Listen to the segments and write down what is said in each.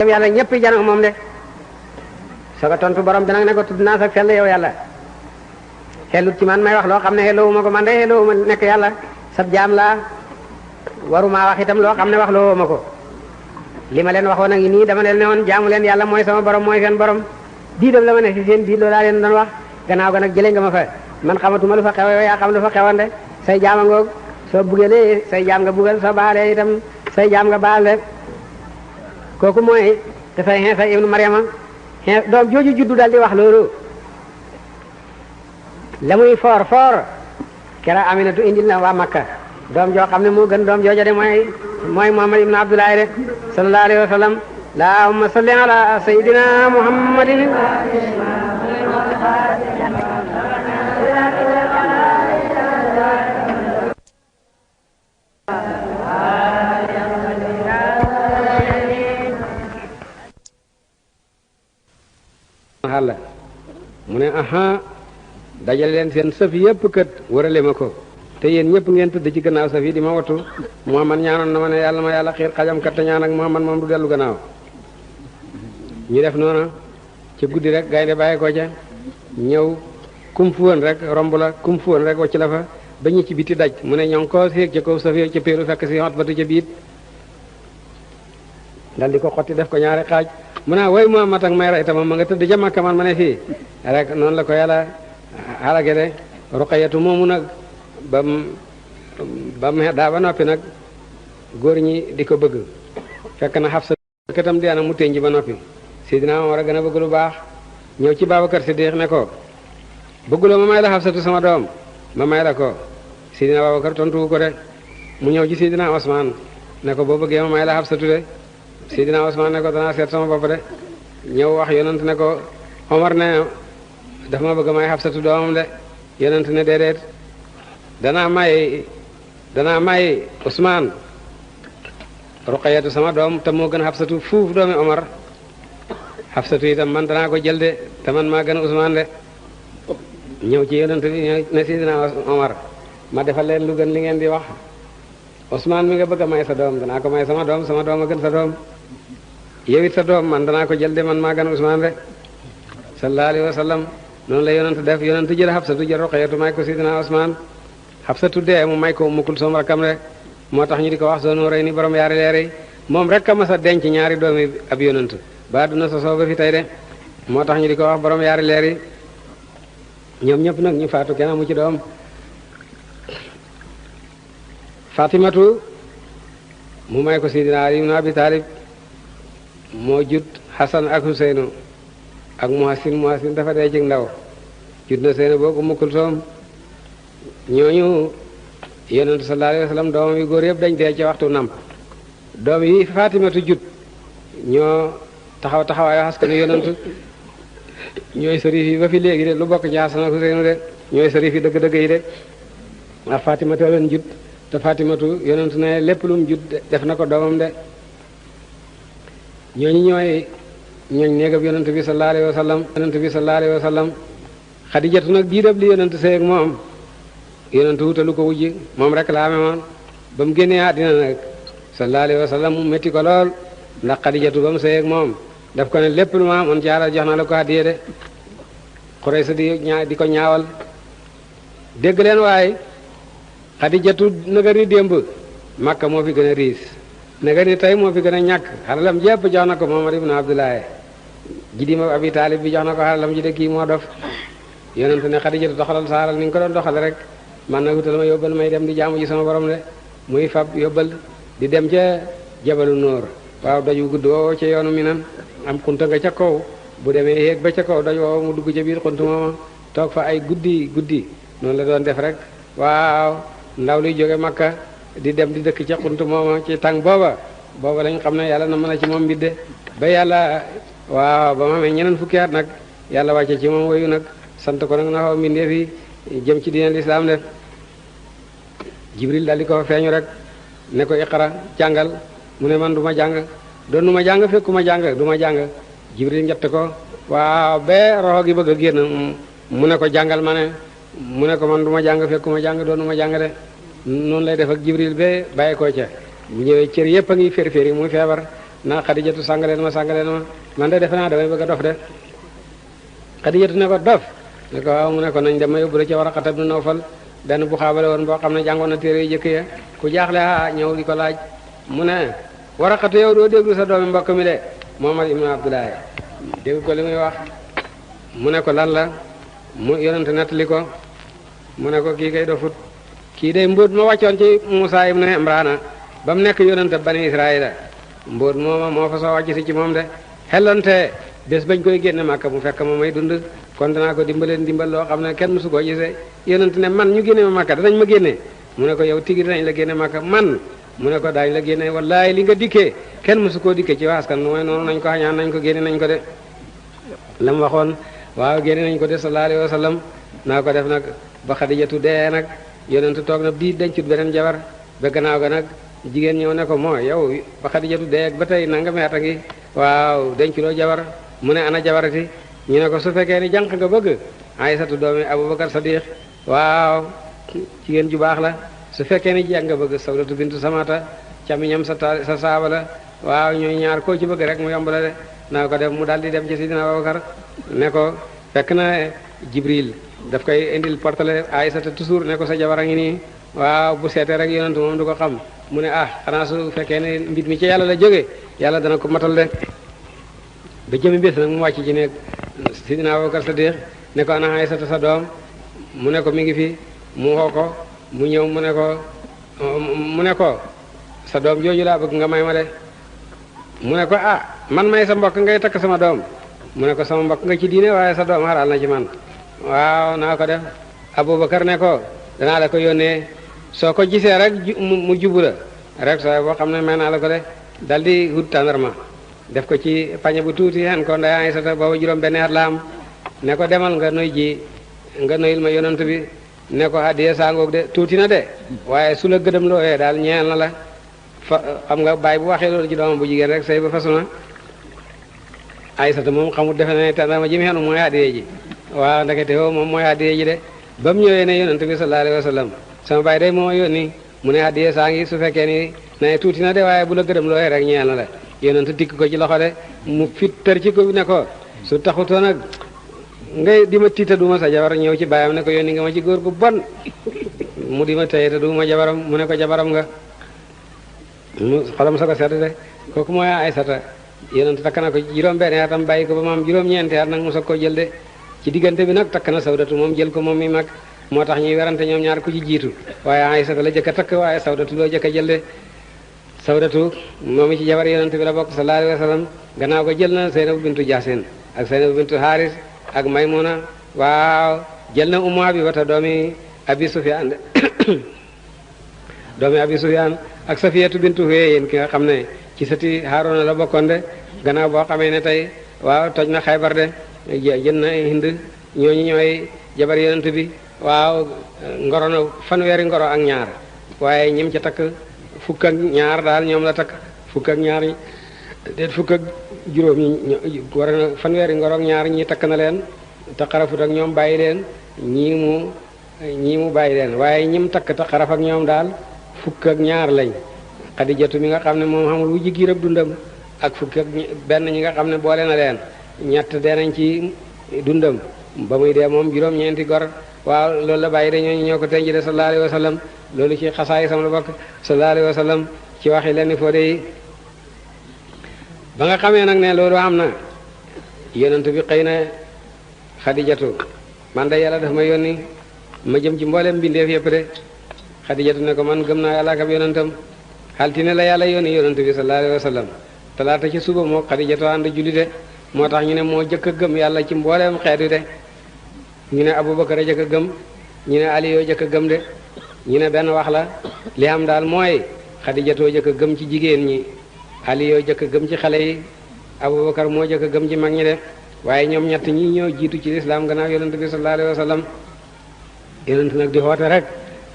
yàlla ñëpp jano moom de sooga tontu borom bi nag ne ko tudd naa sa xel yow yàlla xelut ci man may wax loo xam ne xelowuma ko man de xelowuma nekk yàlla sab jaam laa waruma wax itam loo xam ne wax loo ma ko li ma leen waxoon a ngi nii dama leen ne woon jaamu leen yàlla mooy sama borom mooy seen borom diidam la ma ne si seen biir loolu laa leen doon wax gannaaw ga nag jëlee nga ma fa man xamatuma lu fa xew yow yaa xam lu fa xewoon de say jaama ngoog soo bugalee say jaam nga bugal soo baalee itam say jaam nga baal de kooku mooy dafay Iisa ibnu Maryama doom jooju juddu daal di wax loolu la muy foor kera Aminatu indil na waa Makka doom joo xam ne moo gën doom jooja de mooy Muhammad ibnu Abdullahi de sallallahu alayhi wa sallam allahumma salli ala sayyidina Muhammadin xàlla mu ne aha dajale leen seen sëf yëpp kët wërale ma ko te yéen ñëpp ngeen tëdd ci gannaaw sëf yi di ma wattu Muhammad ñaanoon na ma ne yàlla ma yàlla xiir xajam kat te ñaan ak Muhammad moom du dellu gannaaw ñu def noona ca guddi rek gaynde bàyyi ko ca ñëw kum fu woon rek romb la kum fu woon rek wacc la fa ba ñu ci biti daj mu ne ñoo ngi ko séeg ca kaw sëf yi ca péelu fekk si xot batu ca biit dal di ko xotti def ko ñaari xaaj mu naa way Muhammad ak may rey tamam ma nga tëdd ca Makka man ma ne fii rek noonu la ko yàlla xalage de Ruqayatu moomu nag bam daa ba noppi nag góor ñi di ko bëgg fekk na Xafsa katam di ana mu tënj ba noppi Seydina Omar a gën a bëgg lu baax ñëw ci Babakar Siddiq ne ko bëgguloo ma may la Xafsatu sama doom ma may la ko Seydina Babakar tontu ko de mu ñëw ci Seydina Osman ne ko boo bëggee ma may la Xafsatu de Seydina Osman ne ko danaa seet sama bopp de ñëw wax yonent ne ko Omar ne dafa ma bëgg may Xafsatu doomam de yonent ne déedéet danaa may Usmaan Ruqayatu sama doom te moo gën Xafsatu fuuf doomi Omar Xafsatu itam man danaa ko jël de te man maa gën a Usmaan de ñëw ci yonent bi ne Seydina Omar ma defal leen lu gën li ngeen di wax Usmaan mi nga bëgg a may sa doom danaa ko may sama doom a gën sa doom yow it sa doom man danaa ko jël de man maa gën a Usmaan de sallallahu alayhi wa sallam noonu la yonent def yonent jël Xafsatu jël Ruqayatu may ko Seydina Usmaan Xafsatu dee mu may ko Ummu Kulsum rakkam de moo tax ñu di ko wax Zul Nurayni borom yaari leer yi moom rek a mas a denc ñaari doomi ab yonent ba duna sosoo ba fi tey de moo tax ñu di ko wax borom yaari leer yi ñoom ñëpp nag ñu faatu kenn amu ci doom Fatimatu mu may ko Seydina Ali ibn Abi Talib moo jut Hasan ak Huseynu ak Muhsin dafa dee ci ndaw jut na seen boo Ummu Kulsum ñooñu yonent sallallahu alayhi wa sallam doomam yu góor yëpp dañ dee ci waxtu namp doom yi Fatimatu jut ñoo taxawaayu askanu yonent ñooy sërif yi ba fi léegi de lu bokk ci Hasan ak Huseynu de ñooy sërif yi dëgg-dëgg yi de ak Fatimatu leen jut te Fatimatu yonent ne lépp lu mu jut def na ko doomam de ñooñ néegab yonent bi sallallahu alayhi wa sallam Xadijatu nag diidab li yonent sëy ak moom yonent wutalu ko wujj moom rek la amee moon ba mu génnee àddina nag sallallahu alayhi wa sallam mu métti ko lool ndax Xadijatu ba mu sëy ak moom daf ko ne lépp lu ma amoon jaara jox na la ko àddiya de Xuraysa di ko ñaawal dégg leen waaye Xadijatu naga ni démb Makka moo fi gën a riis naga ni tey moo fi gën a ñàkk xalalam jépp jox na ko Muhammad ibn Abdullahi jidima Abi Taalib bi jox na ko xalalam ji de kii moo dof yonent ne Xadijatu doxalal saaral ni nga ko doon doxal rek man na wutal ma yóbbal may dem di jaamu ji sama borom de muy fab yóbbal di dem ca jabalu nóor waaw doj wu gudd woow ca yoonu Minan am xunta nga ca kaw bu demee yéeg ba ca kaw doj woow mu dugg ca biir xunt mooma toog fa ay guddi noonu la doon def rek waaw ndaw luy jóge Makka di dem di dëkk ca xunt mooma ci tàng booba lañ xam ne yàlla na mën a ci moom mbidde ba yàlla waaw ba ma amee ñeneen fukki at nag yàlla wàcce ci moom woyu nag sant ko nag na xaw mbindeef yi jëm ci diine lislaam def Jibril daal di ko feeñu rek ne ko iqra jàngal mu ne man du ma jàng doon nu ma jàng fekku ma jàng du ma jàng Jibril njett ko waaw ba roxo gi bëgg a génn mu ne ko jàngal ma ne mu ne ko man du ma jàng fekku ma jàng doon nu ma jàng de noonu lay def ak Jibril ba bàyyi ko ca bu ñëwee cër yëpp a ngi fér-fér yi muy feebar naa Xadijatu sàngaleen ma man de defe naa damay bëgg a dof de. Xadijatu ne ko dof ne ko waaw mu ne ko nañ dem ma yóbbu la ca Waraqata ibn Nawfal benn bu xaabale woon boo xam ne jàngoon na téere yu jëkk ya ku jaaxle ñëw di ko laaj mu ne Waraqata yow doo déglu sa doomi mbokk mi de Muhammad ibn Abdullahi dégg ko li muy wax mu ne ko lan la mu yonente nettali ko mu ne ko kii kay dofut kii day mbóot ma wàccoon ci Musaa ibn Imrana ba mu nekk yonente bani Israila mbóot mooma moo fa soo wàcc si ci moom de xellante bés bañ koy génne Màkka mu fekk ma may dund kon danaa ko dimbaleen dimbal loo xam ne kenn mësu koo gisee yonente ne man ñu génne ma Màkka danañ ma génne mu ne ko yow tigi danañ la génne Màkka man mu ne ko daañu la génne wallaay li nga dikkee kenn mësu koo dikkee ci waaskan mooy noonu nañ ko xañaan nañ ko génne nañ ko de la mu waxoon waaw génne nañ ko de sallallahu alayhi wa sallam naa ko def nag ba Xadijatu dee nag yonente toog na bii dencut beneen jabar ba gannaaw ga nag jigéen ñëw ne ko mooy yow ba Xadijatu dee ba tey nanga meeta ngi waaw denculoo jabar mu ne ana jabarati ñu ne ko su fekkee ni jànq nga bëgg Aysatu doomi Abubakar Sadiq waaw jigéen ju baax la su fekkee ni jàng nga bëgg Sawdatu bintu Samata camiñam sa saaba la waaw ñooy ñaar koo ci bëgg rek mu yomb la de naa ko def mu daal di dem ci Sidina Abubakar ne ko fekk na Jibril daf koy indil portale Aysata toujours ne ko sa jabar a ngi nii waaw bu seetee rek yonent moom du ko xam mu ne xanaa su fekkee ne mbir mi ci yàlla la jógee yàlla dana ko matal de ba jëmi bés nag mu wàcc ci ne Sidina Abubakar Sadiq ne ko ana Aysata sa doom mu ne ko mi ngi fi mu woo ko mu ñëw mu ne ko sa doom jooju laa bëgg nga may ma de mu ne ko man may sa mbokk ngay takk sama doom mu ne ko sama mbokk nga ci diine waaye sa doom xaral na ci man waaw naa ko def Abubakar ne ko danaa la ko yónnee soo ko gisee rek mu jubu la rek sooy boo xam ne may naa la ko de dal di wut tàndarma def ko ci pañe bu tuuti hen ko nday Aysata booba juróom benn at la am ne ko demal nga noyil ma yonent bi ne ko hadiya sangoog de tuuti na de waaye su la gëdëm looyee daal ñeel na la xam nga baay bu waxee loolu ci doomam bu jigéen rek say ba fasu na Aysata moom xamul defe na ne tàndarma ji mu xenu mooy hadiya ji waaw ndekete woo moom mooy hadiya ji de ba mu ñëwee ne yonent bi sallallahu alayhi wa sallam sama baay day moo yónni mu ne hadiya saa ngi su fekkee ni ne tuuti na de waaye bu la gëdëm looyee rek ñeel na la yonent dikk ko ci loxo de mu fit tër ci ko ne ko su taxutoo nag ngay di ma tiita duma sa jabar ñëw ci baayam ne ko yónni nga ma ci góor gu bon mu di ma tey te duma jabaram mu ne ko jabaram nga mu xolam sa ko sedd de kooku mooy Aysata yonent takk na ko juróom benn atam bàyyi ko ba maam juróom-ñeenti at nag mu soog koo jël de ci diggante bi nag takk na Sawdatu moom jël ko moom mi mag moo tax ñuy werante ñoom ñaar ku ci jiitu waaye Aysata la jëkk a takk waaye Sawdatu loo jëkk a jël de Sawdatu moom ci jabar yonent bi la bokk sallallahu alayhi wa sallam gannaaw ko jël na Seynabu bintu Jaasin ak Seynabu bintu Haaris ak Maymuna waaw jël na Ummu Habibata doomi Abi Sufyaan ak Safiyatu bintu Huyayyin ki nga xam ne ci sëti Haaruna la bokkoon de gannaaw boo xamee ne tey waaw toj na Xaybar de jël na Hind ñooñu ñooy jabar yonent bi waaw ngoro na fanweeri ngoro ak ñaar waaye ñim ca takk fukk ak ñaar daal ñoom la takk fukk ak ñaar déet fukk ak juróom ñi war na fanweeri ngoro ak ñaar ñi takk na leen te xarafut ak ñoom bàyyi leen ñii mu bàyyi leen waaye ñim takk te xaraf ak ñoom daal fukk ak ñaar lañ Xadijatu mi nga xam ne moom xamul wujji giir ak dundam ak fukk ak benn ñi nga xam ne boole na leen ñett dee nañ ci dundam ba muy dee moom juróom-ñeenti gor waaw loolu la bàyyi de ñooñu ñoo ko tenj de sallallahu alayhi wa sallam loolu ci xasaay sam la bokk sallallahu alayhi wa sallam ci waxi lenn foo de ba nga xamee nag ne loolu am na yonent bi xëy na Xadijatu man de yàlla daf ma yónni ma jëm ci mboolem mbindeef yëpp de Xadijatu ne ko man gëm naa yàlla ak ab yonentam altine la yàlla yónni yonent bi sallallahu alayhi wa sallam talaata ci suba moo Xadijatu ànd julli de moo tax ñu ne moo jëkk a gëm yàlla ci mbooleem xeet wi de ñu ne Abubakar a jëkk a gëm ñu ne Ali yoo jëkk a gëm de ñu ne benn wax la li am daal mooy Xadijatoo jëkk a gëm ci jigéen ñi Ali yoo jëkk a gëm ci xale yi Abubakar moo jëkk a gëm ci mag ñi de waaye ñoom ñett ñi ñoo jiitu ci lislaam gannaaw yonent bi sallallahu alayhi wa sallam yonent nag di xoote rek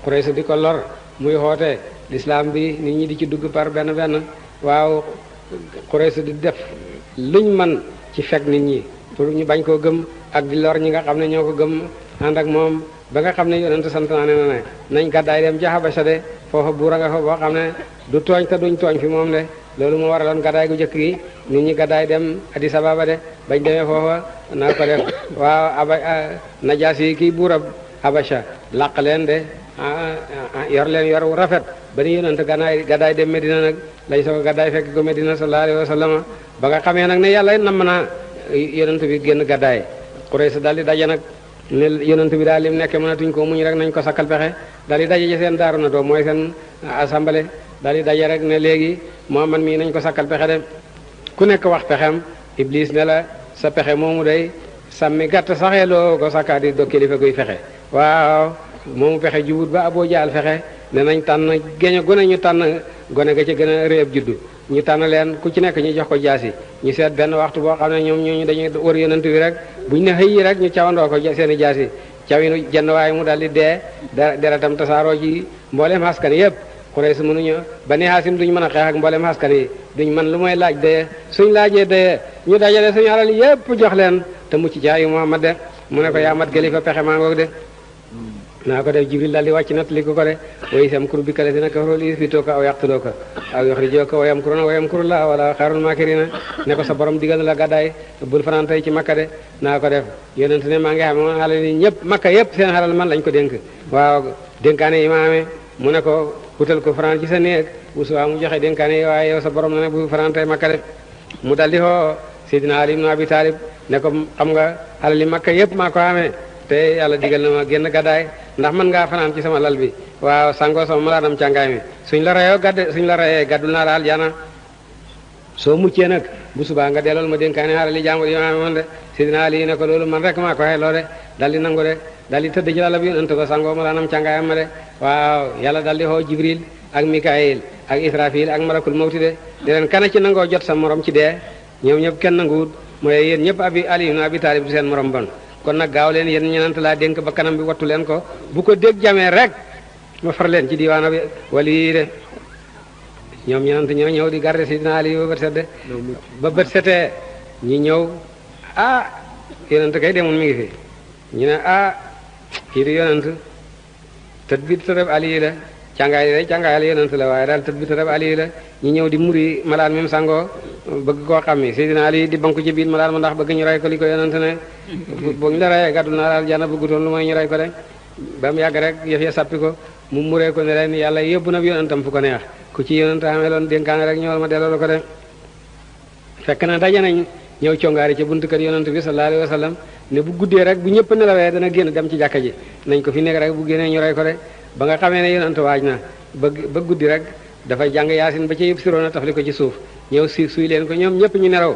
Quraysh di ko lor muy xoote lislaam bi nit ñi di ci dugg par benn benn waaw Quraysh di def luñ man ci fekk nit ñi pour ñu bañ koo gëm ak di lor ñi nga xam ne ñoo ko gëm ànd ak moom ba nga xam ne yonent santaane na ne nañ gàddaay dem ca Habasha de foofa buura nga fa boo xam ne du tooñ te duñ tooñ fi moom de loolu moo waraloon gàddaay gu jëkk gi nit ñi gàddaay dem Addis Ababa de bañ demee foofa naa ko def waaw Najaasi kii buurab Habasha làq leen de yor leen yor wu rafet ba ni yonent gàddaay dem Medina nag lañ soo ko gàddaay fekk ko Medina sallallahu alayhi wa sallam ba nga xamee nag ne yàlla namm naa yonent bi génn gàddaay Quraysh daal di daje nag ne yonent bi daal lim nekke mënatuñ ko muñ rek nañ ko sakkal pexe daal di daje ci seen daaru na doom mooy seen assemblée daal di daje rek ne léegi Muhammad mii nañ ko sakkal pexe de ku nekk wax pexem Iblis ne la sa pexe moomu day sàmmi gàtt saxee loo ko sakkaa di do kilifa guy fexe waaw moomu pexe jubut ba Aboo Jaal fexe ne nañ tànn géño gone ñu tànn gone ga ci gën a réeb juddu ñu tànn leen ku ci nekk ñu jox ko jaasi ñu seet benn waxtu boo xam ne ñoom ñooñu dañuy wër yonent bi rek buñ ne xëy yi rek ñu cawandoo ko seen i jaasi cawinu jenn waaye mu daal di dee deretam tasaaroo ci mboolem askan yëpp Quraysh mënuñu Bani Haasim duñ mën a xeex ak mboolem askan yi duñ mën lu mooy laaj dee suñ laajee dee ñu dajale suñu alal yëpp jox leen te mucc ci ayu Muhammad de mu ne ko yaa mat gëli fa pexe maa ngoog de naa ko def Jibril daal di wàcc nat li ko de way sam kur bi kale dina kafaroo li fi tooka aw yaqtulooka aw yuxrijooka wa yamkuruna wa yamkurullah wala xayrul maakirina ne ko sa borom digal na la gàddaay bul fanaan tey ci Makka de naa ko def yonent ne maa ngi xam moom xale ni ñëpp Makka yëpp seen xalal man lañ ko dénk waaw dénkaane yi ma amee mu ne ko wutal ko fanaan ci sa néeg bu subaa mu joxe dénkaane yi waaye yow sa borom na ne bu fanaan tey Makka de mu dal di xoo Sidina Ali ibn Abi Talib ne ko xam nga xalal yi Makka yëpp maa ko amee te yàlla digal na ma génn gàddaay ndax mën ngaa fanaan ci sama lal bi waaw sangoo sama malaanam càngaay mi suñ la rayee gàddul naa la aljana soo muccee nag bu subaa nga dellool ma dénkaane xaaral li jàmbur yi ma amoon de Sidina Ali ne ko loolu man rek maa ko xeloo de dal di nangu de dal di tëdd ci lal bi yonent ba sangoo malaanam càngaayam ma de waaw yàlla dal di xoo Jibril ak Mikaayil ak Israfil ak malakul mawti de di leen kana ci nangoo jot sa morom ci dee ñoom ñëpp kenn nanguwut mooy yéen ñëpp Ali ibn Abi Talib du seen morom bon kon nag gaaw leen yéen ñenant laa dénk ba kanam bi wattu leen ko bu ko dégg jamee rek ma far leen ci diwaana bi wali de ñoom ñenant ñoo ñëw di garder Sidina Ali ba bët set ba bët setee ñi ñëw yonent kay demul mi ngi fi ñu ne kii di yonent tët bi tërëb Ali la càngaay la yonent la waaye daal tët bi tërëb Ali la ñi ñëw di muri malaan même sangoo bëgg koo xam ni Sidina Ali di banku ci biir malaan ma ndax bëgg ñu rey ko li ko yonent ne boo ñu la reyee gàddul naa daal jana bëggutoon lu mooy ñu rey ko de ba mu yàgg rek yëf ya sappi ko mu muree ko ne leen yàlla yóbbu na yonentam fu ko neex ku ci yonent amee loon dénkaane rek ñëwal ma delloo la ko de fekk na daje nañ ñëw congaari ci buntu kër yonent bi sallallahu alayhi wa sallam ne bu guddee rek bu ñëpp nelawee dana génn dem ci jàkka ji nañ ko fi nekk rek bu génnee ñu rey ko de ba nga xamee ne yonent waaj na ba guddi rek dafay jàng yaasin ba ci yëpp siroona tafli ko ci suuf ñëw suy leen ko ñoom ñëpp ñu nelaw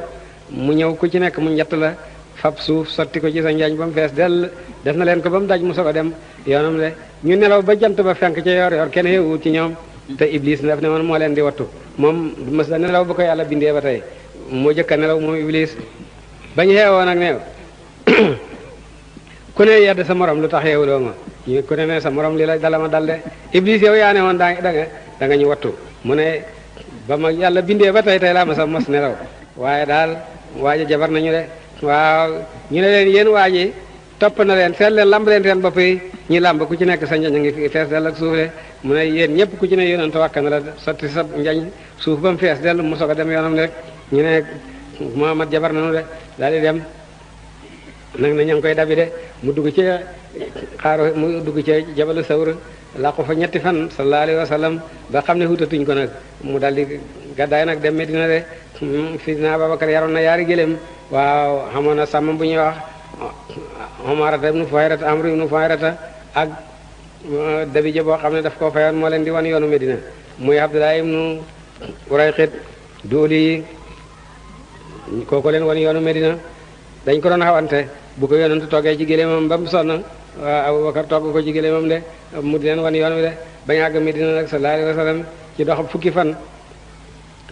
mu ñëw ku ci nekk mu njett la fab suuf sotti ko ci sa njaañ ba mu fees dell def na leen ko ba mu daj mu soog a dem yoonam de ñu nelaw ba jant ba fenk ca yor kenn yeewut ci ñoom te Iblis def ne man moo leen di wattu moom mës la nelaw ba ko yàlla bindee ba tey moo jëkk a nelaw moom Iblis bañ xeewoo nag ne ku ne yedd sa morom lu tax yeewuloo ma ñu ku ne sa morom li la dala ma dal de Iblis yow yaa ne woon da nga ñu wattu mu ne ba ma yàlla bindee ba tey laa ma sa mos nelaw waaye daal waaja jabar nañu de waaw ñu ne leen yéen waaji topp na leen seet leen lamb leen seen bopp yi ñi lamb ku ci nekk sa njañ a ngi fees dell ak suuf de mu ne yéen ñëpp ku ci ne yonent wàkka na la sotti sa njañ suuf ba mu fees dell mu soog a dem yoonam rek ñu ne Muhammad jabar nañu de daal di dem nag na ña ngi koy dabi de mu dugg ci jabalu sawr làqu fa ñetti fan sallallahu alayhi wa sallam ba xam ne hutatuñ ko nag mu daal di gàddaay nag dem Medina de Sidina Abubakar yaroon na yaari gëléem waaw xamoon na sàmm bu ñuy wax Umarata ibnu Fuhayrata Amru ibnu Fuhayrata ak dabije boo xam ne daf koo fayoon moo leen di wan yoonu Medina muy Abdullah ibnu Urayqit dooli kooku leen wan yoonu Medina dañ ko doon xawante bu ko yonent toggee ci gëléemam ba mu sonn waaw Abubakar togg ko ci gëléemam de mu di leen wan yoon wi de bañ àgg Medina nag sallallahu alayhi wa sallam ci dox fukki fan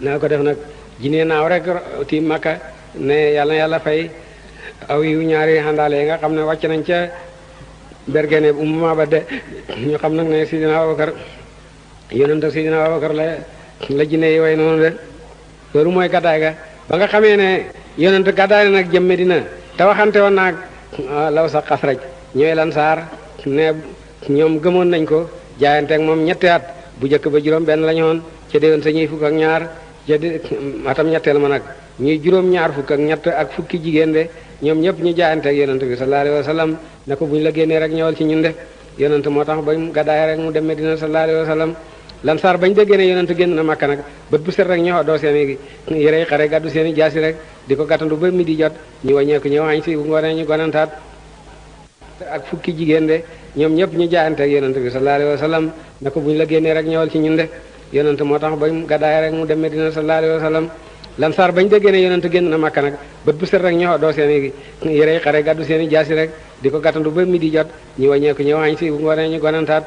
naa ko def nag jinee naaw rek tiim Makka ne yàlla fay aw yu ñaari xandaale yi nga xam ne wàcc nañ ca bergene Ummu Mabad de ñu xam nag ne Sidina Abubakar yonent ak Sidina Abubakar la jinne yi way noonu de loolu mooy gàddaay ga ba nga xamee ne yonent gàddaay nag jëm Medina te waxante woon naag law sa Xasraj ñooy Lansaar ne ñoom gëmoon nañ ko jaayanteeg moom ñetti at bu njëkk ba juróom benn la ñu woon ca déwén sa ñuy fukk ak ñaar jadi atam ñetteel ma nag ñuy juróom-ñaar fukk ak ñett ak fukki jigéen de ñoom ñëpp ñu jaayante ak yonent bi sallallahu alayhi wa sallam ne ko bu ñu la génnee rek ñëwal ci ñun de yonent moo tax ba mu gàddaay rek mu dem Medina sallallahu alayhi wa sallam Lansaar bañ déggee ne yonent génn na Makka nag bët bu set rek ñoo doo seen i yërey xare gàddu seen i jaasi rek di ko gàttandu ba mi di jot ñu wàññeeku ñëw añ si bu ngoonee ñu gonantaat ak fukki jigéen de ñoom ñëpp ñu jaayante ak yonent bi sallallahu alayhi wa sallam ne ko bu ñu la génnee rek ñëwal ci ñun de yonent moo tax ba mu gàddaay rek mu dem Medina sallallahu alayhi wa sallam Lansaar bañ déggee ne yonent génn na Makka nag bët bu set rek ñoo doo seen i yërey xare gàddu seen i jaasi rek di ko gàttandu ba mi di jot ñu wàññeeku ñëw añ si bu ngoonee ñu gonantaat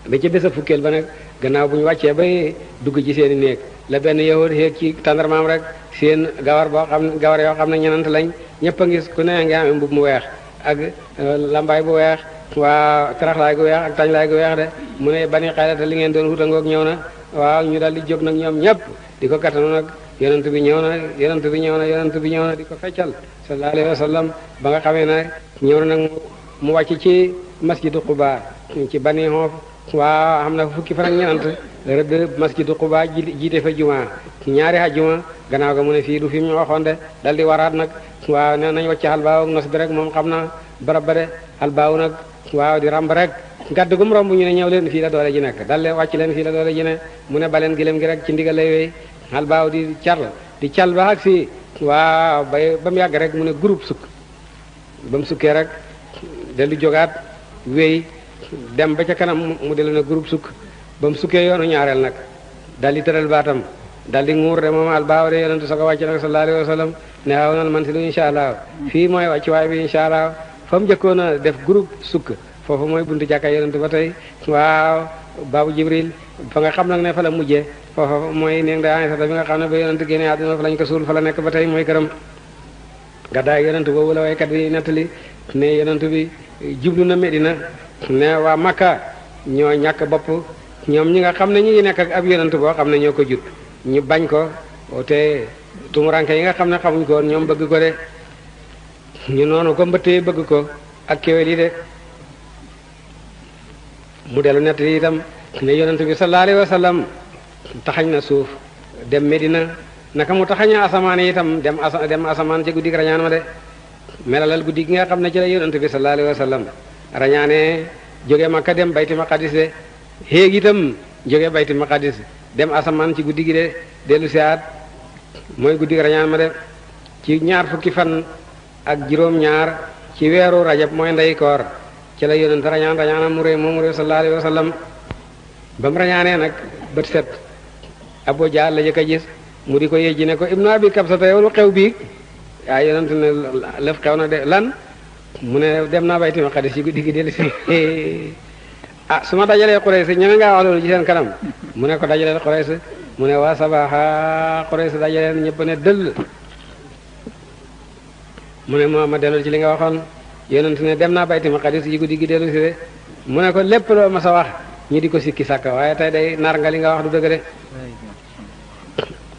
ba ca bés a fukkeel ba nag gannaaw bu ñu wàccee bay dugg ci seen i néeg la benn yahud xeeg ci tàndarmaam rek seen gawar yoo xam ne ñenant lañ ñëpp a ngis ku ne ngi amee mbub mu weex ak lambaay bu weex waa taraxlaay gu weex ak tañlaay gu weex de mu ne bani xaylata li ngeen doon wutangoog ñëw na waaw ñu daal di jóg nag ñoom ñëpp di ko kattanu nag yonent bi ñëw na yonent bi ñëw na yonent bi ñëw na di ko feccal sallallahu alayhi wa sallam ba nga xamee ne ñëw na nag mu wàcc ci masjidu Quba ci bani Xoof waaw xam na fukki fan ak ñenant rëdd masjidu Quba jiite fa juma ñaari ajjuma gannaaw ga mu ne fii du fi mu waxoon de dal di waraat nag waaw ne nañ wàcc xalbaaw ak nos bi rek moom xam na barab ba de xalbaaw nag waaw di ramb rek gàdd gum romb ñu ne ñëw leen fii la doole ji nekk dal leen wàcc leen fii la doole ji ne mu ne baleen gilem gi rek ci ndigal lay wéy xalbaaw di cal ba ak fii waaw ba mu yàgg rek mu ne groupe sukk ba mu sukkee rek dellu jógaat wéy dem ba ca kanam mu dellu na groupe sukk ba mu sukkee yoonu ñaareel nag dal di tëral baatam dal di nguur de moom albaaw de yonentu sa ko wàcc nag sallallahu alayhi wa sallam ne waaw nan man si lu insha allah fii mooy wàcc waay bi insha allah fa mu njëkkoon a def groupe sukk foofu mooy buntu jàkka yonentu ba tey waaw baabu jibril fa nga xam nag ne fa la mujjee foofu mooy néeg da Aysata bi nga xam ne ba yonentu génnee àdduna fa lañ ko suul fa la nekk ba tey mooy këram gàddaay yonentu boobu la waykat bi nettali ne yonentu bi jublu na Medina ne waa Makka ñoo ñàkk bopp ñoom ñi nga xam ne ñi ngi nekk ak ab yonent boo xam ne ñoo ko jut ñu bañ ko te tumuranke yi nga xam ne xamuñ ko woon ñoom bëgg ko de ñu noonu ko mbëttee bëgg ko ak kéwél yi de mu dellu nett li itam ne yonent bi sallallahu alayhi wa sallam taxañ na suuf dem Medina naka mu taxaña asamaan yi itam dem asamaan ci guddi rañaan ma de melalal guddi gi nga xam ne ci la yonent bi sallallahu alayhi wa sallam rañaane jóge Makka dem bayti maqadis de xéeg itam jóge bayti maqadis dem asamaan ci guddi gi de dellu siaat mooy guddi rañaan ma de ci ñaar fukki fan ak juróom-ñaar ci weeru rajab mooy ndey koor ci la yonent rañaanam mu réy moom mu réy sallallahu alayhi wa sallam ba mu rañaanee nag bët set Abu Jahl la jëkk a gis mu di ko yejji ne ko ibnu abi kabsata yow lu xew bii yaa yonent ne lëf xew na de lan mu ne dem naa bayti maqadis ci guddi gi dellu si ah su ma dajalee Quraysh ñeme ngaa wax loolu ci seen kanam mu ne ko dajaleel Quraysh mu ne waa sabaxa Quraysh dajaleen ñëpp ne dëll mu ne ma dellu ci li nga waxoon yonent ne dem naa bayti maqadis ci guddi gi dellu si de mu ne ko lépp loo ma sa wax ñi di ko sikki sàkka waaye tey day nar nga li nga wax du dëgg de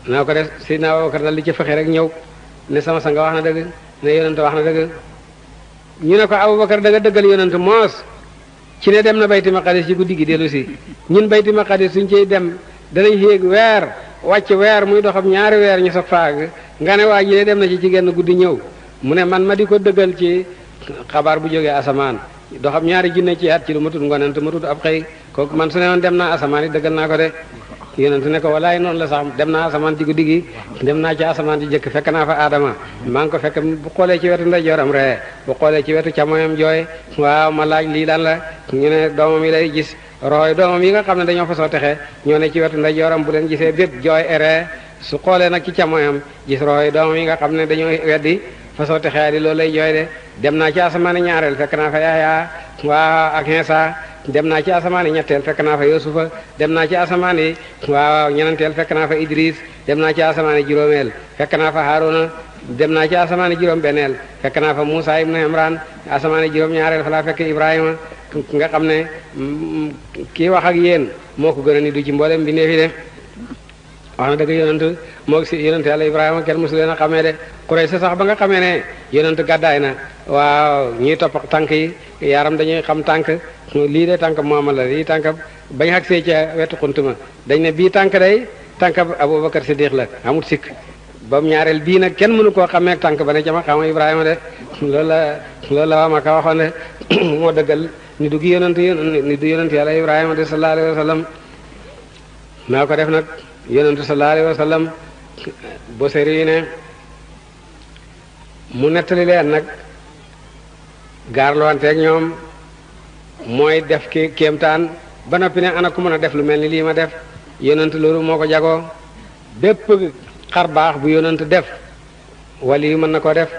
naa ko def Seydina Abubakar dal li ci fexe rek ñëw ne sama sanga wax na dëgg ne yonent wax na dëgg ñu ne ko Abubakar da nga dëggal yonent moos ci ne dem na bayti maqadis ci guddi gi dellu si ñun bayti maqadis suñ ciy dem danañ yéeg weer wàcc weer muy doxam ñaari weer ñu sa faag nga ne waa ji ne dem na ci genn guddi ñëw mu ne man ma di ko dëggal ci xabaar bu jógee asamaan doxam ñaari junne ci at ci lu matut ngonent matut ab xëy kooku man su ne woon dem naa asamaan yi dëggal naa ko de yonent ne ko walaay noonu la sax dem naa asamaan ci guddi gi dem naa ci asamaan ci jëkk fekk naa fa Adama maa ngi ko fekk bu xoolee ci wetu ndeyjooram ree bu xoolee ci wetu càmmoñam jooy waaw ma laaj lii lan la ñu ne doomam yi lay gis rooy doomam yi nga xam ne dañoo fa soo texee ñoo ne ci wetu ndeyjooram bu leen gisee bépp jooy ree su xoolee nag ci càmmoñam gis rooy doomam yi nga xam ne dañoo weddi fa soo texee di loolu lay jooy de dem naa ci asamaan ñaareel fekk naa fa Yahya waaw ak Iisa dem naa ci asamaan yi ñetteel fekk naa fa Yusufa dem naa ci asamaan yi waaw ñenenteel fekk naa fa Idris dem naa ci asamaan yi juróomeel fekk naa fa Haruna dem naa ci asamaan yi juróom-benneel fekk naa fa Musa ibnu Imran asamaan yi juróom-ñaareel fa laa fekk Ibrahima nga xam ne kii wax ak yéen moo ko gën a ni du ci mboolem bi neefi de wax na dëgg yonent moo si yonent yàlla Ibrahima kenn mosu leen a xamee de Quraysh sax ba nga xamee ne yonent gàddaay na waaw ñiy topp tànk yi yaram dañuy xam tànk lii de tànk Muhammad la lii tànk bañ xagsee ca wetu xuntuma dañ ne bii tànk day tànkab Abubakar Siddiq la amul sikk ba mu ñaareel bii nag kenn mënu koo xamee tànk ba ne ca maqaama Ibrahima de loolu la waa Makka waxoon de moo dëggal ni du yonent yàlla Ibrahima de sallallahu alayhi wa sallam naa ko def nag yonentu sallallahu alayhi wa sallam Busayri yi ne mu nettali leen nag gaarluwanteeg ñoom mooy def ki kéemtaan ba noppi ne ana ku mën a def lu mel ni lii ma def yonent loolu moo ko jagoo bépp xar baax bu yonent def wali yu mën na ko def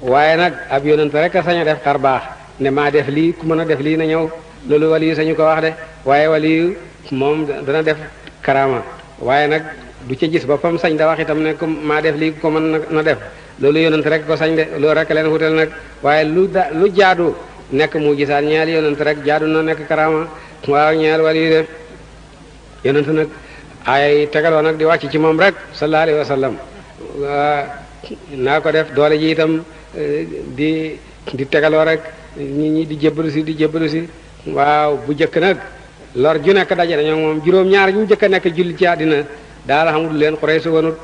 waaye nag ab yonent rek a sañ a def xar baax ne maa def lii ku mën a def lii na ñëw loolu wali yu sañu ko wax de waaye wali yu moom dana def karama waaye nag du ca gis boppam sañ da wax itam ne ku maa def lii ko mën na def loolu yonent rek ko sañ de loolu rek leen wutal nag waaye lu jaadu nekk mu gisaat ñeel yonent rek jaadu na nekk karama waaw ñeel wali yu de yonent nag ay tegaloo nag di wàcc ci moom rek sallallahu alayhi wa sallam naa ko def doole ji itam di tegaloo rek nit ñi di jébbalu si waaw bu jëkk nag lor ju nekk daje dañoo moom juróom-ñaar ñu jëkk a nekk julli ci àddina daal xamul leen xurey su wanut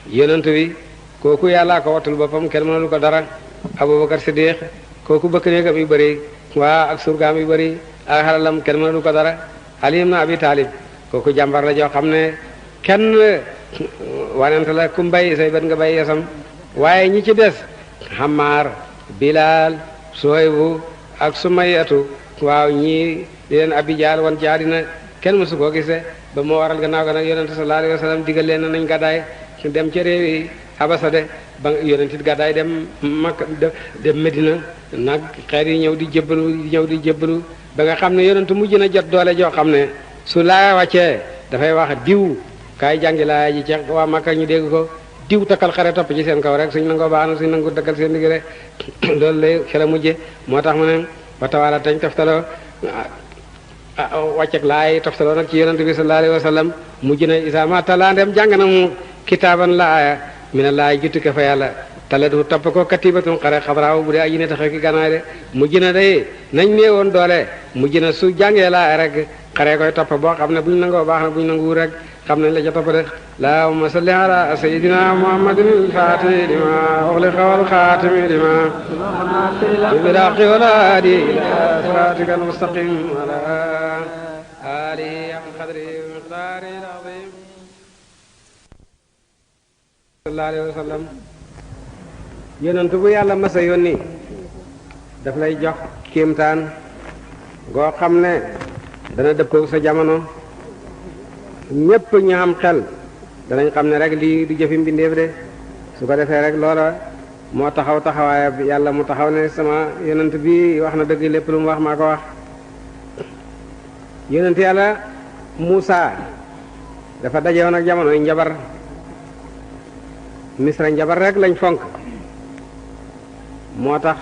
yonent bi kooku yàllaa ko wattul boppam kenn mënalu ko dara Abubakar Siddiq kooku bëkk néegam yu bëri waa ak surgaam yu bëri ak xalalam kenn mënalu ko dara Ali ibn Abi Talib kooku jàmbar la joo xam ne kenn wanante la ku mbay say bët nga bay yasam waaye ñi ci des Ammar Bilal Suhaybu ak Sumayyatu waaw ñii di leen Abi Jahl wan ci àddina kenn mësu koo gisee ba moo waral gannaaw ga nag yonente sallallahu alayhi wa sallam digal leen nañ gàddaay dem ca réew yi Habasa de ba yonent it gàddaay dem Makka dem Medina nag xeet yi ñëw di jébbalu ba nga xam ne yonent mujj na jot doole joo xam ne su laaya wàccee dafay wax diw kaay jàngi laaya ji ci waa Makka ñu dégg ko diw takkal xare topp ci seen kaw rek suñ nangoo baax na suñ nangu takkal seen digg rek loolu lay xela mujje moo tax mu ne ba tawaala tañ toftaloo wàcceg laay toftaloo nag ci yonent bi sallallahu alayhi wa sallam mujj na isaama talaa ndem jàng na mu kitaaban laaya mi ne laay juttuke fa yàlla taladu topp ko katibatun xare xadraaw bu dee aji ne taxe ki ganaay de mujj na day nañ néewoon doole mujj na su jàngee laaya rek xare koy topp boo xam ne buñ nangoo baax na buñ nanguwul rek xam nañ la ca topp de allahumma salli ala sayyidina muhammadin al-fatih lima ughliqa wal khatimi lima bilhaqi wal hadi ila siratika al-mustaqim ala alihi haqqa qadrihi wa miqdarihi al-azim sallallahu alayhi wa sallam yonent bu yàlla masa yónni daf lay jox kéemtaan goo xam ne dana dëppoo sa jamono ñépp ñu am xel danañ xam ne rek lii du jëfi mbindeef de su ko defee rek loola moo taxaw taxawaaya yàlla mu taxaw ne sama yonent bi wax na dëgg lépp lu mu wax maa ko wax yonent yàlla Muusa dafa daje woon ak jamono njabar misra njabar rek lañ fonk moo tax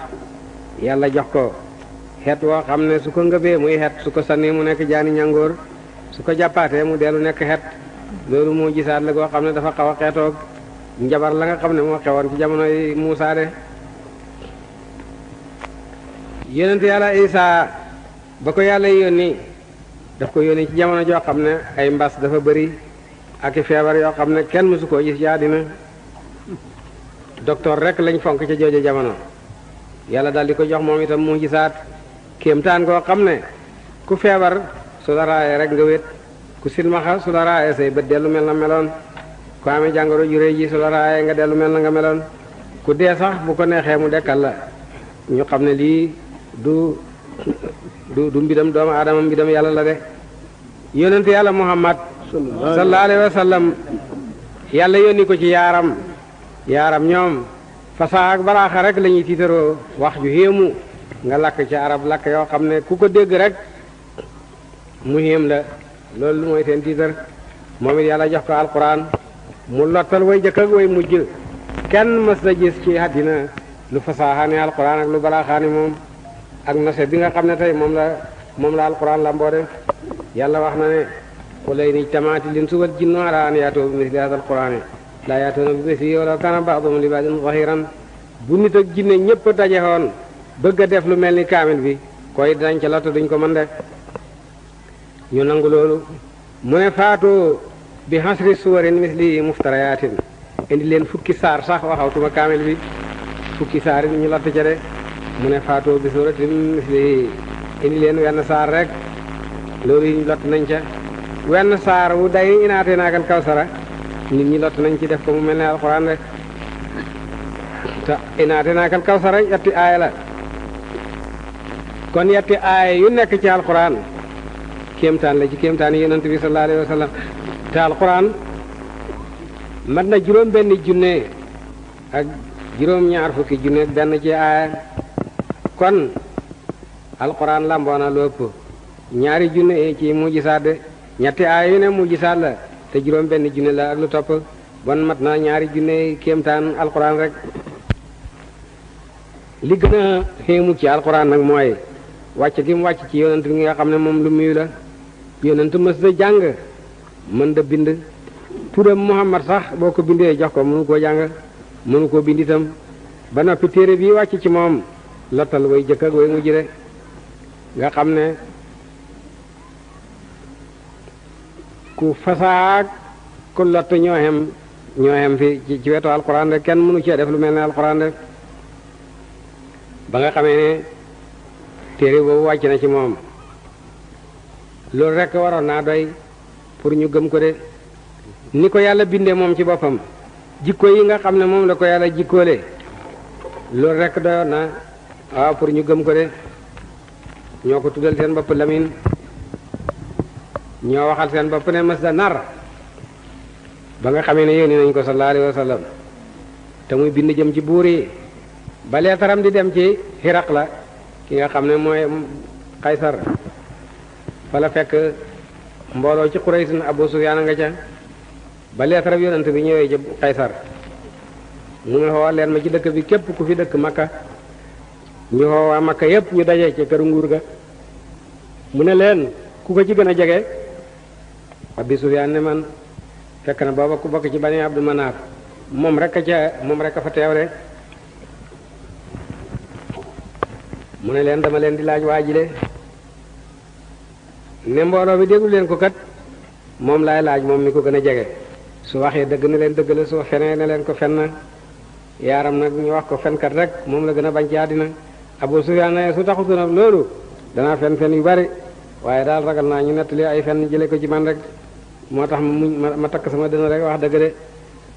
yàlla jox ko xeet woo xam ne su ko ngëbee muy xeet su ko sànni mu nekk jaani ñàngoor su ko jàppaatee mu dellu nekk xeet loolu moo gisaat la goo xam ne dafa xaw a xeetoog njabar la nga xam ne moo xewoon ci jamono yi Muusa de yonent yàlla Isaa ba ko yàlla yónni daf ko yónni ci jamono joo xam ne ay mbas dafa bëri ak i feebar yoo xam ne kenn mësu koo gis ci àddina docteur rek lañ fonk ca jooju jamono yàlla daal di ko jox moom itam mu gisaat kéemtaan koo xam ne ku feebar su la raayee rek nga wét ku silmaxa su la raayee say bët dellu mel na meloon ku amee jàngoro ju réy ji su la raayee nga dellu mel na nga meloon ku dee sax bu ko neexee mu dekkal la ñu xam ne lii du mbidam doomu aadama mbidam yàlla la de yonent yàlla Muhammad sallallahu alayhi wa sallam yàlla yónni ko ci yaaram ñoom fasaa ak balaaxa rek la ñuy tiitaroo wax ju héemu nga lakk ci arab lakk yoo xam ne ku ko dégg rek mu héem la loolu mooy seen tiitar moom it yàlla jox ko alquran mu lottal way jëkk ak way mujj kenn mës na gis ci àddina lu fasaaxaani alquran ak lu balaaxaani moom ak nose bi nga xam ne tey moom la alquran la mboo def yàlla wax na ne xulay ni tamaati lin suwal jinnu ala an yaatoo bi misli hada alqurani laa yaatoona bi misli walaw kana ba'duhum li ba'din zahiran bu nit ak jinne ñëpp dajeexoon bëgg a def lu mel ni kaamil bi koy dañ ca lott duñ ko mën def ñu nangu loolu mu ne faatu bi hasri suwarin misli muftarayaatin indi leen fukki saar sax waxawtuma kaamil bi fukki saar yi ñu lott ca de mu ne faatoo bi suratin misli indi leen wenn saar rek loolu yi ñu lott nañ ca wenn saar wu day inaatee naakal kawsara nit ñi lott nañ ci def ko mu mel ne alxuraan rek te inaatee naakal kawsara yetti aaya la kon yetti aaya yu nekk ci alxuraan kéemtaan la ci kéemtaan yi yonent bi sallallahu alayhi wa sallam te alxuraan mat na juróom benn junne ak juróom ñaar fukki junne ak benn ci aaya kon alxuraan lamboona lu ëpp ñaari junne ci mujjisaat de ñetti aaya yu ne mujjisaat la te juróom benn junne la ak lu topp bon mat na ñaari junne kéemtaan alxuraan rek li gën a xéemu ci alxuraan nag mooy wàcc gi mu wàcc ci yonent bi nga xam ne moom lu muy la yonent mës da jàng mën da bind turam Muhammad sax boo ko bindee jox ko mënu koo jàng mënu koo bind itam ba noppi téere bii wàcc ci moom lottal way jëkk ak way mujj de nga xam ne ku fasaak ku lott ñoo xem fi ci wetu alxuraan de kenn mënu cee def lu mel ne alxuraan de ba nga xamee ne téere boobu wàcc na ci moom loolu rekk waroon naa doy pour ñu gëm ko de ni ko yàlla bindee moom ci boppam jikko yi nga xam ne moom la ko yàlla jikkoole loolu rekk doyoon na waaw pour ñu gëm ko de ñoo ko tuddal seen bopp Lamin ñoo waxal seen bopp ne mas da nar ba nga xamee ne yónni nañ ko sallallahu alayhi wa sallam te muy bind jëm ci buur yi ba leetaram di dem ci Hiraqla ki nga xam ne mooy Kaysar fa la fekk mbooloo ci Quraysh Abu Sufyaan nga ca ba leetaram yonent bi ñëwee ci Kaysar mu ne xoowal leen ma ci dëkk bi képp ku fi dëkk Makka ñu xoowaa Makka yépp ñu daje ci këru nguur ga mu ne leen ku ko ci gën a jege Abu Sufyaan ne man fekk na booba ku bokk ci Bani Abdu Manaaf moom rek a fa teew de mu ne leen dama leen di laaj waa ji de ne mbooloo mi déglu leen ko kat moom laay laaj moom mi ko gën a jege su waxee dëgg na leen dëgg la su fenee ne leen ko fen na yaaram nag ñu wax ko fenkat rek moom la gën a bañ ci àddina Abu Sufyaan ne su taxutu nag loolu danaa fen yu bari waaye daal ragal naa ñu nettali ay fen jële ko ci man rek moo tax ma takk sama dëna rek wax dëgg de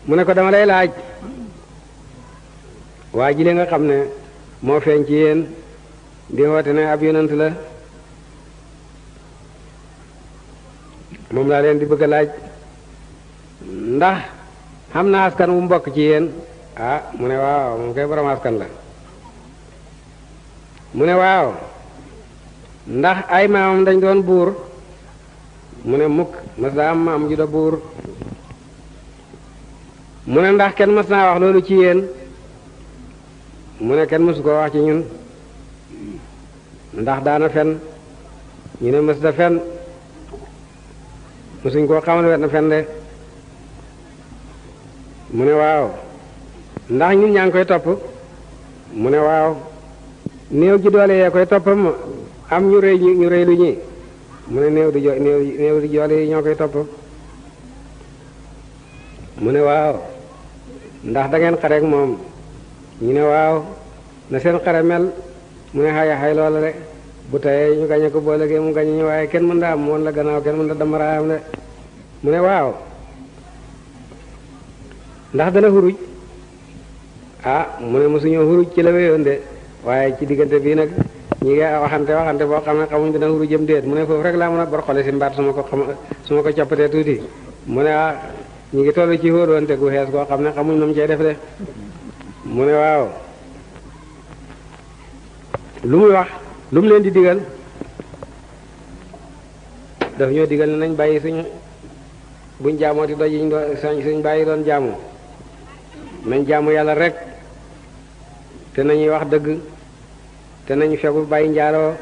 mu ne ko dama lay laaj waa ji le nga xam ne moo feeñ ci yéen di woote ne ab yonent la moom laa leen di bëgg a laaj ndax xam na askan wu mbokk ci yéen mu ne waaw moom koy borom askan la mu ne waaw ndax ay maamam dañ doon buur mu ne mukk mas daa am maam ju da buur mu ne ndax kenn mas naa wax loolu ci yéen mu ne kenn mësu koo wax ci ñun ndax daana fen ñu ne mës da fen mësuñ koo xamal wet na fen de mu ne waaw ndax ñun ñaa ngi koy topp mu ne waaw néew ji doole yee koy toppam am ñu rëy lu ñi mu ne néew di joole yi ñoo koy topp mu ne waaw ndax da ngeen xareek moom ñu ne waaw na seen xare mel mu ne xay loola de bu tayee ñu gañe ko boo léegi mu gañe ñu waaye kenn mën da am woon la gannaaw kenn mën da damaraayam de mu ne waaw ndax dana xuruj mu ne mosuñoo xuruj ci la wéyoon de waaye ci diggante bii nag ñi ngi waxante boo xam ne xamuñ dana xuruj jëm déet mu ne foofu rek laa mën a bor xole si mbaat su ma ko coppatee tuuti mu ne ñi ngi toll ci xóodoonte gu xees koo xam ne xamuñ nam cee def de mu ne waaw lu muy wax lu mu leen di digal daf ñoo digal ne nañ bàyyi buñ jaamoo ti doj yiñ doon suñ bàyyi doon jaamu nañ jaamu yàlla rek te nañuy wax dëgg te nañu fegu bàyyi njaaloo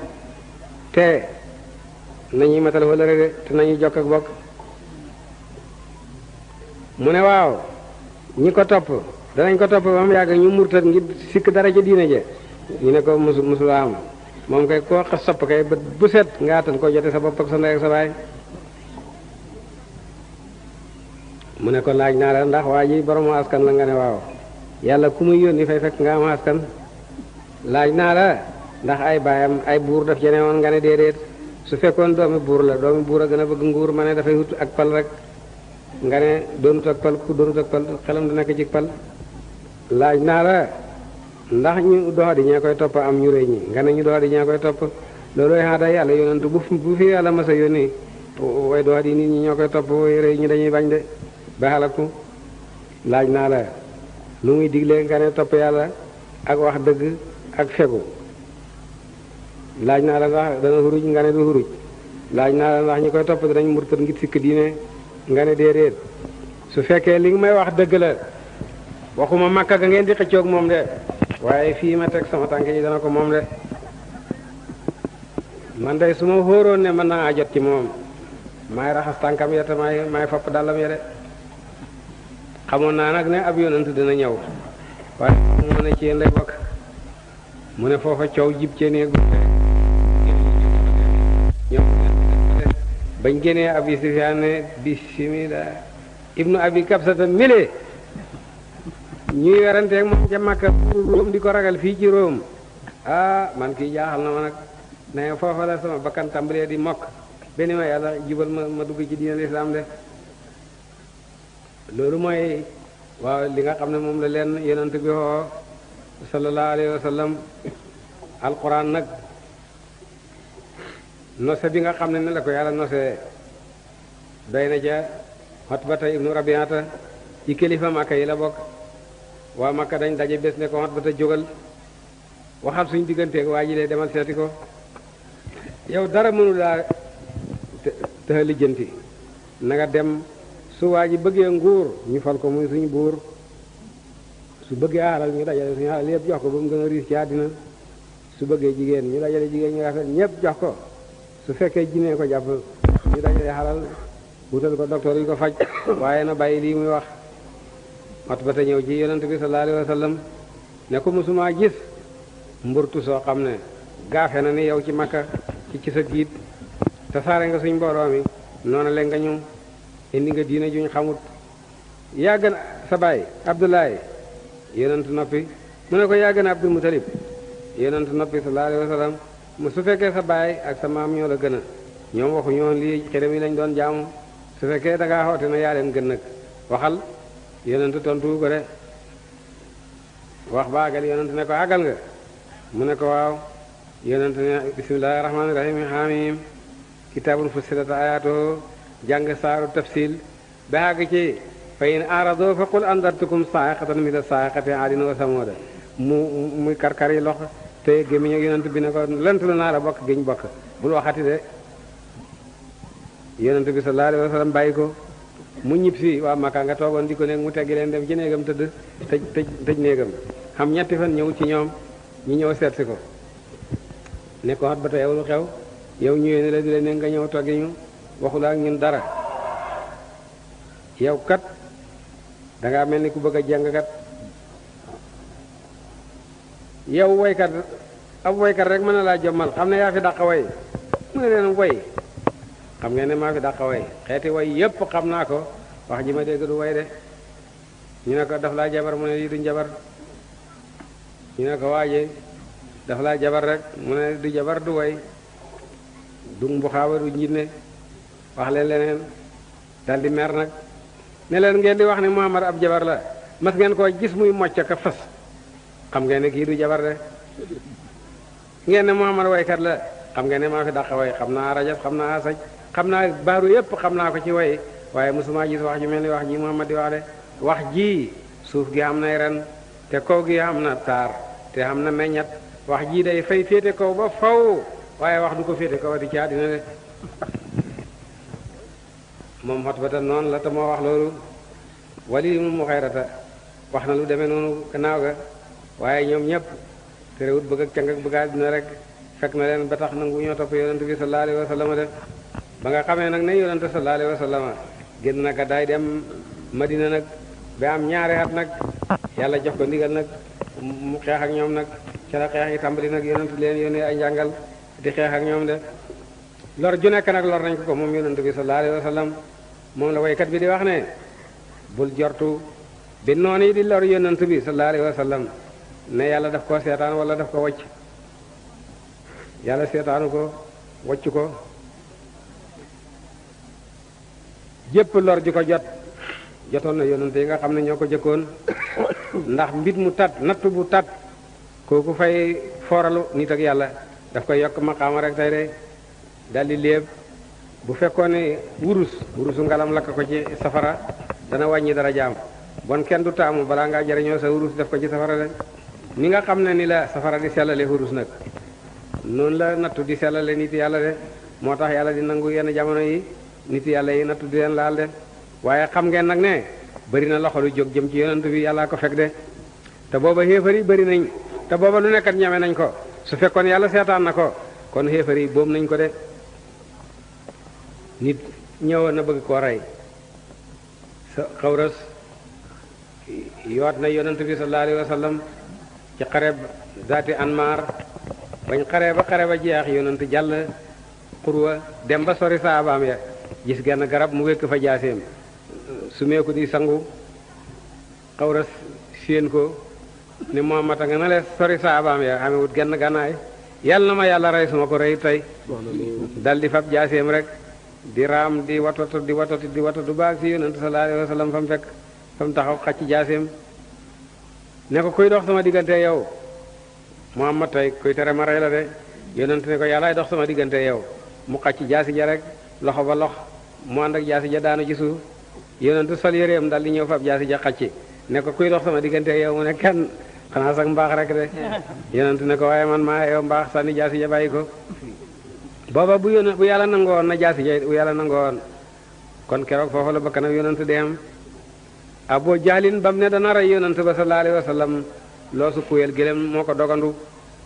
te nañuy matal wëllëre de te nañuy jokk ak bokk mu ne waaw ñi ko topp danañ ko topp ba mu yàgg ñu murtat ngir sikk dara ci diine je ñu ne ko musula am moom kay koo xas sopp kay bët bu set nga attan ko jote sa bopp ak sa ndey ak sa baay mu ne ko laaj naa la ndax waa ji borom askan la nga ne waaw yàlla ku muy yónni fay fekk nga am askan laaj naa la ndax ay baayam ay buur daf jene woon nga ne déedéet su fekkoon doomi buur la doomi buur a gën a bëgg nguur ma ne dafay wut ak pal rek nga ne doonut ak pal ku doonut ak pal xelam du nekk ci pal laaj naa la ndax ñu doxadi ñee koy topp am ñu rëy ñi nga ne ñu doxadi ñee koy topp loolooy xaada yàlla yonentu bu fi yàlla masa yónni way doxadi nit ñi ñoo koy topp way rëy ñi dañuy bañ de ba xalaku laaj naa la lu muy digle nga ne topp yàlla ak wax dëgg ak fegu laaj naa la ndax dana xuruj nga ne du xuruj laaj naa la ndax ñi koy topp dinañ murtat ngir sikk diine nga ne déedéet su fekkee li nga may wax dëgg la waxuma makka ga ngeen di xëccoog moom de waaye fii ma teg sama tànk yi dana ko moom de man day su ma xóoroon ne mën naa jot ci moom maay raxas tànkam ya te maay fopp dàllam ya de xamoon naa nag ne ab yonent dina ñëw waaye mu ne ci yéen lay bokk mu ne foofa coow jib cee néeg ñoom bañ génnee abi sufyaan ne bismillah ibnu abi kabsata mile ñuy weranteeg moom ca Makka Róom di ko ragal fii ci Róom man kii jaaxal na ma nag ne foofa la sama bakkan tàmbalee di mokk benn ma yàlla jubal ma dugg ci diinal islam de loolu mooy waaw li nga xam ne moom la leen yonent bi woo sallallahu alayhi wa sallam alquran nag nose bi nga xam ne la ko yàlla nose doy na ca Utbata ibnu Rabiata ci kilifa Makka yi la bokk waa Makka dañ daje bés ne ko Utbata jógal waxal suñ digganteeg waa ji lee demal seeti ko yow dara mënu laa tëxa lijjanti na nga dem su waa ji bëggee nguur ñu fal ko muy suñu buur su bëggee alal ñu dajale suñu alal yëpp jox ko ba mu gën a riis ci àddina su bëggee jigéen ñu dajale jigéen ñu rafet ñëpp jox ko su fekkee jinee ko jàpp ñu dajale xalal wutal ko docteur yi ko faj waaye na bàyyi lii muy wax Utbata ñëw ci yonent bi sallallahu alayhi wa sallam ne ko musuma gis mburtu soo xam ne gaafe na ni yow ci Makka ci sa giit tasaare nga suñ mbooloo mi noonu la nga ñu indi nga diina juñ xamut yàgg na sa baay Abdoulaye yonent noppi mu ne ko yàgg na Abdul Mutalib yonent noppi sallallahu alayhi wa sallam mu su fekkee sa baay ak sa maam ñoo la gën a ñoom waxu ñoon lii xerem yi lañ doon jaamu su fekkee da ngaa xoote na yaa leen gën nag waxal yonent tontu ko de wax baagal yonent ne ko àggal nga mu ne ko waaw yonent ne bismillahir rahmanir rahim hamim kitaabun fussilat ayaatuhu jàng saaru tafsil ba àgg ci fa in arado fa qul andartukum sa'iqatan mithla sa'iqati aadin wa samuuda muy karkar yi lox te gémmiñ ak yonent bi ne ko lent lu naa la bokk géñ bokk bul waxati de yonent bi sallallahu alayhi wa sallam bàyyi ko mu ñib si waa Makka nga toogoon di ko nekk mu teggi leen dem ci néegam tëdd tëj néegam xam ñetti fan ñëw ci ñoom ñu ñëw seet si ko ne ko Utbata yow lu xew yow ñëwee ne la di leen ne nga ñëw toggi ñu waxula ak ñun dara yow kat dangaa mel ni ku bëgg a jàng kat yow woykat ab woykat rek mën na laa jommal xam ne yaa fi dàq way mu ne leen way xam ngeen ne maa fi dàq way xeeti way yépp xam naa ko wax ji ma dégg du way de ñu ne ko daf laa jabar mu ne lii du jabar ñu ne ko waaje daf laa jabar rek mu ne du jabar du way du mbuxaaba du njinne wax leen leneen dal di mer nag ne leen ngeen di wax ne Muhammad ab jabar la mas ngeen koo gis muy mocc ka fas xam ngeen ne kii du jabar de ngeen ne Muhammad waykat la xam ngeen ne maa fi dàq way xam naa rajab xam naa asaj xam naa baaru yépp xam naa ko ci way waaye mosuma gis wax ju mel ni wax ji Muhammad di wax de wax ji suuf gi am nay ren te kaw gi am na taar te am na meññat wax ji day fay féete kaw ba faw waaye wax du ko féete kaw di ci àddina de moom Utbata noonu la te moo wax loolu Waliid ibn Mughirata wax na lu demee noonu gannaaw ga waaye ñoom ñëpp te réwut bëgg ak càng ak bëgg àddina rek fekk na leen ba tax nangu ñoo topp yonent bi sallallahu alayhi wa sallam de ba nga xamee nag ne yonent sallallahu alayhi wa sallam génn na gàddaay dem Madina nag ba am ñaari at nag yàlla jox ko ndigal nag mu xeex ak ñoom nag ca la xeex yi tàmbali nag yonent leen yónnee ay njàngal di xeex ak ñoom de lor ju nekk nag lor nañ ko moom yonent bi sallallahu alayhi wa sallam moom la waykat bi di wax ne bul jortu bi noonu yi di lor yonent bi sallallahu alayhi wa sallam ne yàlla daf ko seetaan wala daf ko wacc yàlla seetaanu ko wacc ko jépp lor ji ko jotoon na yonent yi nga xam ne ñoo ko jëkkoon ndax mbit mu tat natt bu tat kooku fay fooralu nit ak yàlla daf koy yokk maqaama rek tey de daldi léeb bu fekkoon ne wurusu ngalam lakk ko ci safara dana wàññi dara jaam bon kenn du taamu balaa ngaa jariñoo sa wurus def ko ci safara de ni nga xam ne ni la safara di sellale wurus nag noonu la nattu di sellale nit yàlla de moo tax yàlla di nangu yenn jamono yi nit yàlla yi nattu di leen laal de waaye xam ngeen nag ne bari na loxo lu jóg jëm ci yonent bi yàllaa ko fekk de te booba xéefar yi bari nañ te booba lu nekkat ñame nañ ko su fekkoon yàlla seetaan na ko kon xéefar yi boom nañ ko de nit ñëwoon na bëgg koo rey sa xawras yoot na yonent bi sallallahu alayhi wa sallam ci xareb zaati anmar bañ xare ba jeex yonent jàll xurwa dem ba sori saabaam ya gis genn garab mu wékk fa jaaseem su meeku di sangu xawras séen ko ni Muhammad a nga na le sori saabaam ya xamewut genn gànnaay yàlla na ma yàlla rey suma ko rey tey dal di fab jaaseem rek di raam di watatu baag si yonent sallallahu alayhi wa sallam fa mu fekk fa mu taxaw xacc jaaseem ne ko kuy dox sama diggante yow Muhammad tey kuy tere ma rey la de yonent ne ko yàllaay dox sama diggante yow mu xacc jaasi ja rek loxo ba lox mu ànd ak jaasi ja daanu ci suuf yonent sol yéreem dal di ñëw fab jaasi ja xacc ne ko kuy dox sama diggante yow mu ne kenn xanaa sax mbaax rek de yonent ne ko waaye man maa yow mbaax sànni jaasi ja bàyyi ko booba bu yàlla nangoon na jaasi ja bu yàlla nangoon kon keroog foofu la bakkanam yonent dem Abu Jahlin bam ne dana rey yonent ba sallallahu alayhi wa sallam loo su kuyel gëlëm moo ko dogandu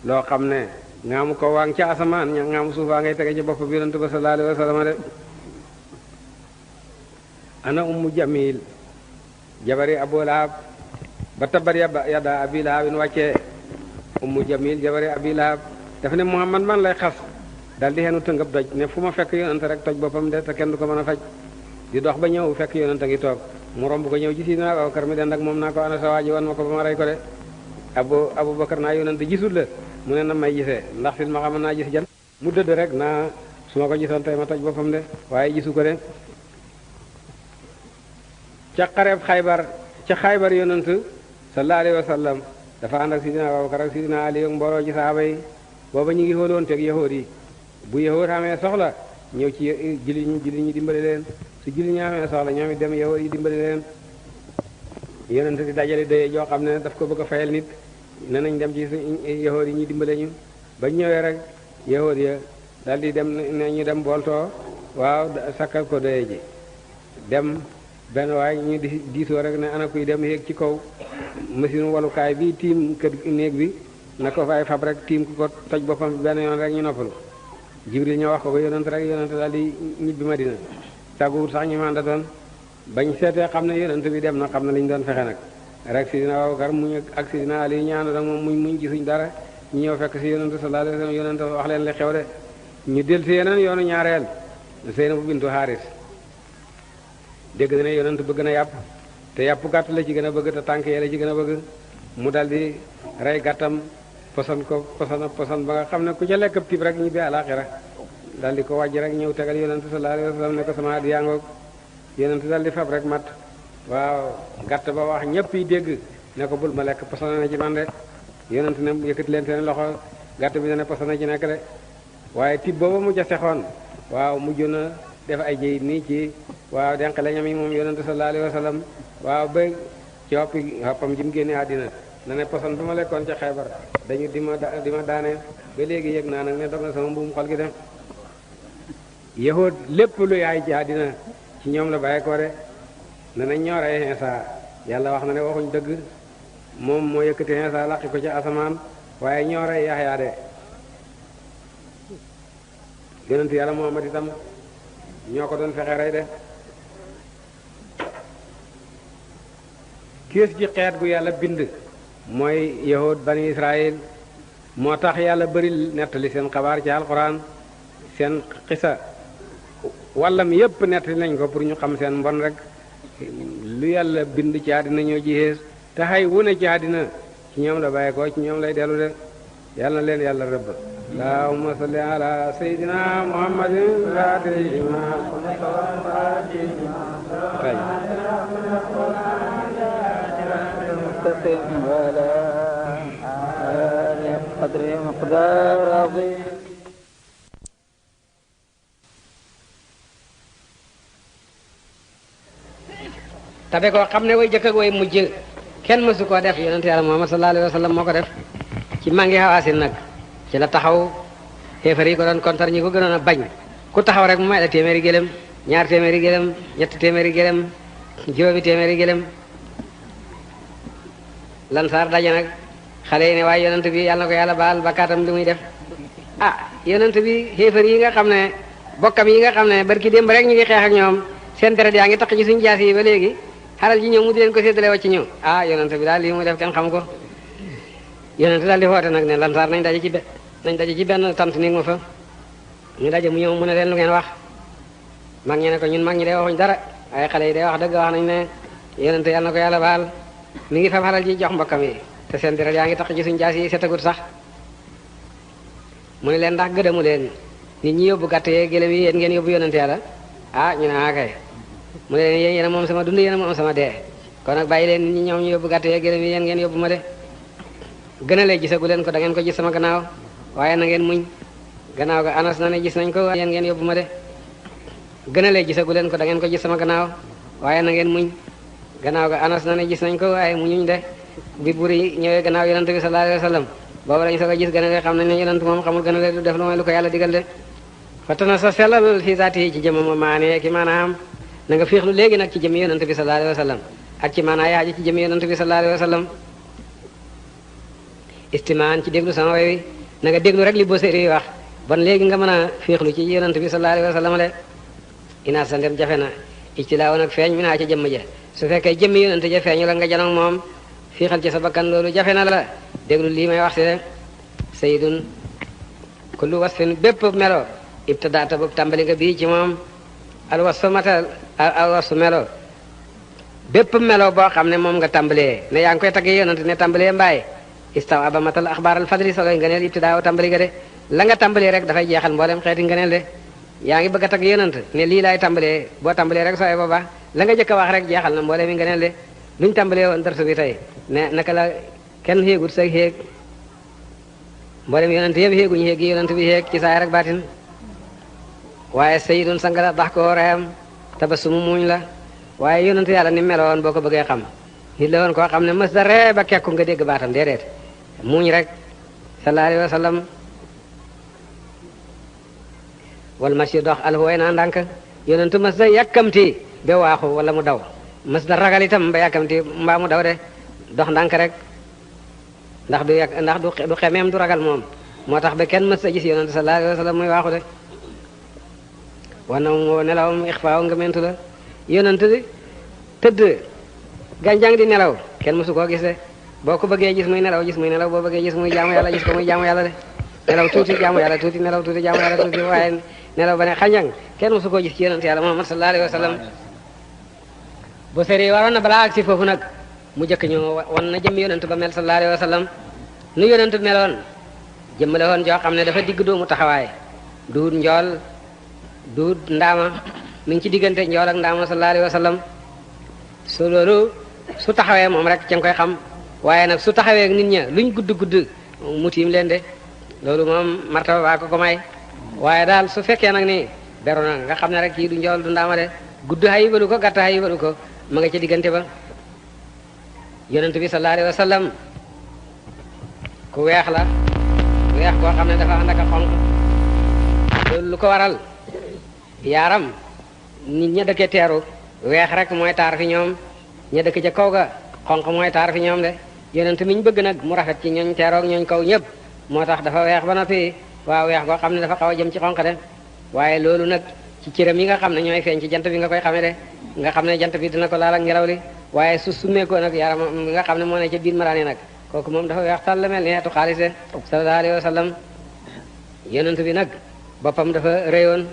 loo xam ne ngaamu ko waa ngi ca asamaan ña ngaamu suufaa ngay tege ci bopp bi yonent ba sallallahu alayhi wa sallam de ana ummu jamil jabari Abu Lahab ba tabar yadda abi lahabin wàccee ummu jamil jabari abi lahab dafa ne Muhammad man lay xas dal di xenu tëngëb doj ne fu ma fekk yonent rek toj boppam de te kenn du ko mën a faj di dox ba ñëw fekk yonent a ngi toog mu romb ko ñëw ci Sidina Abubakar mi den ak moom naa ko ana sa waaji wan ma ko ba ma rey ko de Abubakar naa yonent gisul la mu ne na may gisee ndax fit ma xam naa gis jan mu dëdd rek naa su ma ko gisoon tey ma toj boppam de waaye gisu ko de ca xaybar yonent sallallahu alayhi wa sallam dafa ànd ak Sidina Abubakar ak Sidina Ali ak mbooloo ci saaba yi booba ñu ngi xooloon teg yahood yi bu yahood amee soxla ñëw ci jullit ñi dimbali leen su jullit ñi amee soxla ñoom it dem yahood yi dimbali leen yonent di dajale doye joo xam ne daf ko bëgg a fayal nit ne nañ dem ci yahood yi ñu dimbale ñu ba ñëwee rek yahood ya daal di dem ne ñu dem booltoo waaw sakkal ko doye ji dem benn waaye ñu diisoo rek ne ana kuy dem yéeg ci kaw machine walukaay bi tiim kër néeg bi na ko fay fab rek tiim ku ko toj boppam benn yoon rek ñu noppalu Jibril ñoo wax ko yonent rek yonent daal di ñibbi Madina tàgguwut sax ñu manda doon bañ seetee xam ne yonent bi dem na xam ne li ñu doon fexe nag rek Sidina Abubakar muñ ak Sidina Ali ñaanu nag moom muñ gisuñ dara ñu ñëw fekk si yonent sallallahu alayhi wasallam yonent wax leen li xew de ñu del si yeneen yoonu ñaareel Seynabu bintu Haaris dégg na ne yonent bëgg na yàpp te yàpp gàtt la ci gën a bëgg te tànk yee la ci gën a bëgg mu dal di rey gàttam posan ba nga xam ne ku ca lekk tib rek ñibbi àlaxira dal di ko wàjj rek ñëw tegal yonent sallallahu alayhi wasallam ne ko sama at yaa ngoog yonent dal di fab rek mat waaw gàtt ba wax ñëpp yi dégg ne ko bul ma lekk posan na ci man de yonent ne yëkkati leen seen loxo gàtt bi ne posan na ci nekk de waaye tib booba mu ca sexoon waaw mujj na def ay jëyit nii ci waaw denq la ñam yi moom yonent sallallahu alayhi wasallam waaw ba ci xoppam ji mu génne àddina na ne poson bi ma lekkoon ca Xaybar dañu di ma daane ba léegi yëg naa nag ne dog na sama mbuum xol gi dem yahood lépp lu yaay ci àddina ci ñoom la bàyyi ko de ne nañ ñoo rey Iisaa yàlla wax na ne waxuñ dëgg moom moo yëkkati Iisaa laqi ko ci asamaan waaye ñoo rey Yaxya de yonent yàlla Muhammad itam ñoo ko doon fexe rey de kiis gi xeet gu yàlla bind mooy yahud bani Israël moo tax yàlla bari nettali seen xabaar ci alxuraan seen xisa wàllam yépp nettali nañ ko pour ñu xam seen mbon rek lu lu yàlla bind ci àddina ñoo ci xees te xay wune ci àddina ci ñoom la bàyyi ko ci ñoom lay dellu de yàlla na leen yàlla rëbb allahumma salli ala sayyidina muhammadin faatihima وعلى آله قدر مقدار عظيم tabe koo xam ne way jëkk ak way mujj kenn mësu koo def yonente yàlla Muhammad sallallahu alayhi wa sallam moo ko def ci mangi xawaasin nag ci la taxaw xéefar yi ko doon kontar ñi ko gënoon a bañ ku taxaw rek mu may la téeméeri gélém ñaar téeméeri gélém ñetti téeméeri gélém juróomi téeméeri gélém lansaar daje nag xale yi ne waaye yonent bi yàlla na ko yàlla baal bakkaatam li muy def ah yonent bi xéefar yi nga xam ne bokkam yi nga xam ne barki démb rek ñu ngi xeex ak ñoom seen deret yaa ngi taq ci suñu jaas yi ba léegi xaral ji ñëw mu di leen ko séddale wàcc ñëw ah yonent bi daal lii muy def kenn xam ko yonent daal di xoote nag ne lansaar nañ daje ci benn tant néeg ma fa ñu daje mu ñëw mu ne leen lu ngeen wax mag ñi ne ko ñun mag ñi day waxuñ dara waaye xale yi day wax dëgg wax nañ ne yonent yàlla na ko yàlla baal mi ngi fam xaral ji jox mbokkam yi te seen deret yaa ngi taq ci suñu jaas yi setagut sax mu ne leen ndax gëdamu leen nit ñi yóbbu gàtt yee gélém yi yéen ngeen yóbbu yonent yàlla ah ñu ne kay mu ne leen yéen moom sama dund yéen moom sama dee kon nag bàyyi leen nit ñi ñoom ñu yóbbu gàtt yee gélém yi yéen ngeen yóbbu ma de gën a lee gisagu leen ko da ngeen ko gis sama gannaaw waaye na ngeen muñ gannaaw ga anas na ne gis nañ ko yéen ngeen yóbbu ma de gën a lee gisagu leen ko da ngeen ko gis sama gannaaw waaye na ngeen muñ gannaaw ga anas na ne gis nañ ko waaye muñuñ de bi buri ñëwee gannaaw yonent bi sallallahu alayhi wa sallam boobu lañ soog a gis gën a lee xam nañ ne yonent moom xamul gën a lee du def lu mooy lu ko yàlla digal de fatana sa sellal fi zaati yi ci jëmam maanee ki maanaam na nga féexlu léegi nag ci jëmi yonent bi sallallahu alayhi wa sallam ak ci maanaa yaaji ci jëmi yonent bi sallallahu alayhi wa sallam istimaan ci déglu sama way wi na nga déglu rek li boo séeri wax bon léegi nga mën a féexlu ci yonent bi sallallahu alayhi wa sallam de inaat sa ndem jafe na ijtilaaw nag feeñ mi naa ca jëmm ja su fekkee jëmmi yonent ja feeñu la nga janoog moom fiixal ci sa bakkan loolu jafe na la déglu lii may wax si de sayyidun kullu wasfin bépp melo ibtadaata boobu tàmbali nga bii ci moom alwasu matal alwasu melo bépp melo boo xam ne moom nga tàmbalee ne yaa ngi koy tagge yonent ne tàmbalee mbaay istaw aba matal axbaaral fadli soloy ngëneel ibtidaaw tàmbali nga de la nga tàmbalee rek dafay jeexal mboolem xeeti ngëneel de yaa ngi bëgg a tagg yonent ne lii laay tàmbalee boo tàmbalee rek sooy booba la nga jëkk a wax rek jeexal na mboolem yi ngëneel de luñ tàmbalee woon darsu bi tey ne naka la kenn xéegut sa xéeg mboolem yonent yëpp xéeguñu xéeg gi yonent bi xéeg ci saay rek baatin waaye sayidun sangala dax ko reyam tabasumu muuñ la waaye yonent yàlla ni meloon boo ko bëggee xam nit la woon koo xam ne mës da ree ba kekku nga dégg baatam déedéet muuñ rek sallallahu alayhi wa sallam wal masi dox alhuway naa ndànk yonentu mës da yàkkamti ba waaxu wala mu daw mës da ragal itam ba yàkkamti mbaa mu daw de dox ndànk rek ndax du xemeem du ragal moom moo tax ba kenn mës da gis yonentu sallallahu alayhi wa sallam muy waaxu de wana moo nelawam ixfaaw nga mentu la yonent di tëdd gànjang di nelaw kenn mësu koo gis de boo ko bëggee gis muy nelaw boo bëggee gis muy jaamu yàlla gis ko muy jaamu yàlla de nelaw tuuti jaamu yàlla tuuti nelaw tuuti jaamu yàlla tuuti waaye nelaw ba ne xanjang kenn mësu koo gis ci yonent yàlla Muhammad sallallahu alayhi wa sallam bu seri waroon na balaa ak si foofu nag mu jëkk ñu wan na jëm yonent ba mel sallallahu alayhi wa sallam nu yonent meloon jëmm la woon joo xam ne dafa digg doomu taxawaay duut njool duut ndaama mi ngi ci diggante njool ak ndaama sallallahu alayhi wa sallam su loolu su taxawee moom rek ca nga koy xam waaye nag su taxawee nit ña luñ gudd gudd mu tiim leen de loolu moom martaba baa ko may waaye daal su fekkee nag ni beru na nga xam ne rek kii du njool du ndaama de gudd xayi balu ko gàtt xayi balu ko ma nga ci diggante ba yonent bi sallallahu alayhi wa sallam ku weex la weex koo xam ne dafa ànd ak a xonq loolu lu ko waral yaaram nit ña dëkkee teeru weex rek mooy taar fi ñoom ña dëkk ca kaw ga xonq mooy taar fi ñoom de yonent mi ñu bëgg nag mu rafet ci ñooñ teeroog ñooñ kaw ñëpp moo tax dafa weex ba noppi waaw weex goo xam ne dafa xaw a jëm ci xonq de waaye loolu nag ci cëram yi nga xam ne ñooy feeñ ci jant bi nga koy xamee de nga xam ne jant bi dina ko laal ak ngelaw li waaye su summeekoo nag yaram nga xam ne moo ne ca biir maraani nag kooku moom dafa weex tàll mel ni xeetu xaalis de sallallahu alayhi wa sallam yonent bi nag boppam dafa rëyoon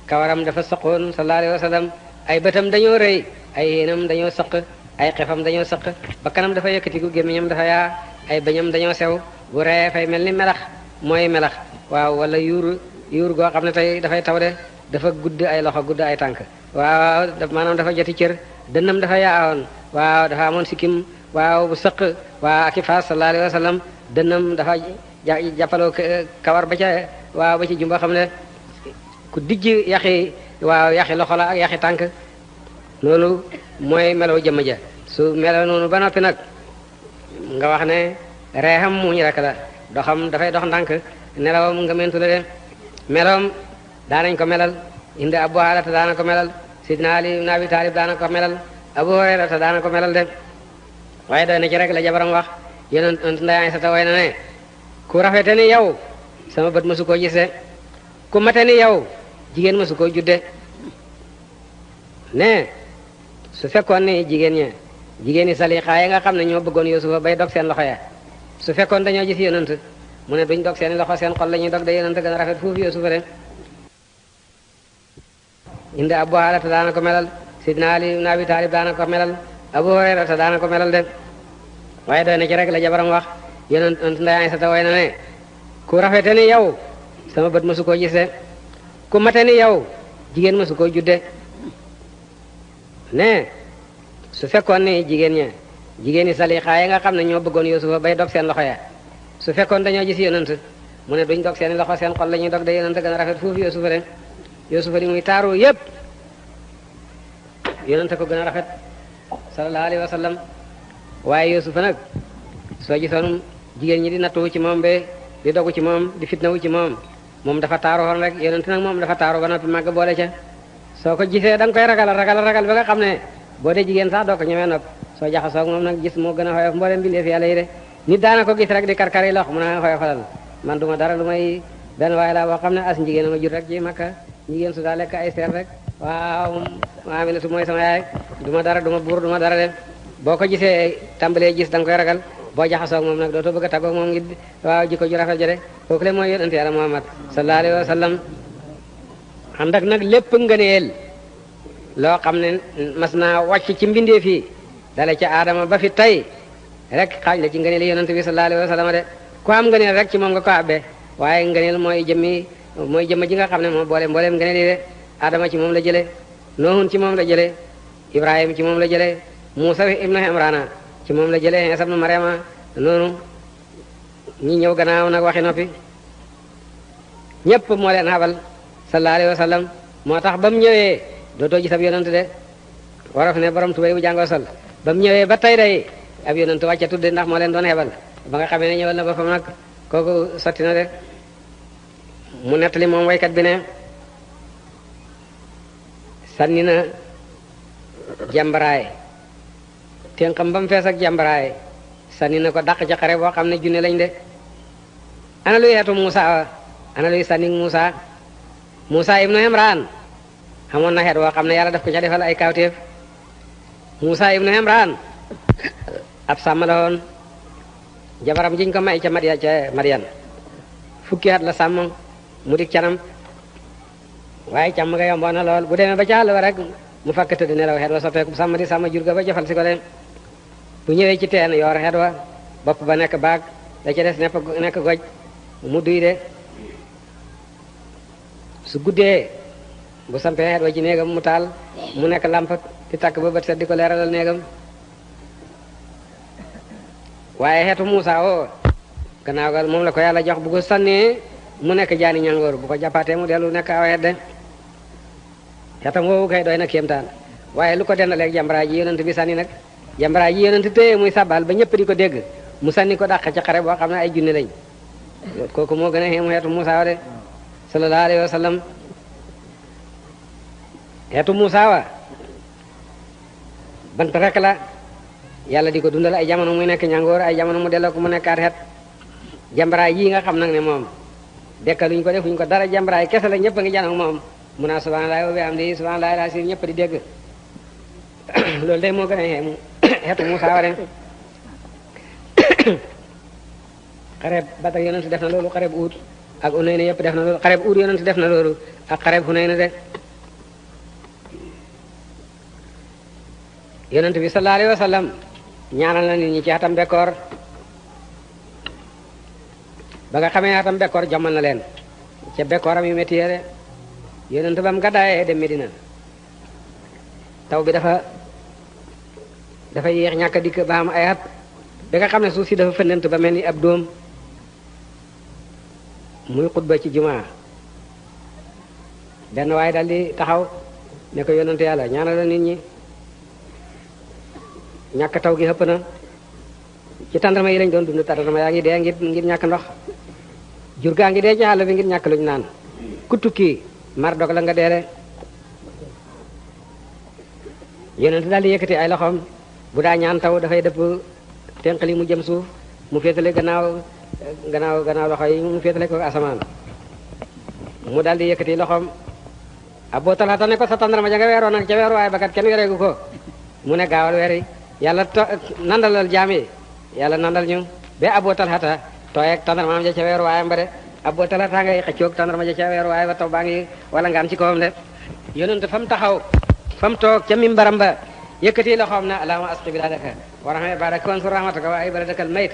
kawaram dafa saqoon sallallahu alayhi wa sallam ay bëtam dañoo rëy ay yéenam dañoo saq ay xefam dañoo sëq ba kanam dafa yëkkatiku gémmiñam dafa yaa ay bañam dañoo sew bu ree fay mel ni melax mooy melax waaw wala yuur goo xam ne tey dafay taw de dafa gudd ay loxo gudd ay tànk waaw maanaam dafa joti cër dënnam dafa yaawoon waaw dafa amoon sikkim waaw bu sëq waaw aki faas sallallahu alayhi wa sallam dënnam dafa jàppaloo kawar ba ca waaw ba ci jumba xam ne ku dijj yaxi waaw yaxi loxo la ak yaxi tànk loolu mooy melaw jëmm ja su melaw noonu ba noppi nag nga wax ne reexam muñ rek la doxam dafay dox ndànk nelawam nga mentu la de melawam daanañ ko melal indi Abu Haalata daana ko melal Sidna Ali ibn Abi Talib daana ko melal Abu Hurayrata daana ko melal de waaye doy na ci rek la jabaram wax yonent Ndey Aysata way na ne ku rafete ni yow sama bët mësu koo gis de ku mate ni yow jigéen mësu koo judde ne su fekkoon ni jigéen ñi Salixaa yi nga xam ne ñoo bëggoon Yuusufa bay dog seen loxo ya su fekkoon dañoo gis yonent mu ne duñ dog seen loxo seen xol la ñuy dog de yonent gën a rafet foofu Yuusufa de indi Abu Haalata daana ko melal Sidna Ali ibn Abi Talib daana ko melal Abu Hurayrata daana ko melal de waaye doy na ci rek la jabaram wax yonent Ndey Aysata way na ne ku rafete ni yow sama bët mësu koo gis de ku mate ni yow jigéen mësu koo judde ne su fekkoon ni jigéen ñi Salixaa yi nga xam ne ñoo bëggoon Yuusufa bay dog seen loxo ya su fekkoon dañoo gis yonent mu ne duñ dog seen loxo seen xol la ñuy dog de yonent gën a rafet foofu Yuusufa de Yuusufa li muy taaru yépp yonent ko gën a rafet sallallahu alayhi wa sallam waaye Yuusufa nag soo gisoon jigéen ñi di nattuwu ci moom be di dogu ci moom di fitnawu ci moom dafa taaru woon rek yonent nag moom dafa taaru ba noppi màgg boole ca soo ko gisee da nga koy ragal ba nga xam ne boo dee jigéen sax doo ko ñemee nopp soo jaxasoo ak moom nag gis moo gën a xoyof mboolem bindeef yàlla yi de nit daana ko gis rek di karkari lox mun a xoyofalal man duma dara lu may benn waaye laa boo xam ne as njigéen ma jur rek ci Makka jigéen su daa lekk ay seer rek waaw Aminatu mooy sama yaay duma dara duma buur duma dara de boo ko gisee tàmbalee gis da nga koy ragal boo jaxasoo ak moom nag dootoo bëgg a tàggoog moom ngi waaw jikko ju rafet ja de kooku le mooy yonent yàlla Muhammad sallallahu alayhi wa sallam ànd ak nag lépp ngëneel loo xam ne mas naa wàcc ci mbindeef yi dale ca aadama ba fi tey rek xaaj la ci ngëneel yonent bi sallallahu alayhi wa sallam de ku am ngëneel rek ci moom nga ko abbee waaye ngëneel mooy jëmm ji nga xam ne moom mbooleem ngëneel yi de aadama ci moom la jële noohun ci moom la jële ibrahim ci moom la jële muusa ibnu imrana ci moom la jële Iisa ibnu Maryama noonu ñi ñëw gannaaw nag waxi noppi ñépp moo leen xabal sallallahu alayhi wa sallam moo tax ba mu ñëwee dootoo gis ab yonent de wolof ne borom tubéy bu jàngoo sol ba mu ñëwee ba tey day ab yonent wàcce tudde ndax moo leen doon xebal ba nga xamee ne ñëwal na boppam nag kooku sotti na de mu nettali moom waykat bi ne sànni na jàmbaraay ténqam ba mu fees ak jàmbaraay sànni na ko dàq ca xare boo xam ne junne lañ de ana luy xeetu Muusa ana luy sànni Muusa ibnu Imraan xamoon na xeet woo xam ne yàlla daf ko ca defal ay kawtéef Muusa ibnu Imraan ab sàmm la woon jabaram jiñ ko may ca Madiyan fukki at la sàmm mu dik canam waaye càmm nga yomboon na lool bu demee ba ca àll ba rek mu fakk tëdd nelaw xeet wa soppeeku sàmm di sàmm jur ga ba jëfal si ko de bu ñëwee ci teen yor xeet wa bopp ba nekk baag da ca des nekk goj mu duy de su guddee bu sampee xeet wa ci néegam mu taal mu nekk làmp di takk ba bët set di ko leeralal néegam waaye xeetu Muusa o gannaaw ga moom la ko yàlla jox bu ko sànnee mu nekk jaani ñangoor bu ko jàppaatee mu dellu nekk aw xeet de xeetam woowu kay doy na kéemtaan waaye lu ko dendaleeg jàmbaraay ji yonent bi sànni nag jàmbaraay ji yonent téye muy sabal ba ñëpp di ko dégg mu sànni ko dàq ci xare boo xam ne ay junne lañ kooku moo gën a xeemu xeetu Muusa wa de sallallahu alayhi wa sallam xeetu Muusa wa bant rek la yàlla di ko dundal ay jamono muy nekk ñangoor ay jamono mu delloo ko mu nekkaat xeet jàmbaraay yi nga xam nag ne moom dekkaluñ ko defuñ ko dara jàmbaraay kese la ñëpp a ngi janoog moom mu naa subhanallahi wa bihamdihi subhanallahi al-azim ñëpp di dégg loolu day moo gën a xeemu xeetu Muusa wa de xareb Badar yonent def na loolu xareb Uhud ak Hunayn yëpp def na loolu xareb Uhud yonent def na loolu ak xareb Hunayn de yonent bi sallallahu alayhi wa sallam ñaanal na nit ñi ci atam bekkoor ba nga xamee atam bekkoor jommal na leen ca bekkooram yu métti de yonent bam gàddaayee dem Medina taw bi dafa yéex ñàkk a dikk ba am ay at ba nga xam ne suuf si dafa fëndant ba mel ni ab dóom muy xutba ci jumaa benn waaye dal di taxaw ne ko yonent yàlla ñaanal la nit ñi ñàkk taw gi xëpp na ci tàndarma yi lañ doon dund tàndarma yaa ngi dee ngir ñàkk ndox jur gaa ngi dee ci àll bi ngir ñàkk luñ naan ku tukki mar dog la nga deele yonent daal di yëkkati ay loxoom bu daa ñaan taw dafay dëpp tenqali mu jëm suuf mu féetale gannaaw loxo yi mu féetale ko asamaan mu daal di yëkkati loxoom Abu Talha ne ko sa tàndarma ja nga weeroon nag ca weeru waaye bakat kenn wereegu ko mu ne gaawal weer yi yàlla nandalal jaam yi yàlla nandal ñu ba Abu Talha tooy ak tàndarmaam ja ca weeru waayam ba de Abu Talha ngay xëccoog tàndarma ja ca weeru waaye ba taw baa ngi wala ngaan ci kawam de yonent fa mu taxaw fa mu toog ca mimbaram ba yëkkati loxoom na allahumma asqi biladaka wa rahma barak wansur rahmataka wa ay baladakal mayt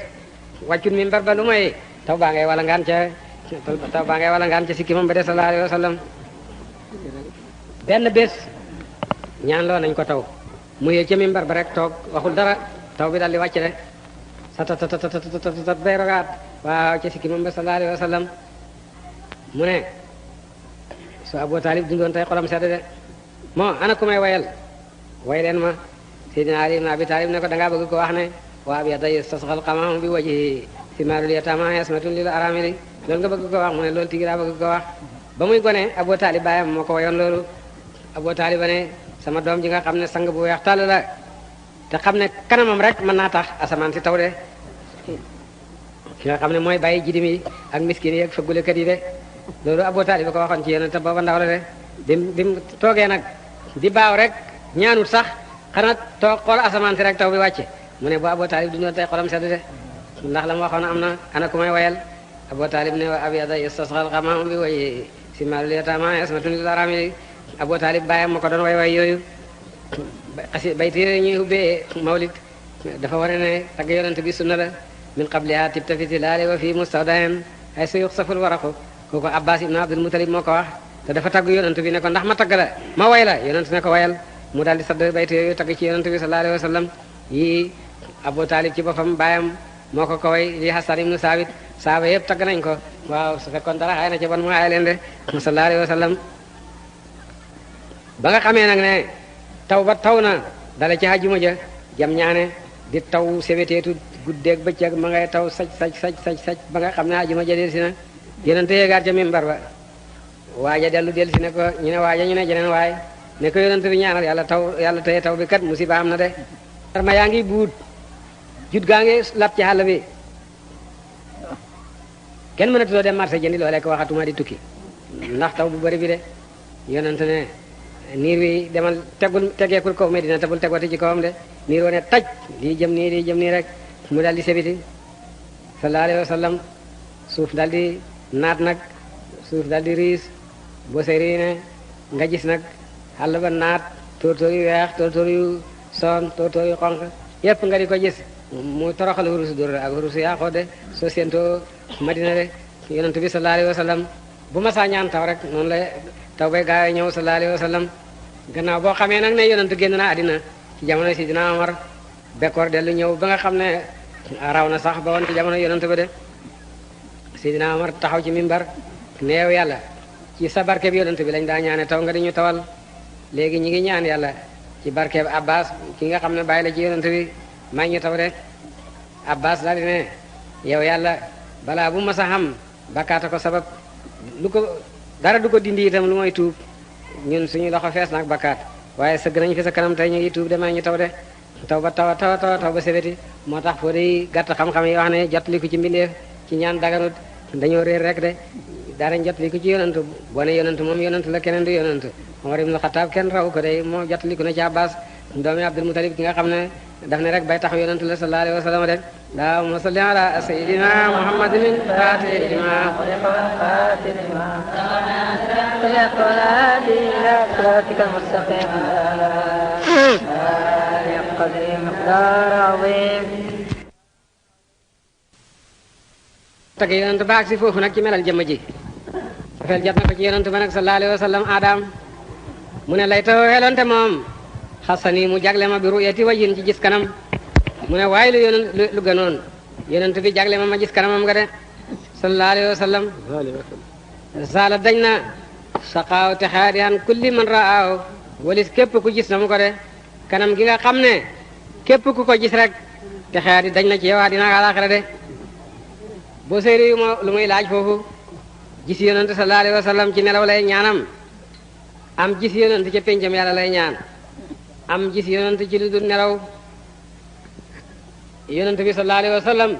wàccul mimbar ba lu mooy taw baa ngay wala ngaan ca sikki moom ba de sallallahu alayhi wa sallam benn bés ñaan loo nañ ko taw mu yëg ca mimbar ba rek toog waxul dara taw bi daldi wàcc de sa bay rogaat waaw ca sikki moom ba sallallahu alayhi wa sallam mu ne su Abu Talib dundoon tey xolam sedd de moo ana ku may wayal way leen ma Seydina Ali ibn Abi Talib ne ko dangaa bëgg ko wax ne waa bi day stasxal xamam bi waji simarul yatama yasmatun lil aramili loolu nga bëgg ko wax mu ne loolu tigi daa bëgg ko wax ba muy gone Abu Talib baayam moo ko wayoon loolu Abu Talib ne sama doom ji nga xam ne sang bu weex tàll la te xam ne kanamam rek mën naa tax asamaan si taw de ki nga xam ne mooy bàyyi jidim yi ak miskin yi ak fëggulekat yi de loolu Abu Talib ba ko waxoon ci yéen te booba ndaw la de bi mu toogee nag di baaw rek ñaanut sax xanaa toog xool asamaan si rek taw bi wàcce mu ne bu Abu Talib du ñëw tey xolam sedd de ndax la mu waxoon am na ana ku may wayal Abu Talib ne wa abyada yastasqal ghamam bi way simalul yatama yasmatun lil aramili Abu Talib bàyyam ma ko doon way yooyu bayti yooyu ñuy ubbee mawlid dafa wane ne tagg yonent bi sunna la min qabliha tibta fi tilali wa fi mustawdahin ay sa yuxsaful waraqu kooku Abbas ibn Abdul Muttalib moo ko wax te dafa tagg yonent bi ne ko ndax ma tagg la ma way la yonent ne ko wayal mu daal di sadd bayti yooyu tagg ci yonent bi sallallahu alayhi wa sallam yi Abu Talib ci boppam bàyyam moo ko way li Hasan ibn Sabit saaba yëpp tagg nañ ko waaw su fekkoon dara xay na ci bon mu aay leen de sallallahu alayhi wa sallam ba nga xamee nag ne taw ba taw na dala ci àjjuma ja jam ñaane di taw seweteetu guddeeg bëccëg ma ngay taw saj ba nga xam ne àjjuma ja delsi na yonente yéegaat ca mimbar ba waaja delsi ne ko ñu ne waaja ñu ne jeneen waay ne ko yonente bi ñaanal yàlla teye taw bi kat musiba am na de ma yaa ngi buut jut gaa ngi lap ci xàll bi kenn mënatuloo dem marché jëndi loolee ko waxatuma di tukki ndax taw bu bari bi de yonente ne niir wi demal tegeekul kaw Medina te bul tegwati ci kawam de niir wone taj lii jëm nii rek mu daal di sebiti sallallahu alayhi wa sallam suuf daal di naat nag suuf daal di riis boo seri ne nga gis nag xàll ba naat tóortóor yu weex tóortóor yu son tóortóor yu xonq yépp nga di ko gis mu toroxal hurusu dur ak hurusu yaaxoo de soo séentoo Madina de yonent bi sallallahu alayhi wa sallam bu ma saa ñaan taw rek noonu la taw bay gaawee ñëw sallallahu alayhi wa sallam gannaaw boo xamee nag ne yonent génn na àddina ci jamono Sidina Omar bekkoor dellu ñëw ba nga xam ne raw na sax ba woon ci jamono yonent ba de Sidina Omar taxaw ci mimbar neew yàlla ci sa barkeb yonent bi lañ daa ñaane taw nga di ñu tawal léegi ñi ngi ñaan yàlla ci barkeb Abbas ki nga xam ne bàyyi la ci yonent bi may ñu taw de Abbas daal di ne yow yàlla balaa bu ma sa xam bakkaata ko sabab lu ko dara du ko dindi itam lu mooy tuub ñun suñu loxo fees nag bakkaat waaye sëgg nañ fi sa kanam tey ñu ngi tuub demee ñu taw de taw ba taw ba sebeti moo tax foo day gàtt xam-xam yi wax ne jot li ko ci mbindeef ci ñaan daganut dañoo réer rek de daanañ jot li ko ci yonant boo ne yonant moom yonant la keneen du yonant Omar ibn Khattab kenn raw ko day moo jot li ko na ci Abbas doomi Abdul Muttalib ki nga xam ne daf ne rek bay tax yonant la sallallahu alayhi wa sallam de allahumma salli ala sayyidina muhammadin fatih lima صراطك المستقيم قدر مقدار عظيم tagg yonent ba ak si foofu nag ci melal jëmm ji safeel jot na ko ci yonent ba nag sallallahu alayhi wa sallam adam mu ne lay taw xelonte moom xasani mu jagle ma bi ru'yati wajhin ci gis kanam mu ne waaye lu gënoon yonent bi jagle ma gis kanamam nga de sallallahu alayhi wa sallam sala dañ na saqaaw te xaari an kulli man raaw walis képp ku gis na mu ko de kanam gi nga xam ne képp ku ko gis rek te xaari dañ na ci yow dina àlaxira de boo séeri yu ma lu muy laaj foofu gis yonent sallallahu alayhi wa sallam ci nelaw lay ñaanam am gis yonent ca péncam yàlla lay ñaan am gis yonent ci lu dul nelaw yonent bi sallallahu alayhi wa sallam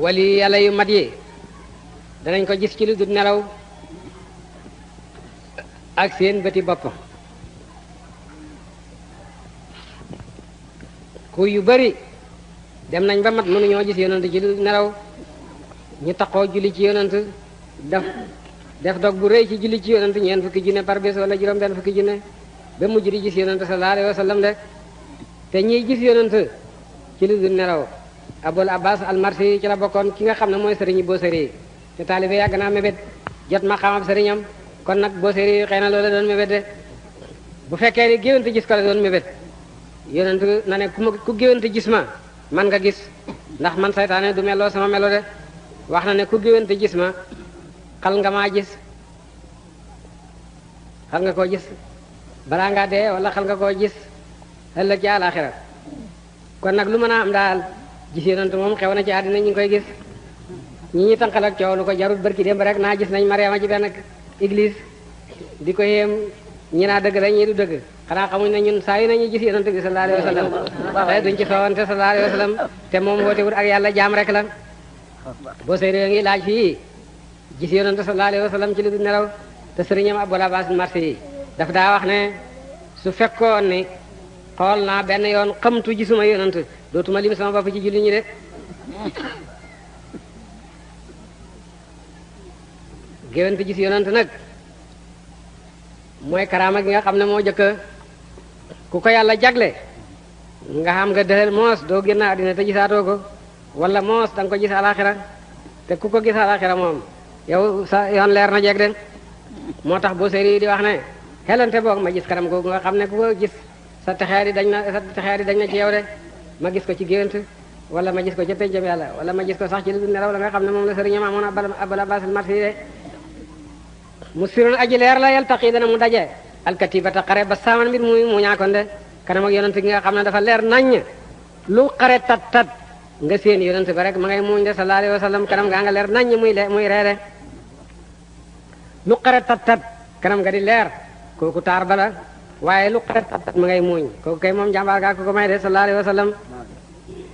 wali yàlla yu mat yi danañ ko gis ci lu dul nelaw ak seen bëti bopp ku yu bari dem nañ ba mat mënuñoo gis yonent ci lu nelaw ñu taxoo julli ci yonent def dog bu rëy ci julli ci yonent ñeent fukki junne par bés wala juróom benn fukki junne ba mujj di gis yonent sallallahu alayhi wa sallam de te ñiy gis yonent ci lu dul nelaw Abul Abbas al-Marsi ci la bokkoon ki nga xam ne mooy sëriñi boo sëri te taalibe yàgg naa mébét jot ma xamab sëriñam kon nag boo sëri xëy na loola doon mébét de bu fekkee ni géwante gis ko la doon mébét yonent na ne ku géwante gis ma man nga gis ndax man saytaane du meloo sama melo de wax na ne ku géwante gis ma xal nga maa gis xal nga koo gis balaa ngaa dee wala xal nga koo gis ëllëg ci àlaxira kon nag lu mën a am daal gis yonent moom xew na ci àddina ñu ngi koy gis ñi tànqal ak coow lu ko jarut barki démb rek naa gis nañ Mariama ci benn église di ko yéem ñi naa dëgg la ñii du dëgg xanaa xamuñ ne ñun saa yu nañu gis yonent bi sallallahu alayhi wa sallam te duñ ci soowante sallallahu alayhi wa sallam te moom wootewut ak yàlla jaam rek la boo séeréer ngi laaj fii gis yonent sallallahu alayhi wa sallam ci lu du nelaw te sëriñam Abul Abbas marché yi daf daa wax ne su fekkoon ni xool naa benn yoon xamtu gisuma yonent dootuma lim sama bopp ci julli ñi de géwante gis yonent nag mooy karaama gi nga xam ne moo jëkk ku ko yàlla jagle nga xam nga dëxal moos doo génn àddina te gisaatoo ko wala moos da nga ko gis alaxira te ku ko gis alaxira moom yow sa yoon leer na jeeg de moo tax boo séeri di wax ne xelante boog ma gis kanam googu nga xam ne ku ko gis sa texeer yi dañ na ci yow de ma gis ko ci géwant wala ma gis ko ca pencam yàlla wala ma gis ko sax ci lu dul nelaw la nga xam ne moom la sëriñam amoon Abul Abbas al-Marsi de mu sirul aji leer la yaltaqi dana mu daje alkatibata xare ba saaman mbir muy mu ñaakoon de kanam ak yonent gi nga xam ne dafa leer naññ lu xare tat nga seen yonent ba rek ma ngay muuñ de sallallahu alayhi wa sallam kanam gaa nga leer naññ muy reede lu xare tat kanam nga di leer kooku taar bala waaye lu xare tat ma ngay muuñ kooku kay moom jàmbaar gaa ko may de sallallahu alayhi wa sallam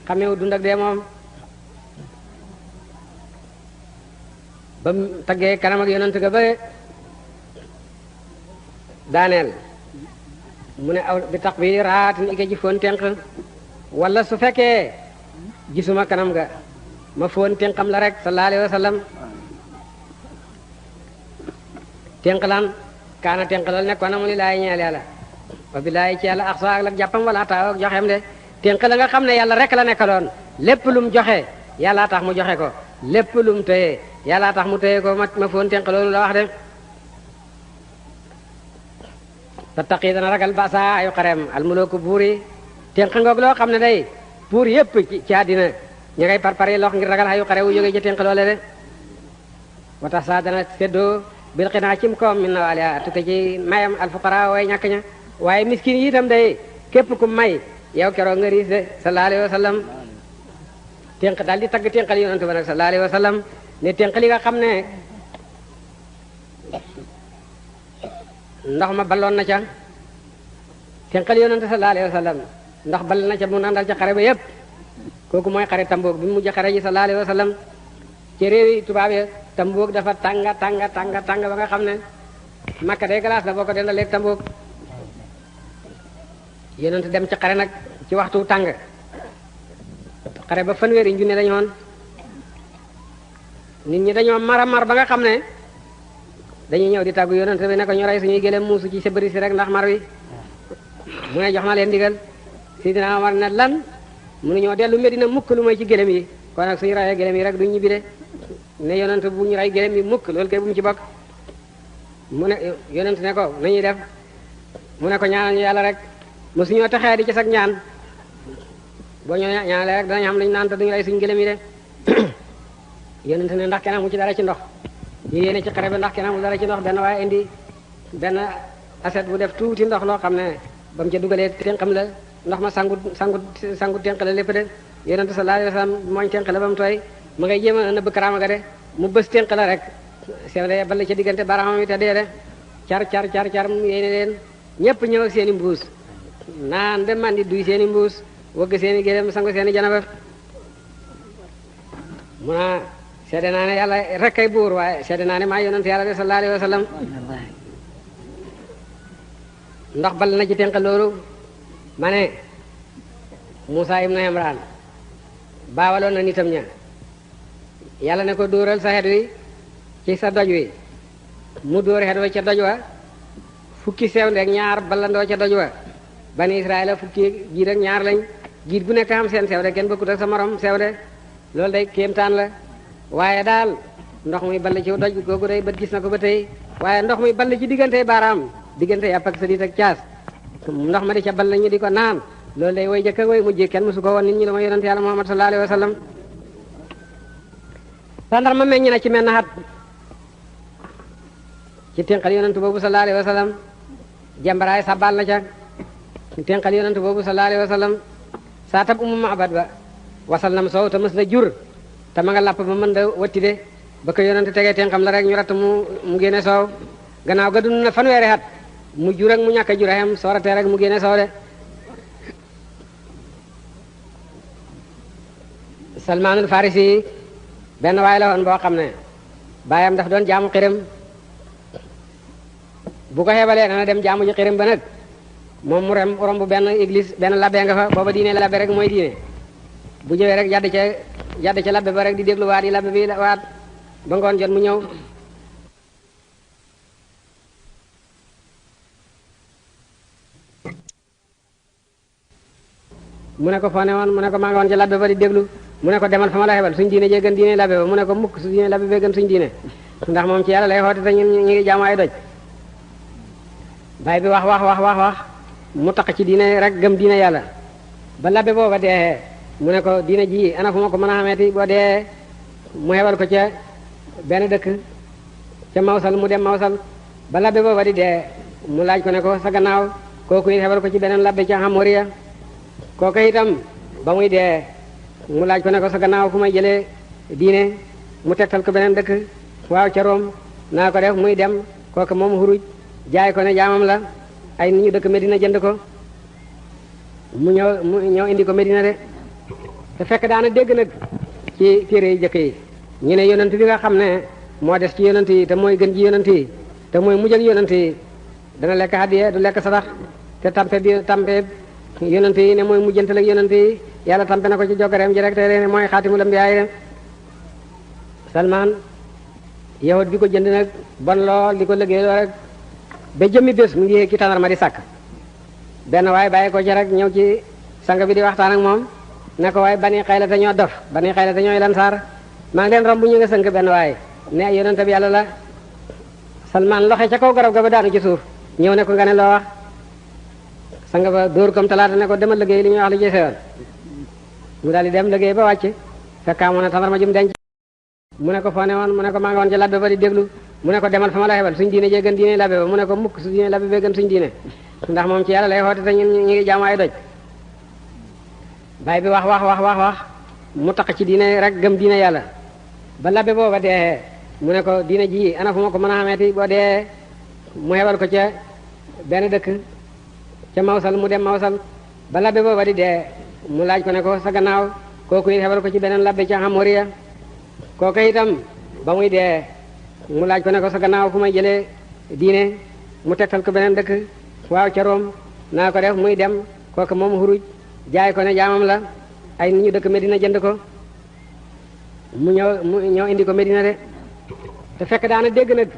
xamewu dund ak dee moom ba mu taggee kanam ak yonent ga ba daaneel mu ne aw bi tax bi raatin ike ji foon tenq wala su fekkee gisuma kanam ga ma foon tenqam la rek sallallahu alayhi wa sallam tenq lan kaana tenq loolu nekkoon na mu li laay ñeel yàlla wa billahi ci yàlla ak ak la jàppam wala taaw ak joxeem de tenq la nga xam ne yàlla rek la nekkaloon lépp lum joxe yàllaa tax mu joxe ko lépp lum téye yàllaa tax mu téye ko ma foon tenq loolu la wax de tattaqi dana ragal basa ayu xarem almulooku buur yi tenq ngoog loo xam ne day buur yépp ci àddina ña ngay parpari lox ngir ragal ayu xare wu jógee ci tenq loole de watax sa dana seddoo bil xinaa cim koom min na walia tukke ci mayam alfuqara way ñàkk ña waaye miskin yi itam day képp ku may yow keroog nga riis de sallallahu alayhi wa sallam tenq daal di tagg tenqal yonent ba nag sallallahu alayhi wa sallam ne tenq li nga xam ne ndox ma balloon na ca tenqal yonent sallallahu alayhi wa sallam ndox ball na ca mu nandal ca xare ba yépp kooku mooy xare Tamboog bi mu mujj xare ji sallallahu alayhi wa sallam ci réewi tubaab yi Tamboog dafa tàng ba nga xam ne Makka day glace la boo ko denda léegi Tamboog yonent dem ci xare nag ci waxtu tàng xare ba fanweeri junne dañu woon nit ñi dañoo mar ba nga xam ne dañuy ñëw di tàggu yonent bi ne ko ñu rey suñuy gëléem muusu ci sa bëri si rek ndax mar wi mu ne jox na leen ndigal Sidina Omar ne lan mënuñoo dellu Medina mukk lu may ci gëlëm yi kon nag suñu rayee gëlëm yi rek duñ ñibbi de ne yonent bu ñu ray gëlëm yi mukk loolu kay bu mu ci bokk mu ne yonent ne ko nañuy def mu ne ko ñaanal ñu yàlla rek mosuñoo taxee di ci sag ñaan boo ñoo ñaanalee rek danañ xam lañu naan te duñu rey suñu gëlëm yi de yonent ne ndax kenn amu ci dara ci ndox ñu yéene ci xare bi ndax kenn amul dara ci ndox benn waaye indi benn aset bu def tuuti ndox loo xam ne ba mu ca dugalee tenqam la ndox ma sangut tenq la lépp de yonent sallallahu alayhi wasallam mooñ tenq la ba mu tooy ma ngay jéem a nëbb karaama ga de mu bës tenq la rek sewle bala ca diggante baraamam yi te dee de car mu yéene leen ñëpp ñëw ak seen i mbuus naan ba mandi duy seen i mbuus wëgg seen i gélém sangu seen i janaba mu naa seede naa ne yàlla rek kay buur waaye seede naa ne maa yonent yàlla de sallallahu alayhi wasallam ndox bal na ci tenq loolu ma ne Musaa ibn Imraan baawaloon na nitam ña yàlla ne ko dóoral sa xet wi ci sa doj wi mu dóor xet wa ca doj wa fukki sew ndek ñaar ballandoo ca doj wa bani Israël fukki jiit ak ñaar lañ jiit bu nekk am seen sew de kenn bokkut ak sa morom sew de loolu day kéemtaan la waaye daal ndox muy ball ci doj googu day bët gis na ko ba tey waaye ndox muy ball ci diggante baaraam diggante yàpp ak sadiit ak caas ndox ma di ca ball ñu di ko naan loolu day woy jëkk ak woy mujj kenn musu ko woon nit ñi la ma yonent yàlla Muhammad sallallahu alayhi wa sallam sandar ma meññ na ci menn xat ci tenqal yonent boobu sallallahu alayhi wa sallam jambaraay sabal na ca tenqal yonent boobu sallallahu alayhi wa sallam saa tab umu maabad ba wasal nam soow te mës na jur te ma nga làpp ba mën da watti de ba ko yonent tegee tenqam la rek ñu ratt mu génne soow gannaaw ga dund na fanweeri at mu jur ak mu ñàkk a jur xem sooratee rek mu génne soow de Salmaanul Farisi benn waay la woon boo xam ne baayam daf doon jaamu xiram bu ko xeebalee dana dem jaamu ji xiram ba nag moom mu romb benn église benn labbe nga fa booba diine labbe rek mooy diine bu ñëwee rek jadd ca labbe ba rek di déglu waat yi labbe bi waat ba ngoon jot mu ñëw mu ne ko foo ne woon mu ne ko maa nga woon ca labbe ba di déglu mu ne ko demal fa ma la xebal suñ diine jee gën diine labbe ba mu ne ko mukk su diine labbe bee gën suñ diine ndax moom ci yàlla lay xoote te ñun ñu ngi jaamu ay doj baay bi wax mu taq ci diine rek gëm diine yàlla ba labbe booba dee mu ne ko diine ji ana fu ma ko mën a xameeti boo dee mu xebal ko ca benn dëkk ca Mawsal mu dem Mawsal ba labbe booba di dee mu laaj ko ne ko sa gannaaw kooku it xebal ko ci beneen labbe ca Hamoriya kooku itam ba muy dee mu laaj ko ne ko sa gannaaw fu may jëlee diine mu tegtal ko beneen dëkk waaw ca Room naa ko def muy dem kooku moom xuruj jaay ko ne jaamam la ay nit ñu dëkk Medina jënd ko mu ñëw indi ko Medina de te fekk daana dégg nag ci téere yi jëkk yi ñu ne yonent bi nga xam ne moo des ci yonent yi te mooy gën ji yonent yi te mooy mujj ak yonent yi dana lekk hadiya du lekk sadax te tampe yonent yi ne mooy mujjantal ak yonent yi yàlla tampe na ko ci jokkareem ji rek te ne mooy xaatimul ambiyaa yi Salman yahud bi ko jënd nag bon lool di ko liggéey loo rek ba jëmmi bés mu ngi ci tàndarma di sàkk benn waaye bàyyi ko ci rek ñëw ci sang bi di waxtaan ak moom ne ko waaye bani xaylata ñoo dof bani xaylata ñooy lan saar maa ngi leen romb ñu nga sënk benn waaye ne yonent bi yàlla la Salman loxe ca kaw garab ga ba daanu ci suuf ñëw ne ko nga ne loo wax sang ba dóor comme talaata ne ko demal liggéey li ñuy wax li ci sewoon mu daal di dem liggéey ba wàcc fekkaa mu ne tàndarma jum denc mu ne ko foo ne woon mu ne ko maa nga woon ci labbe ba di déglu mu ne ko demal fa ma la xebal suñ diine jee gën diine labbe ba mu ne ko mukk su diine labbe bee gën suñ diine ndax moom ci yàlla lay xoote te ñun ñu ngi jaamu ay doj baay bi wax mu taq ci diine rek gëm diine yàlla ba labbe booba dee mu ne ko diine ji ana fu ma ko mën a xameeti boo dee mu xebal ko ca benn dëkk ca Mawsal mu dem Mawsal ba labbe booba di dee mu laaj ko ne ko sa gannaaw kooku it xebal ko ci beneen labbe ca Hamoriya kooku itam ba muy dee mu laaj ko ne ko sa gannaaw fu may jëlee diine mu tegtal ko beneen dëkk waaw ca Room naa ko def muy dem kooku moom xuruj jaay ko ne jaamam la ay nit ñu dëkk Medina jënd ko mu ñëw indi ko Medina de te fekk daana dégg nag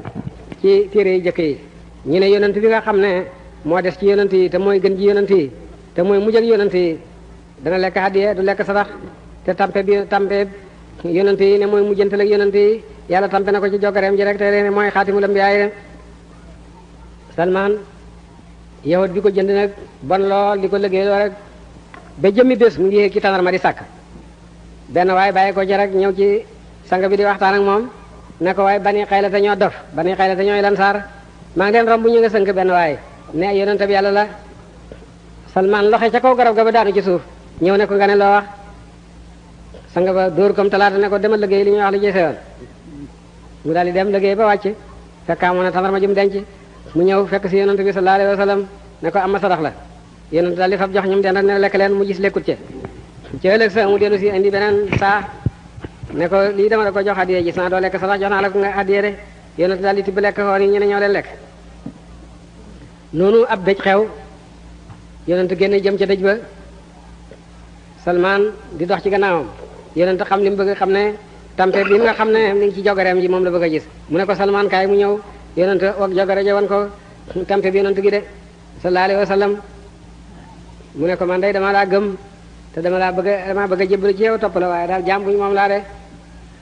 ci téere yi jëkk yi ñu ne yonent bi nga xam ne moo des ci yonent yi te mooy gën ji yonent yi te mooy mujj ak yonent yi dana lekk hadiya du lekk sadax te tampe yonent yi ne mooy mujjantal ak yonent yi yàlla tampe na ko ci jogareem ji rek te ne mooy xaatimul ambiyaa Salman yahut bi ko jënd nag bon lool di ko liggéey loo rek ba jëmmi bés mu ngi yéeg ci tanarma di sàkk benn waaye bàyyi ko ci rek ñëw ci sang bi di waxtaan ak moom ne ko waaye bani xaylata ñoo dof bani xaylata ñooy lan saar maa ngi leen romb ñu nga sënk benn waaye ne yonent bi yàlla la Salman loxe ca kaw garab ga ba daanu ci suuf ñëw ne ko nga ne loo wax sang ba dóor comme talaata ne ko demal liggéey li ñuy wax li jësewoon mu daal di dem liggéey ba wàcc fekk amoon na tandarma jum denc mu ñëw fekk si yonent bi sallallahu alayhi wa sallam ne ko am ma sadax la yonent daal di fab jox ñum den rek ne lekk leen mu gis lekkut ca ci ëllëg sa mu dellu si indi beneen saa ne ko lii dama da ko jox hadiye gis naa doo lekk sadax jox naa la ko nga hadiye de yonent daal di tibb lekk xool yi ñu ne ñoo leen lekk noonu ab dëj xew yonent génn jëm ca dëj ba Salman di dox ci gannaawam yonent xam li mu bëgg xam ne tampe bi nga xam ne mi ngi ci jogareem ji moom la bëgg a gis mu ne ko Salman kaay mu ñëw yonent wak jogare ja wan ko tampe bi yonent gi de sallallahu alayhi wa sallam mu ne ko man day dama laa gëm te dama bëgg a jébbalu ci yow topp la waaye daal jaam buñu moom laa de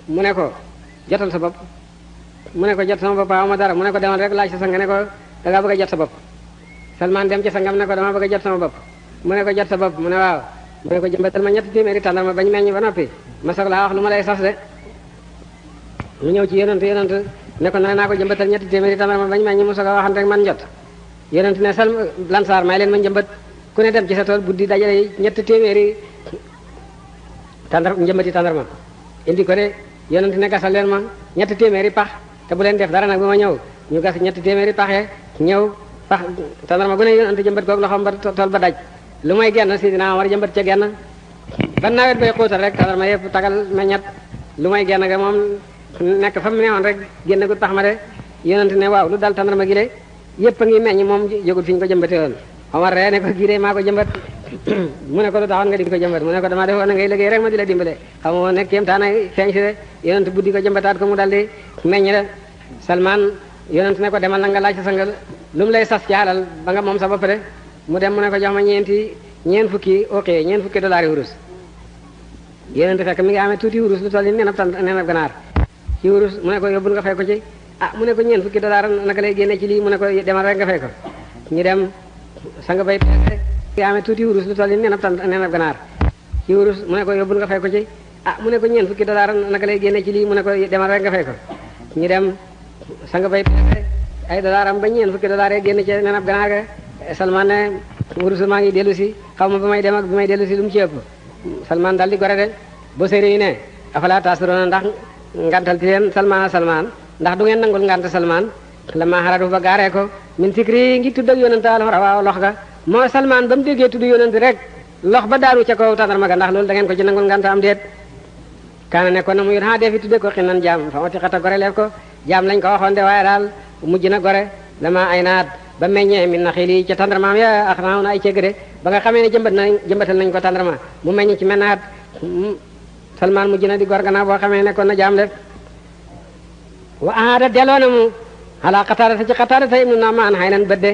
mu ne ko jotal sa bopp mu ne ko jot sama bopp aw ma dara mu ne ko demal rek laaj sa sang ne ko da ngaa bëgg a jot sa bopp Salman dem ci sangam ne ko dama bëgg a jot sama bopp mu ne ko jot sa bopp mu ne waaw mu ne ko jëmbatal ma 3 téeméeri tàndarma bañ meññ ba noppi ma soog laa wax lu ma lay sas de mu ñëw ci yonent ne ko naa ko jëmbatal 3 téeméeri tàndarma bañ meññ mu soog a waxante rek man jot yonent ne lansaar may leen ma njëmbat ku ne dem ci sa tool buddi dajale 3 téeméeri njëmbati tàndarma indi ko de yonent ne gasal leen ma 3 téeméeri pax te bu leen def dara nag ba ma ñëw ñu gas 3 téeméeri paxe ñëw pax tàndarma gu ne yonent jëmbat koog loxoom ba tool ba daj lu may genn si dinaa war jëmbat ca genn ba nawet bay xuutal rek tàndarma yëpp tagal meññat lu may genn ga moom nekk fa mu newoon rek génn gu pax ma de yonent ne waaw lu dal tàndarma gi de yëpp a ngi meññ moom jógul fi ñu ko jëmbate woon Omar ree ne ko gii de maa ko jëmbat mu ne ko lu taxoon nga di ko jëmbat mu ne ko dama defoon na ngay liggéey rek ma di la dimbale xam nga nekk kéem taana feeñ si de yonent buddi ko jëmbataat ko mu dal di meññ de Salman yonent ne ko demal na nga laaj sa sangal lu mu lay sas ci alal ba nga moom sa bopp de mu dem mu ne ko jox ma ñeent fukki $, wurus yonent fekk mi ngi amee tuuti wurus lu toll ni nenab ganaar ci wurus mu ne ko yóbbul nga fay ko ci mu ne ko ñeent fukki $, naka lay génne ci lii mu ne ko demal rek nga fay ko ñu dem sang bay peese mi ngi amee tuuti wurus lu toll ni nenab ganaar ci wurus mu ne ko yóbbul nga fay ko ci mu ne ko ñeent fukki $, naka lay génne ci lii mu ne ko demal rek nga fay ko ñu dem sang bay peese ay $am ba ñeent fukki $, génn ci nenab ganaar ga Salman ne wurus maa ngi dellu si xaw ma ba may dem ak bi may dellu si lu mu ci ëpp Salman dal di gore de boo séeréer yi ne afala tasrona ndax ngantal ti leen Salman ndax du ngeen nangul ngant Salman la ma xaradu ba gaaree ko min sikri ngi tudd ak yonent waaw lox ga moo Salman ba mu déggee tudd yonent rek lox ba daanu ca kaw tàndarma ga ndax loolu da ngeen ko ci nangul ngant am déet kaana ne ko na mu yón defi tudde ko xinan jaam fa ma ti xata gore leef ko jaam lañ ko waxoon de waaye daal mujj na gore lama ay naat ba meññee min na xili ca tàndarmaam ya ak naaw na ay cegg de ba nga xamee ne jëmbatal nañ ko tàndarma mu meññ ci mennaat Salman mujj na di gor gannaaw boo xamee ne kon na jaam def wa aada delloo na mu ala Qataadata ci Qataadata ibnu Naamaan xay nan bët de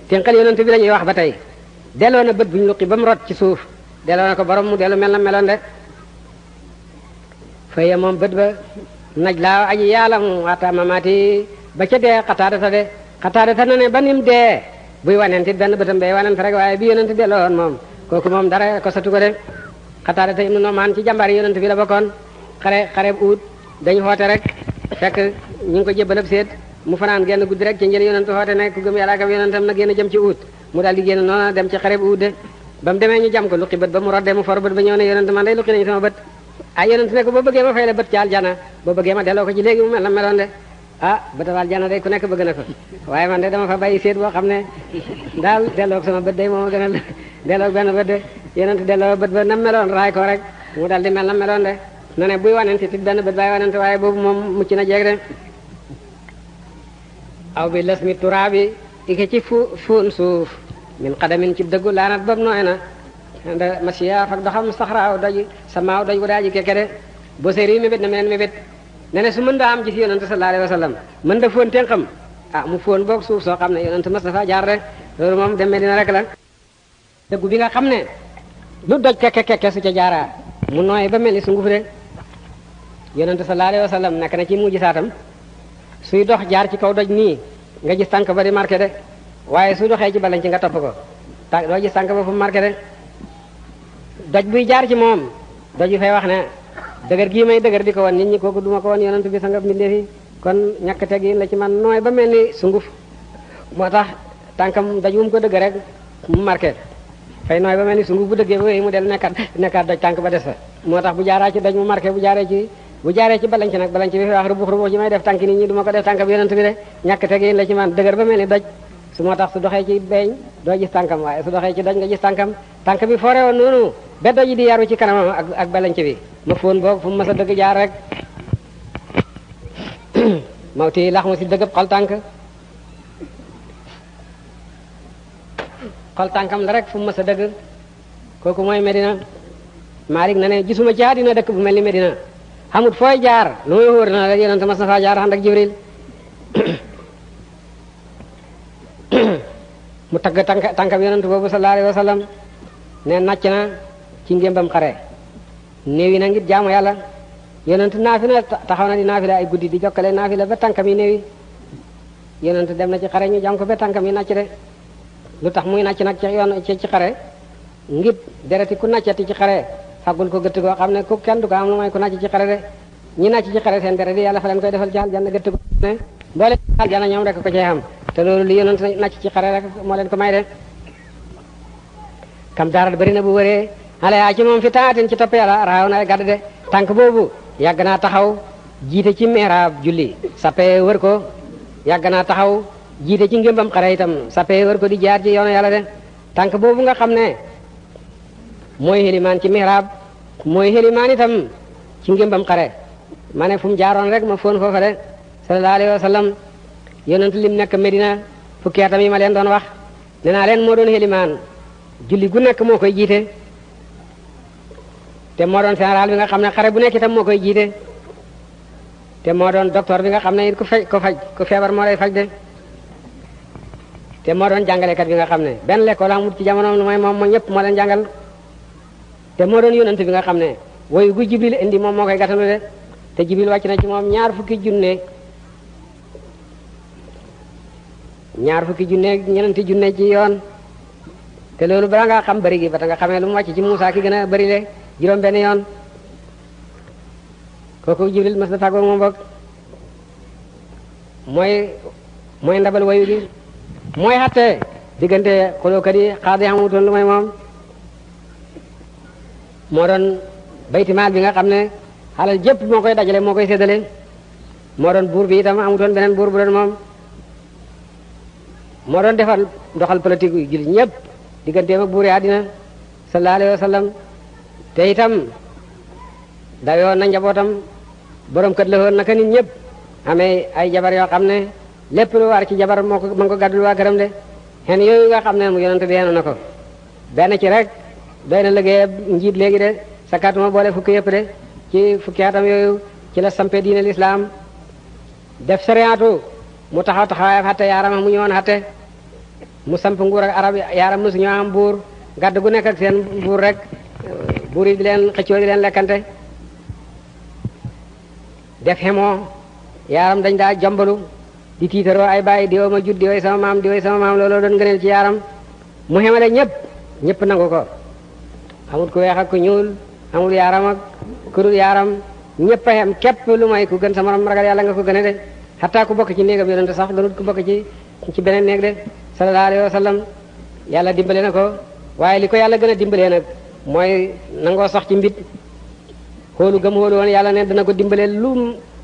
ténqal yonent bi la ñuy wax ba tey delloo na bët buñ luqi ba mu rot ci suuf delloo na ko borom mu dellu mel na meloon de faye moom bët ba naj laa aji yàlla mu waata mamaati ba ca dee Qataadata de Qataadata na ne ba nim dee buy wanent it benn bëtam bay wanent rek waaye bi yonent delloo woon moom kooku moom dara ko satu ko de Qataadata ibnu Naamaan ci jàmbaar yonent bi la bokkoon xare uut dañ xoote rek fekk ñu ngi ko jébbalab seet mu fanaan genn guddi rek ci njël yonent xoote ne ku gëm yàlla ak yonentam na génn jëm ci uut mu daal di génn noonu dem ci xare uut de ba mu demee ñu jam ko luqi bët ba mu rodde mu for bët ba ñëw ne yonent man day luqi nañu sama bët yonent ne ko boo bëggee ma fay la bët ci aljana boo bëggee ma delloo ko ci léegi mu mel na meloon de bëtal aljana day ku nekk bëgg na ko waaye man de dama fa bàyyi seet boo xam ne daal delloo ko sama bët day moom gënal delloo benn bët de yonent delloo bët ba nam meloon raay ko rek mu daal di mel na meloon de na ne buy wanente tit benn bët baay wanente waaye boobu moom mucc na jeeg de aw bi les mi turaabi ike ci fuun suuf min xadamin ci dëggu laanat boobu nooy na nda masiya fak doxam saxraaw doj samaaw doj wu daaji keke de boo séer yi mébét na meneen mébét ne ne su mën daa am gis yonent sallallahu alayhi wa sallam mën da fóon tenqam mu fóon boog suuf soo xam ne yonent mas dafa jaar rek loolu moom dem Medina rek la dëggu bi nga xam ne lu doj kekke su ca jaaraa mu nooy ba mel ni sunguf de yonente sallallahu alayhi wa sallam nekk na ci mujj saatam suy dox jaar ci kaw doj nii nga gis tànk ba di marqué de waaye su doxee ci balañ ci nga topp ko doo gis tànk ba fu marqué de doj buy jaar ci moom doj bi fay wax ne dëgër gii may dëgër di ko wan nit ñi kooku duma ko wan yonent bi sangab mbindeef yi kon ñàkk teggin la ci man nooy ba mel ni sunguf moo tax tànkam doj wum ko dëgg rek mu marqué fay nooy ba mel ni sunguf bu dëggee ba wéy mu del nekkaat doj tànk ba des fa moo tax bu jaaraa ci doj mu marqué bu jaaree ci balanc nag balanc bi fi wax rubux ci may def tànk nit ñi duma ko def tànk bi yonent bi de ñàkk teggin la ci man dëgër ba mel ni doj su moo tax su doxee ci beeñ doo gis tànkam waaye su doxee ci doj nga gis tànkam tànk bi foore woon noonu ba doj yi di yaru ci kanamam ak balanc bi ma fóon boog fu mu mës a dëgg jaar rek mawti lax mu si dëggëb xol tànkam la rek fu mu mës a dëgg kooku mooy Medina Malik na ne gisuma ci àddina dëkk bu mel ni Medina xamut fooy jaar lu muy wóor na la yonent mas na faa jaar ànd ak Jibril mu tagg tànkam yonent boobu sallallahu alayhi wa sallam ne nàcc na ci ngémbam xare néewi na ngir jaamu yàlla yonent naafila taxaw na di naafila ay guddi di jokkale naafila ba tànkam yi néewi yonent dem na ci xare ñu jam ko ba tànkam yi nàcc de lu tax muy nàcc nag ci xare ngir dereti ku nàccati ci xare fàggul ko gëtt goo xam ne ku kenn du ko am lu may ku nàcc ci xare de ñi nàcc ci xare seen deret yi yàlla fa leen koy defal ci aljanna gëtt ko ne mboole aljanna ñoom rek ko cay xam te loolu li yonent nàcc ci xare rek moo leen ko may de kam daaral bari na bu wëree xale yaa ci moom fi taatin ci topp yàlla raaw na gàdd de tànk boobu yàgg naa taxaw jiite ci mihrab julli sappe wër ko yàgg naa taxaw jiite ci ngémbam xare itam sappe wër ko di jaar ci yoonu yàlla de tànk boobu nga xam ne mooy xelimaan ci mihrab mooy xelimaan itam ci ngémbam xare ma ne fu mu jaaroon rek ma foon foofa de sallallahu alayhi wa sallam yonent lim nekk Medina fukki atam yi ma leen doon wax nee naa leen moo doon xelimaan julli gu nekk moo koy jiite te moo doon général bi nga xam ne xare bu nekk itam moo koy jiite te moo doon docteur bi nga xam ne it ku feebar moo lay faj de te moo doon jàngalekat bi nga xam ne benn lekkool amut ci jamonoom lu may moom ñëpp moo leen jàngal te moo doon yonent bi nga xam ne woyu gu Jibril indi moom moo koy gàttalu de te Jibril wàcc na ci moom ñaar fukki junne ñenenti junne ci yoon te loolu bala nga xam bari gi ba ta nga xamee lu mu wàcc ci Muusaa ki gën a bari le juróom benn yoon kooku Jibril mas na tàggoo moom bokk mooy ndabal wayu gi mooy xatte diggante xulookat yi xaadi xamutoon lu may moom moo doon baytimaal bi nga xam ne xalal jëpp moo koy dajale moo koy séddale moo doon buur bi itam amutoon beneen buur bu doon moom moo doon defal doxal politique yu jullit ñëpp digganteem ak buur yi àddina sallallahu alayhi wa sallam te itam dayoon na njabootam borom kët la woon naka nit ñëpp amee ay jabar yoo xam ne lépp lu war ci jabar moo ko gàddul waa këram de xen yooyu nga xam ne mu yonent bi xenu na ko benn ci rek doy na liggéey njiit léegi de sakatuma boole fukki yëpp de ci fukki atam yooyu ci la sampe diine l'islam def sariatu mu taxaw taxawaay xatte yaaram mu ñëwoon xatte mu samp nguur ak arab yaaram mosu ñoo am buur gàdd gu nekk ak seen buur rek buur yi di leen xëccoo di leen lekkante def xemoo yaaram dañ daa jombalu di tiitaroo ay bàyyi diwoo ma jut diwooy sama maam diwooy sama maam looloo doon gëneel ci yaaram mu xemale ñëpp nangu ko amul ku weex ak ku ñuul amul yaaram ak ku dul yaaram ñëpp a xem képp lu may ku gën sa morom ragal yàlla nga ko gën a de xataa ku bokk ci néegam yonente sax gënut ku bokk ci beneen néeg de sallallahu alayhi wa sallam yàlla dimbale na ko waaye li ko yàlla gën a dimbalee nag mooy nangoo sax ci mbit xoolu gëm xoolu woon yàlla ne dana ko dimbale lu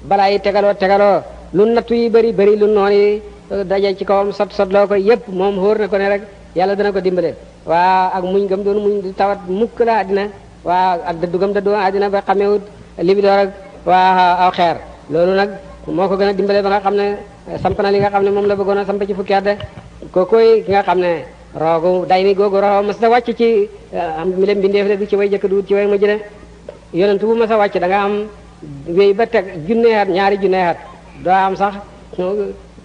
balaa yi tegaloo lu nattu yi bëri lu noon yi daje ci kawam sot loo ko yépp moom xóor na ko ne rek yàlla dana ko dimbale waa ak muñ gëm doon muñ di tawat mukk la àddina waa ak dëddu gëm dëddu àddina ba xamewut li bi door ak waa aw xeer loolu nag moo ko gën a dimbale ba nga xam ne samp na li nga xam ne moom la bëggoon a samp ci fukki at de kookoy ki nga xam ne roogu day mi googu roxo mas na wàcc ci mi leen bindeef de du ci way jëkk du ci way mujj de yonent bu mas a wàcc da nga am wéy ba teg junne at ñaari junne at doo am sax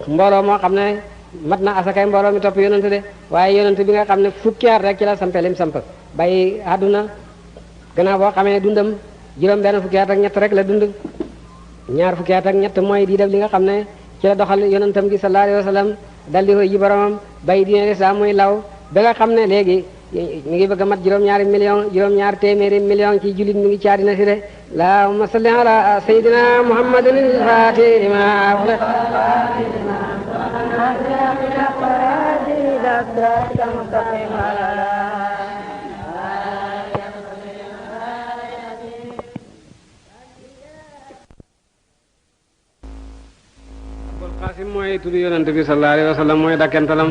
mbooloo moo xam ne mat na asakay mbooloo mi topp yonent de waaye yonent bi nga xam ne fukki at rek ci la sampe lim samp bàyyi àdduna gannaaw boo xamee dundam juróom benn fukki at ak ñett rek la dund ñaar fukki at ak ñett mooy di def li nga xam ne ci la doxal yonentam gi sallallahu alayhi wa sallam daldi koy ji boromam bàyyi diine lislaam muy law ba nga xam ne léegi mi ngi bëgg a mat juróom-ñaar téeméeri million ci jullit mi ngi ci àddina si de allahumma salli ala sayyidina muhammadin al-fatih lima ughliq Abul Qasim mooy tudd yonent bi sallallahu alayhi wa sallam mooy dakkentalam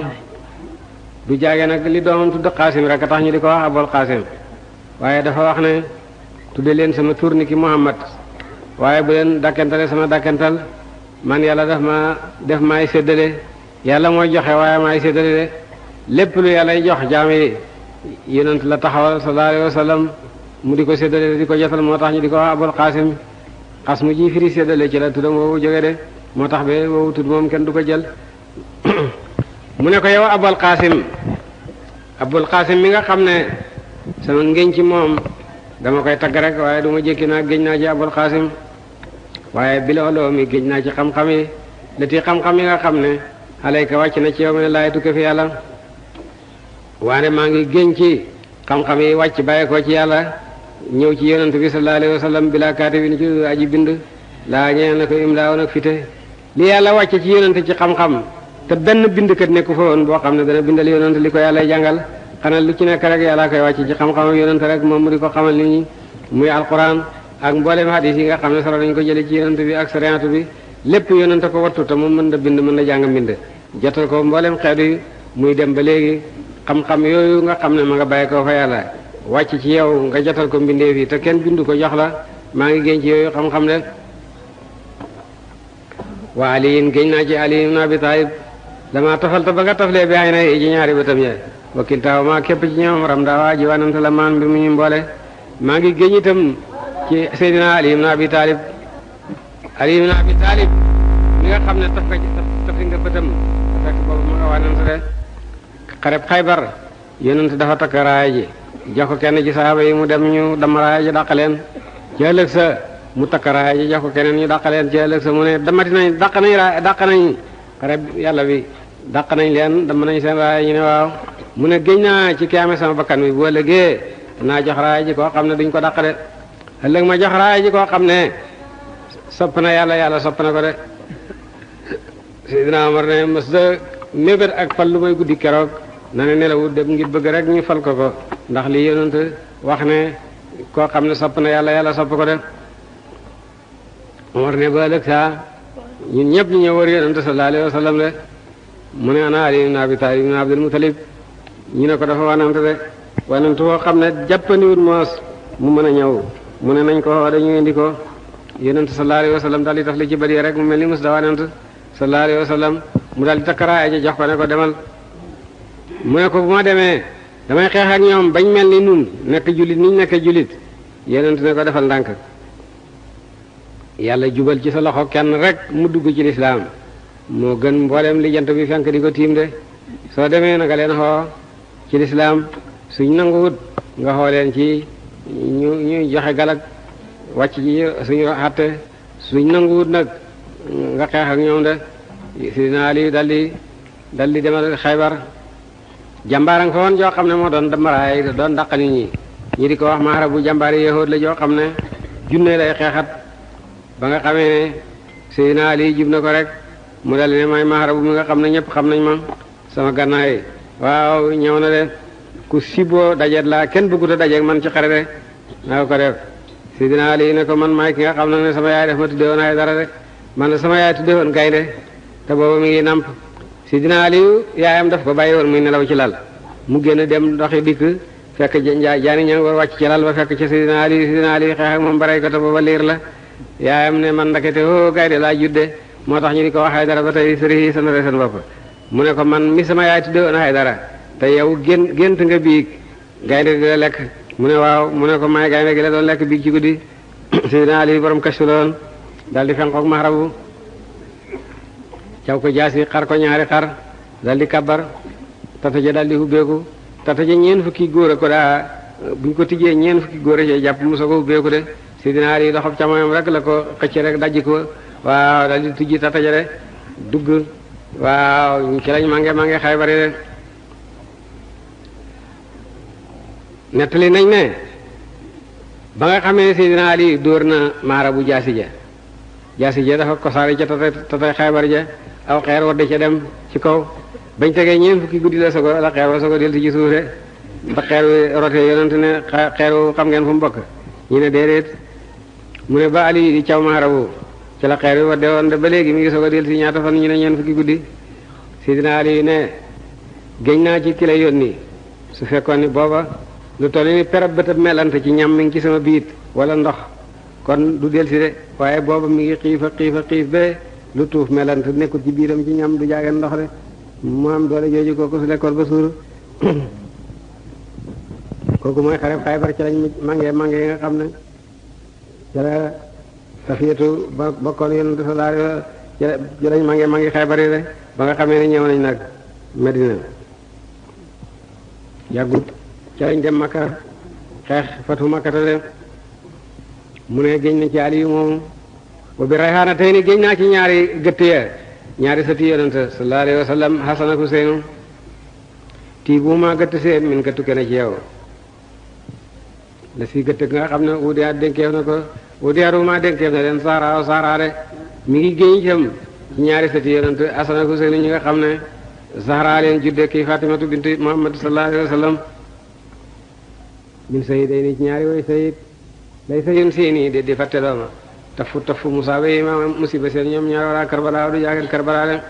du jaage nag li doomam tudd Qasim rek a tax ñu di ko wax Abul Qasim waaye dafa wax ne tudde leen sama tur ni ki Muhammad waaye bu leen dakkentale sama dakkental man yàlla def maay séddale yàlla mooy joxe waaye maay séddale de lépp lu yàlla jox jaam yi yonent la taxawal sallallahu alayhi wa sallam mu di ko séddale di ko jotal moo tax ñu di ko wax Abul Qasim xas mu ji firi séddale ci la tuddam woowu jóge de moo tax be woowu tudd moom kenn du ko jël mu ne ko yow Abul Qasim mi nga xam ne sama ngéñ ci moom dama koy tagg rek waaye du ma jékki naa géñ naa ci Abul Qasim waaye bilooloo mi géñ naa ci xam-xam yi lati xam-xam yi nga xam ne alayka wàcc na ci yow mi ne laay tukke fi yàlla waane maa ngi géñ ci xam-xam yi wàcc bàyyi ko ci yàlla ñëw ci yonent bi sallallahu alayhi wa sallam bila kaatibin ci aji bind laa ñeel na ko imlaaw nag fite li yàlla wàcc ci yonent ci xam-xam te benn bindkat nekku fa woon boo xam ne dana bindal yonent li ko yàlla jàngal xanaa lu ci nekk rek yàlla koy wàcc ci xam-xam yonent rek moom mu di ko xamal nit ñi muy alquran ak mboolem hadis yi nga xam ne solo dañ ko jële ci yonent bi ak sariatu bi lépp yonent ko wattu te moom mën na bind mën na jàng mbind jotal ko mboolem xeetu yi muy dem ba léegi xam-xam yooyu nga xam ne ma nga bàyyi ko fa yàlla wàcc ci yow nga jotal ko mbindeef yi te kenn bindu ko jox la maa ngi génn ci yooyu xam-xam de waa aliyin géñ naa ci Ali ibn Abi Talib dama tofal te ba nga toflee bi ay na yi ji ñaari bëtam ya wakkil taaw maa képp ci ñoom ram daa waa ji wanante la maan mbir mu ñu mboole maa ngi géñ itam ci Seydina Ali ibn Abi Talib Ali ibn Abi Talib mi nga xam ne tofi nga bëtam te fekk boobu ma nga wanante de xareb Xaybar yonent dafa takk raaya ji jox ko kenn ci sahaaba yi mu dem ñu dam raaya ji dàq leen ci ëllëg sa mu takk raaya ji jox ko keneen ñu dàq leen ci ëllëg sa mu ne damati nañ dàq nañ xareb yàlla bi dàq nañ leen dama nañ seen raaya ñu ne waaw mu ne géñ naa ci ki amee sama bakkan bi bu ëllëgee naa jox raaya ji koo xam ne duñ ko dàq de ëllëg ma jox raaya ji koo xam ne sopp na yàlla sopp na ko de Seydina Omar ne mos da mébét ak fal lu may guddi keroog na ne nelawut dem ngir bëgg rek ñu fal ko ndax li yonent wax ne koo xam ne sopp na yàlla sopp ko de Omar ne ba ëllëg saa ñun ñëpp ñu ñëw wër yonent sallallahu alayhi wa sallam de mu ne ana Ali ibn Abi Talib ibn Abdul Muttalib ñu ne ko dafa wanante de wanante woo xam ne jàppandiwut moos mu mën a ñëw mu ne nañ ko dañu indi ko yonent sallallahu alayhi wa sallam daal di taf li ci bëri rek mu mel ni mos da wanante sallallahu alayhi wa sallam mu daal di takkaraaya ji jox ko ne ko demal mu ne ko bu ma demee damay xeex ak ñoom bañ mel ni nun nekk jullit niñ nekk jullit yonent ne ko defal ndànk yàlla jubal ci sa loxo kenn rek mu dugg ci lislaam moo gën mboolem li jant bi fenk di ko tiim de soo demee na nga leen xoo ci lislaam suñ nanguwut nga xoo leen ci ñu joxe galak wàcc ci suñu xatte suñ nanguwut nag nga xeex ak ñoom de Sidina Ali daldi demal Xaybar jàmbaarang fa woon joo xam ne moo doon damaraay doon dàq nit ñi di ko wax maara bu jàmbaari yahood la joo xam ne junne lay xeexat ba nga xamee ne Seydina Ali jub na ko rek mu dal ne may maara bu mi nga xam ne ñëpp xam nañ ma sama gànnaay waaw ñëw na de ku siboo dajet laa kenn bëggut a dajeeg man ci xare de naa ko def Seydina Ali ne ko man maay ki nga xam ne sama yaay def ma tudde woon ay dara rek man na sama yaay tudde woon gaynde te booba mi ngi namp Sidina Aliyu yaayam daf ko bàyyi woon muy nelaw ci lal mu génn dem doxi dikk fekk jaani ña war wàcc ci lal ba fekk ci Sidina Ali xeex ak moom baray ko te booba liir la yaayam ne man ndakete o gaynde laa judde moo tax ñu di ko wax ay dara ba tey sëriñ seen re seen bopp mu ne ko man mi sama yaay tudde woon ay dara te yow gént nga biig gaynde gi la lekk mu ne waaw mu ne ko may gaynde gi la doon lekk biig ci guddi Sidina Ali borom kashfu la woon daal di fenqoog mahrabu caw ko jaasi xar ko ñaari xar dal di kabar tata ja dal di hubbeeku tata ja ñeen fukki góor a ko daa buñ ko tijjee ñeen fukki góor a jàpp mu soog a hubbeeku de Seydina Ali loxob càmmoñam rek la ko xëcc rek dajji ko waaw dal di tijji tata ja de dugg waaw ci lañ mange Xaybar de nettali nañ ne ba nga xamee Seydina Ali dóor na maara bu jaasi ja dafa kosaari ca tatay Xaybar ja aw xeer wadde ca dem ci kaw bañ tegee ñeent fukki guddi la sogo la xeer wa sogo del ci suuf de ba xeer wi rote yonent ne xeer wu xam ngeen fu mu bokk ñu ne déedéet mu ne ba Ali di caw maara bu ci la xeer wi wadde woon de ba léegi mi ngi sogo del ci ñaata fan ñu ne ñeent fukki guddi Seydina Ali ne géñ naa ci ki la yónni su fekkoon ni booba lu toll ni perab bëtab melante ci ñam mi ngi ci sama biit wala ndox kon du del si de waaye booba mi ngi xiif ba lu tuuf melante nekkul ci biiram ci ñam du jaageen ndox de mu am doole jooju kooku su lekkoon ba suur kooku mooy xareb Xaybar ci lañ mange yi nga xam ne ci la Safiyatu ba bokkoon Yonent sallallahu alayhi wa sallam ci lañ mange Xaybar yi de ba nga xamee ne ñëw nañ nag Medina yàggut ci lañ dem Makka xeex fatu Makkata de mu ne géñ na ci Aliyu moomu wa bi rayhaana tey ni géñ naa ci ñaari gëtt ya ñaari sëti Yonent sallallahu alayhi wa sallam Hasan ak Huseynu tii bu ma gëtt seen min ka tukke na ci yow la si gëtt nga xam ne udiya dénkeef na ko udiya ruma dénkeef na leen Sahra de mi ngi géñ itam ci ñaari sëti Yonent Hasan ak Huseynu ñi nga xam ne Sahra leen judde kii Fatimatu bintu Muhammad sallallahu alayhi wa sallam min sayyiday ni ci ñaari way sayid lay sayun seeni de di fatte dooma tafu musaabe yi ma musiba seen ñoom ñaar wala Karbala du jaageen Karbala de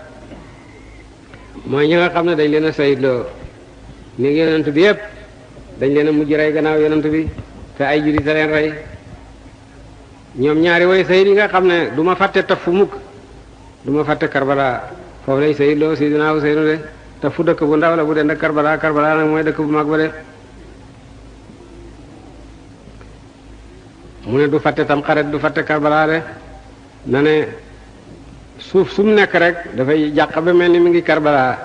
mooy ñi nga xam ne dañ leen a sayidloo ni yonent bi yépp dañ leen a mujj rey gannaaw yonent bi te ay jullit a leen rey ñoom ñaari way sayid yi nga xam ne du ma fàtte tafu mukk du ma fàtte Karbala foofu lay sayidloo Sidina Useynu de tafu dëkk bu ndaw la bu dend ak Karbala nag mooy dëkk bu mag ba de mu ne du fàtte tam xaret du fàtte Karbala de na ne suuf su mu nekk rek dafay jàq ba mel ni mi ngi Karbala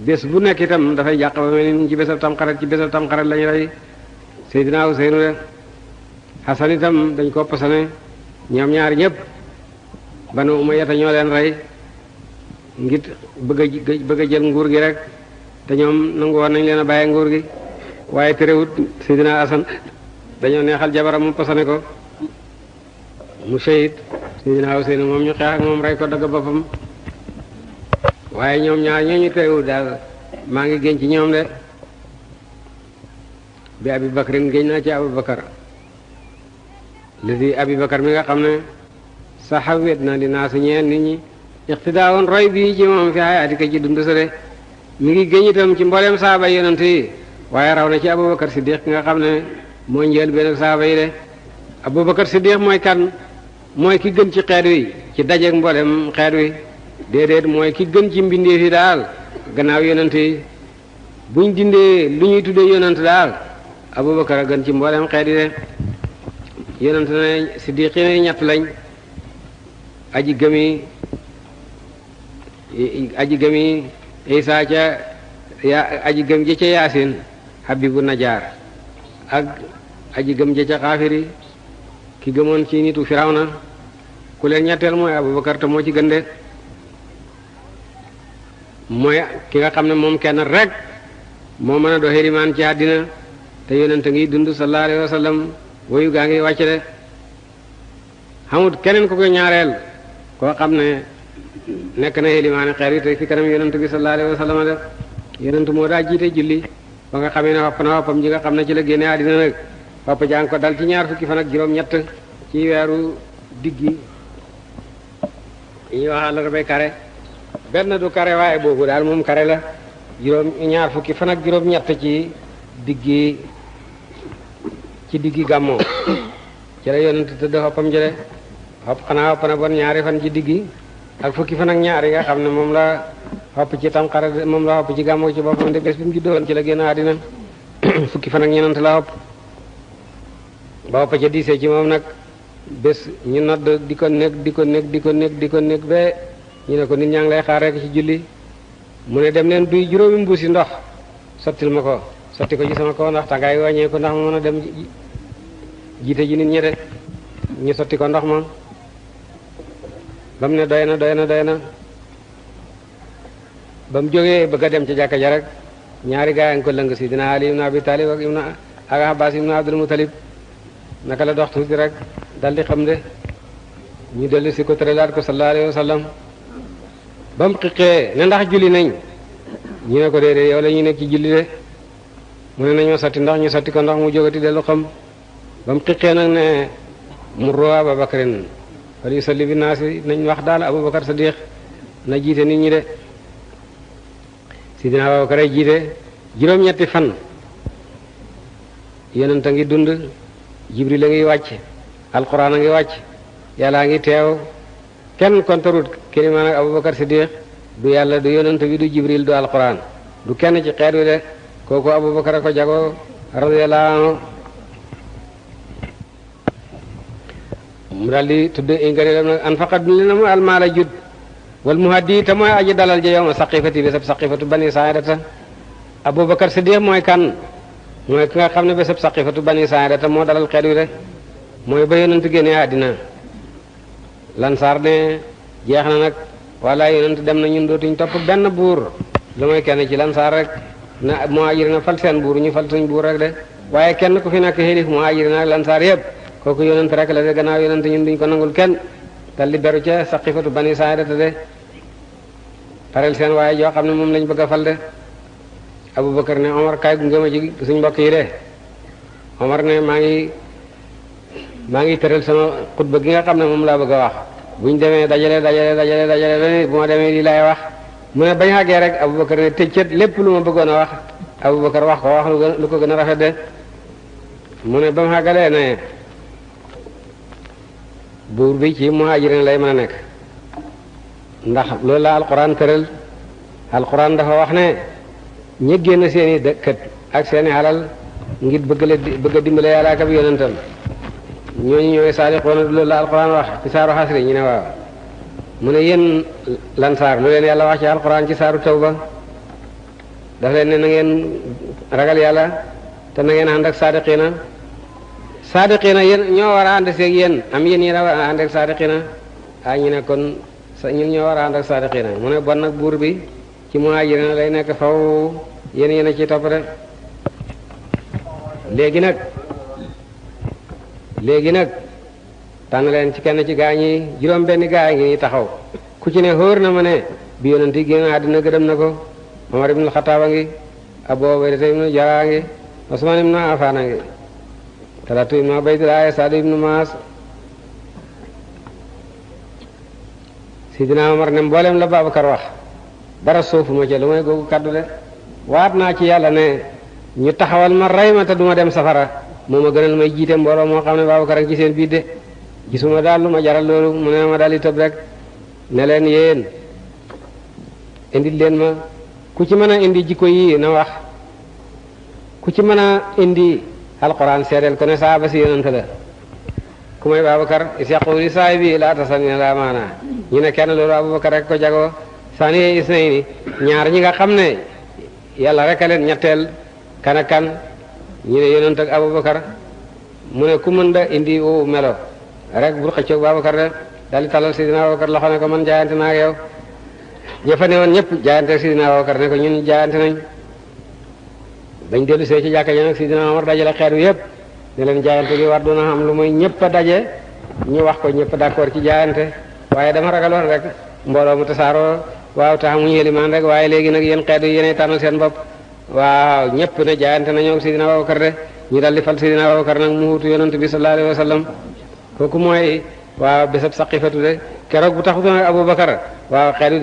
bés bu nekk itam dafay jàq ba mel ni mi ngi ci bésab tam xaret lañu rey Seydina Useynu de Hasan itam dañ ko posone ñoom ñaar ñëpp Banu Umayya ñoo leen rey ngir bëgg a jël nguur gi rek te ñoom nangu woon nañ leen a bàyyi nguur gi waaye terewut Seydina Hasan dañoo neexal jabaram mu posone ko mu shahid Seydina Useynu moom ñu xeex ak moom rey ko dagg boppam waaye ñoom ñaar ñooñu terewut daal maa ngi génn ci ñoom de bi Abi Bakrin génn naa ci Abu Bakar ladi Abi Bakar mi nga xam ne saxawet na li naa si ñeen nit ñi iqtidaawoon roy bii ci moom fi hayaati ka ci dund sa de mi ngi génn itam ci mbooleem saaba yonent yi waaye raw na ci Abu Bakar Siddiq ki nga xam ne mooy njël benn saaba yi de Abubakar Siddiq mooy kan mooy ki gën ci xeet wi ci dajeeg mboolem xeet wi déedéet mooy ki gën ci mbindeef yi daal gannaaw yonent yi buñ dindee lu ñuy tuddee yonent daal Abubakar a gën ci mboolem xeet yi de yonent ne Siddiq yi ñett lañ aji gëmi Isa ca aji gëm ji ca Yaasin Habibu Najaar ak aji gëm ja ca xaafiri ki gëmoon ci nitu Firawna ku leen ñetteel mooy Abubakar te moo ci gën de mooy ki nga xam ne moom kenn rek moo mën a doxe rimaan ci àddina te yonent ngi dund sallallahu alayhi wa sallam woyu gaa ngi wàcc de xamut keneen ku ko ñaareel koo xam ne nekk na limaani xeer yi te fi kanam yonent bi sallallahu alayhi wa sallam de yonent moo daa jiite julli ba nga xamee ne wopp na woppam ji nga xam ne ci la génne àddina nag wopp jàng ko dal ci ñaar fukki fan ak juróom-ñett ci weeru diggi ñuy wax àllarba kare benn du kare waaye boobu daal moom kare la ñaar fukki fan ak juróom-ñett ci diggi gàmmoo ci la yonent tëdd woppam jële wopp xanaa wopp na bon ñaari fan ci diggi ak fukki fan ak ñaar yi nga xam ne moom la xopp ci tam xarit moom la xopp ci gàmmoo ci boppam de bés bi mu juddoon ci la génn àddina fukki fan ak ñeent la xopp ba xopp ca diisee ci moom nag bés ñu nodd di ko nekk ba ñu ne ko nit ñaa ngi lay xaar rek ci julli mu ne dem leen duy juróomi mbuusi ndox sottil ma ko sotti ko ci sama kaw ndax tàngaay wàññee ko ndax ma mën a dem jiite ji nit ñi de ñu sotti ko ndox ma ba mu ne doy na ba mu jógee bëgg a dem ci jàkka ja rek ñaari gaay nga ko lëng si dina Ali ibn Abi Talib ak Abbas ibn Abdul Muttalib naka la dox tuuti rek daldi xam de ñu dellu si ko tëralaat ko sallallahu alayhi wa sallam ba mu xiqee ne ndax julli nañ ñu ne ko déedéet yow la ñu nekk ci julli de mu ne nañ ma sotti ndox ñu sotti ko ndox mu jógati dellu xam ba mu xiqee nag ne murru Abubakrin wala yusalli bi naasi nañ wax daal Abubakar Sadiq na jiite nit ñi de Sidina Abubakar ay jiite juróom-ñetti fan yonent a ngi dund Jibril a ngi wàcc alquran a ngi wàcc yàlla a ngi teew kenn kontarut kilimaan ak Abubakar Siddiq du yàlla du yonent bi du Jibril du alquran du kenn ci xeet wi de kooku Abubakar a ko jago radiyallahu anhu mu daldi tudd ingarilam nag anfaqa li na mu almaala jud wal muhaddi te mooy aji dalal ja yowma saqifati bésab saqifatu bani saidata Abubakar Siddiq mooy kan mooy ki nga xam ne bésab saqifatu bani saidata moo dalal xeet wi de mooy ba yonent génnee àddina lansaar ne jeex na nag wala yonent dem na ñun dootuñ topp benn buur lu mooy kenn ci lansaar rek na muhajirina fal seen buur ñu fal suñ buur rek de waaye kenn ku fi nekk xélif muhajirina ak lansaar yëpp kooku yonent rek la de gannaaw yonent ñun duñ ko nangul kenn dal di beru ca saqifatu bani saadata de parel seen waaye joo xam ne moom lañ bëgg a fal de Abubakar ne Omar kaay gunge ma ci suñ mbokk yi de Omar ne maa ngi tëral sama xutba gi nga xam ne moom laa bëgg a wax buñ demee dajale ba bu ma demee lii laay wax mu ne bañ àggee rek Abubakar ne tëccët lépp lu ma bëggoon a wax Abubakar wax lu ko gën a rafet de mu ne ba mu àggalee ne buur bi ci muhajirin lay mën a nekk ndax loolu la alquran tëral alquran dafa wax ne ñi génn seeni dëkkat ak seeni alal ngir bëgg a dimbale yàlla ak ab yonentam ñooñu ñooy saadiqoona loolu la alquran wax ci saaru xasri ñu ne waaw mu ne yéen lansaar lu leen yàlla wax ci alquran ci saaru tawba daf leen ne na ngeen ragal yàlla te na ngeen ànd ak saadiqina yéen ñoo war a ànd seeg yéen am yéen a war a ànd ak saadiqina ñu ne kon ñun ñoo war a ànd ak saadiqina mu ne bon nag buur bi ci muhajirina lay nekk faw yéen a ci topp de léegi nag tànn leen ci kenn ci gaa ñi juróom benn gaa ngi taxaw ku ci ne xóor na ma ne bi yonent yi génn àddina gërëm na ko Omar ibn Xattaab a ngi Abu Ubayda ibn Jarrah a ngi Usmaan ibn Affaan a ngi Talatu ibn Ubaydillah Saad ibn Maas Sidina Omar ne mboolem la Babakar wax dara soofuma ca lu may googu kaddu de waat naa ci yàlla ne ñu taxawal ma rey ma te duma dem safara moo ma gënal may jiite mbooloo moo xam ne Babakar ak ci seen biir de gisuma daal lu ma jaral loolu mu ne ma daal di tëb rek ne leen yéen indil leen ma ku ci mën a indi jikko yi na wax ku ci mën a indi alquran seedeel ko ne saaba si yonent la ku may Babakar is yaquli saahibi laa tasanni la maana ñu ne kenn loolu Abubakar rek ko jagoo sani isnayni ñaar ñi nga xam ne yàlla rek a leen ñetteel kan ak kan ñu ne yonent ak Abubakar mu ne ku mën da indi woowu melo rek bul xëccoog Babakar de daal di talal Sidina Abubakar loxo ne ko man jaayante naa ak yow ña fa ne woon ñëpp jaayante ak Sidina Abubakar ne ko ñun jaayante nañ bañ dellu see ci jàkka ji nag Sidina Omar dajale xeet wi yëpp ne leen jaayante gi war doona xam lu mooy ñëpp a daje ñu wax ko ñëpp d'accord ci jaayante waaye dama ragaloon rek mbooloo mu tasaaroo waaw te xamuñu yélimaan rek waaye léegi nag yéen xeet wi yéenay tànnal seen bopp waaw ñëpp ne jaayante nañoo ak Sidina Abubakar de ñu daldi fal Sidina Abubakar nag mu wutu yonent bi sallallahu alayhi wa sallam kooku mooy waaw bésab saqifatu de keroog bu taxutoon ak Abubakar waaw xeet wi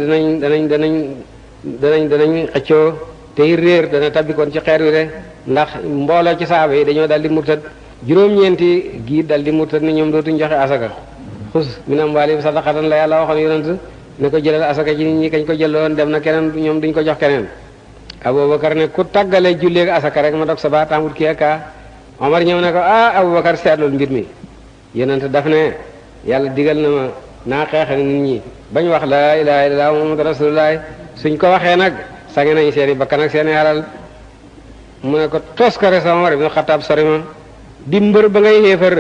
danañ xëccoo te it réer dana tabbikoon ci xeet wi de ndax mbooloo ci saaba yi dañoo daldi murtad juróom-ñeenti giir daldi murtad ni ñoom dootuñ joxe asaka xus min amwaalihim sadaqatan la yàlla waxoon yonent ne ko jëlal asaka ci nit ñi kañ ko jëloon dem na keneen ñoom duñ ko jox keneen Abubakar ne ku tàggale julleeg asaka rek ma dog sa baat amut kii aka Omar ñëw ne ko Abubakar seetlul mbir mi yonent daf ne yàlla digal na ma naa xeex ak nit ñi bañ wax la ilaha illallah muhammadu rasulullah suñ ko waxee nag sange nañ seeni bakkan ak seeni alal mu ne ko tos ko rek Omar ibn Khattab sori ma di mbër ba ngay xéefar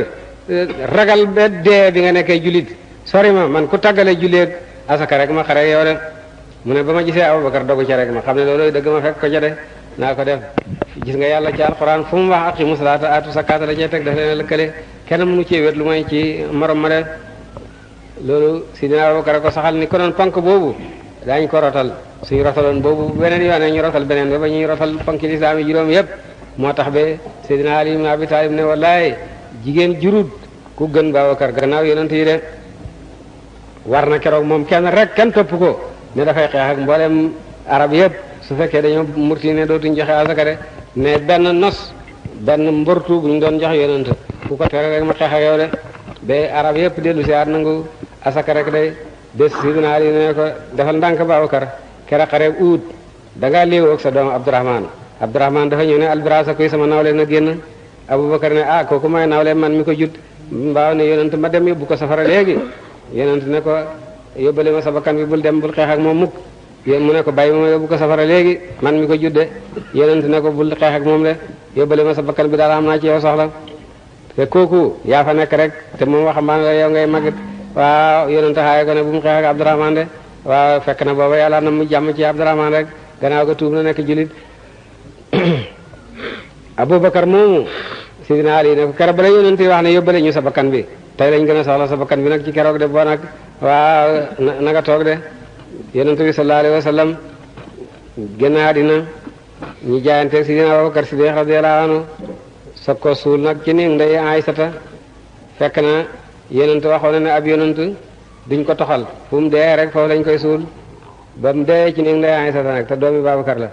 ragal ba dee bi nga nekkee jullit sori ma man ku tàggale julleeg asaka rek ma xare yow de mu ne ba ma gisee Abubakar dogu ca rek ma xam ne loolu dëgg ma fekk ko ca de naa ko def gis nga yàlla ci alquran fu mu wax aqimu salaata atu zakata la cee teg daf leen lëkkale kenn mënu cee wét lu may ci morom ma de loolu sidina Abubakar ko saxal ni ko doon pank boobu daañ ko rotal suñu rotaloon boobu beneen yoon ñu rotal beneen ba ñuy rotal panki lislaam yi juróom yépp moo tax ba sidina Ali ibn Abi Talib ne wallaay jigéen jurut ku gën Babakar gannaaw yonent yi de war na keroog moom kenn rek kenn topp ko ne dafay xeex ak mboolem arab yépp su fekkee dañoo murti ne dootuñ joxe asaka de mais benn nos benn mbortu bu ñu doon jox yonent ku ko tere rek ma xeex ak yow de ba arab yépp dellu si aat nangu asaka rek day bés sidina Ali ne ko defal ndànk Babakar kera xareeb uut da ngaa léewu ak sa doom Abdurahman dafa ñëw ne albirasa koy sama nawle na génn Abubakar ne kooku may nawle man mi ko jut mbaaw ne yonent ma dem yóbbu ko safara léegi yonent ne ko yóbbale ma sa bakkan bi bul dem bul xeex ak moom mukk mu ne ko bàyyi ma yóbbu ko safara léegi man mi ko judde yonent ne ko bul xeex ak moom de yóbbale ma sa bakkan bi daal am naa ci yow soxla te kooku yaa fa nekk rek te moom waxambaane la yow ngay magit waaw yonent xaaye ko ne bu mu xeex ak Abdurahman de waaw fekk na booba yàlla na mu jàmm ci Abdurahman rek gannaaw ga tuub na nekk julit Abubakar moomu sidina Ali ne ko keroog bala yonent yi wax ne yóbbale ñu sa bakkan bi tey lañ gën a soxla sa bakkan bi nag ci keroog de boo nag waaw na nga toog de yonent bi sallallahu alayhi wa sallam génn àddina ñu jaayante sidina Abubakar Siddiq radiyallahu anhu soog ko suul nag ci néeg ndey Aysata fekk na yonent waxoon na ne ab yonent duñ ko toxal fu mu dee rek foofu lañ koy suul ba mu dee ci néeg ndey Aysata nag te doomi Babakar la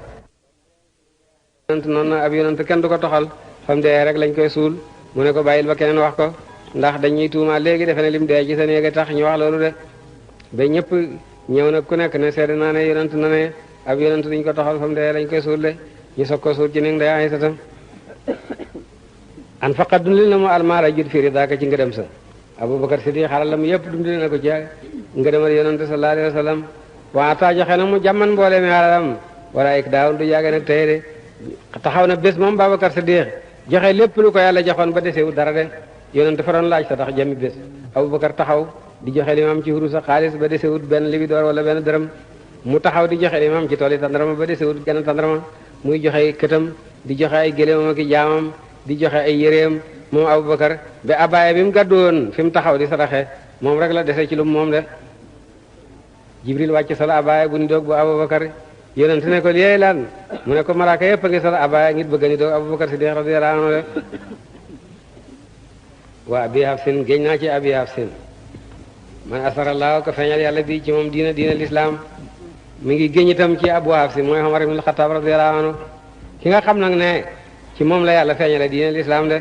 yonent noonu na ab yonent kenn du ko toxal fa mu dee rek lañ koy suul mu ne ko bàyyil ba keneen wax ko ndax dañuy tuuma léegi defe ne lim dee ci sa néeg a tax ñu wax loolu de ba ñëpp ñëw nag ku nekk ne seede naa ne yonent na ne ab yonent duñ ko toxal fa mu dee lañ koy suul de ñu soog ko suul ci néeg ndey Aysata an faqa dundil na mu almaara jut firi daaka ci ngërëm sa Abubakar Siddiq xalalam yëpp dundil na ko ci ngërëmal yonent sallallahu alayhi wa sallam waa taa joxe na mu jàmman mboole mi alalam wala ik daawul du jàgge nag tey de taxaw na bés moom Babakar Siddiq joxe lépp lu ko yàlla joxoon ba desewut dara de yonent dafa doon laaj sa tax jami bés Abubakar taxaw di joxe li am ci hurus ak xaalis ba desewut benn libidoor wala benn dërëm mu taxaw di joxe li am ci tool yi tandarama ba desewut genn tandarama muy joxe këtam di joxe ay gëléemam ak jaamam di joxe ay yéreem moom Abubakar ba abaaya bi mu gàddu woon fi mu taxaw di saraxe moom rek la dese ci lu moom de Jibril wàcc sala abaaya bu ni doog bu Abubakar yonent ne ko liyey lan mu ne ko malaaka yëpp a ngi sala abaaya ngir bëgg ni doog Abubakar Siddiq radiyallahu anhu de waa Abi Hafsin géñ naa ci Abi Hafsin man asarallahu ko feeñal yàlla bi ci moom diina l'islam mi ngi géñ itam ci Abu Hafsin mooy Umar ibn al-Khattab radiyallahu anhu ki nga xam nag ne ci moom la yàlla feeñale diina l'islam de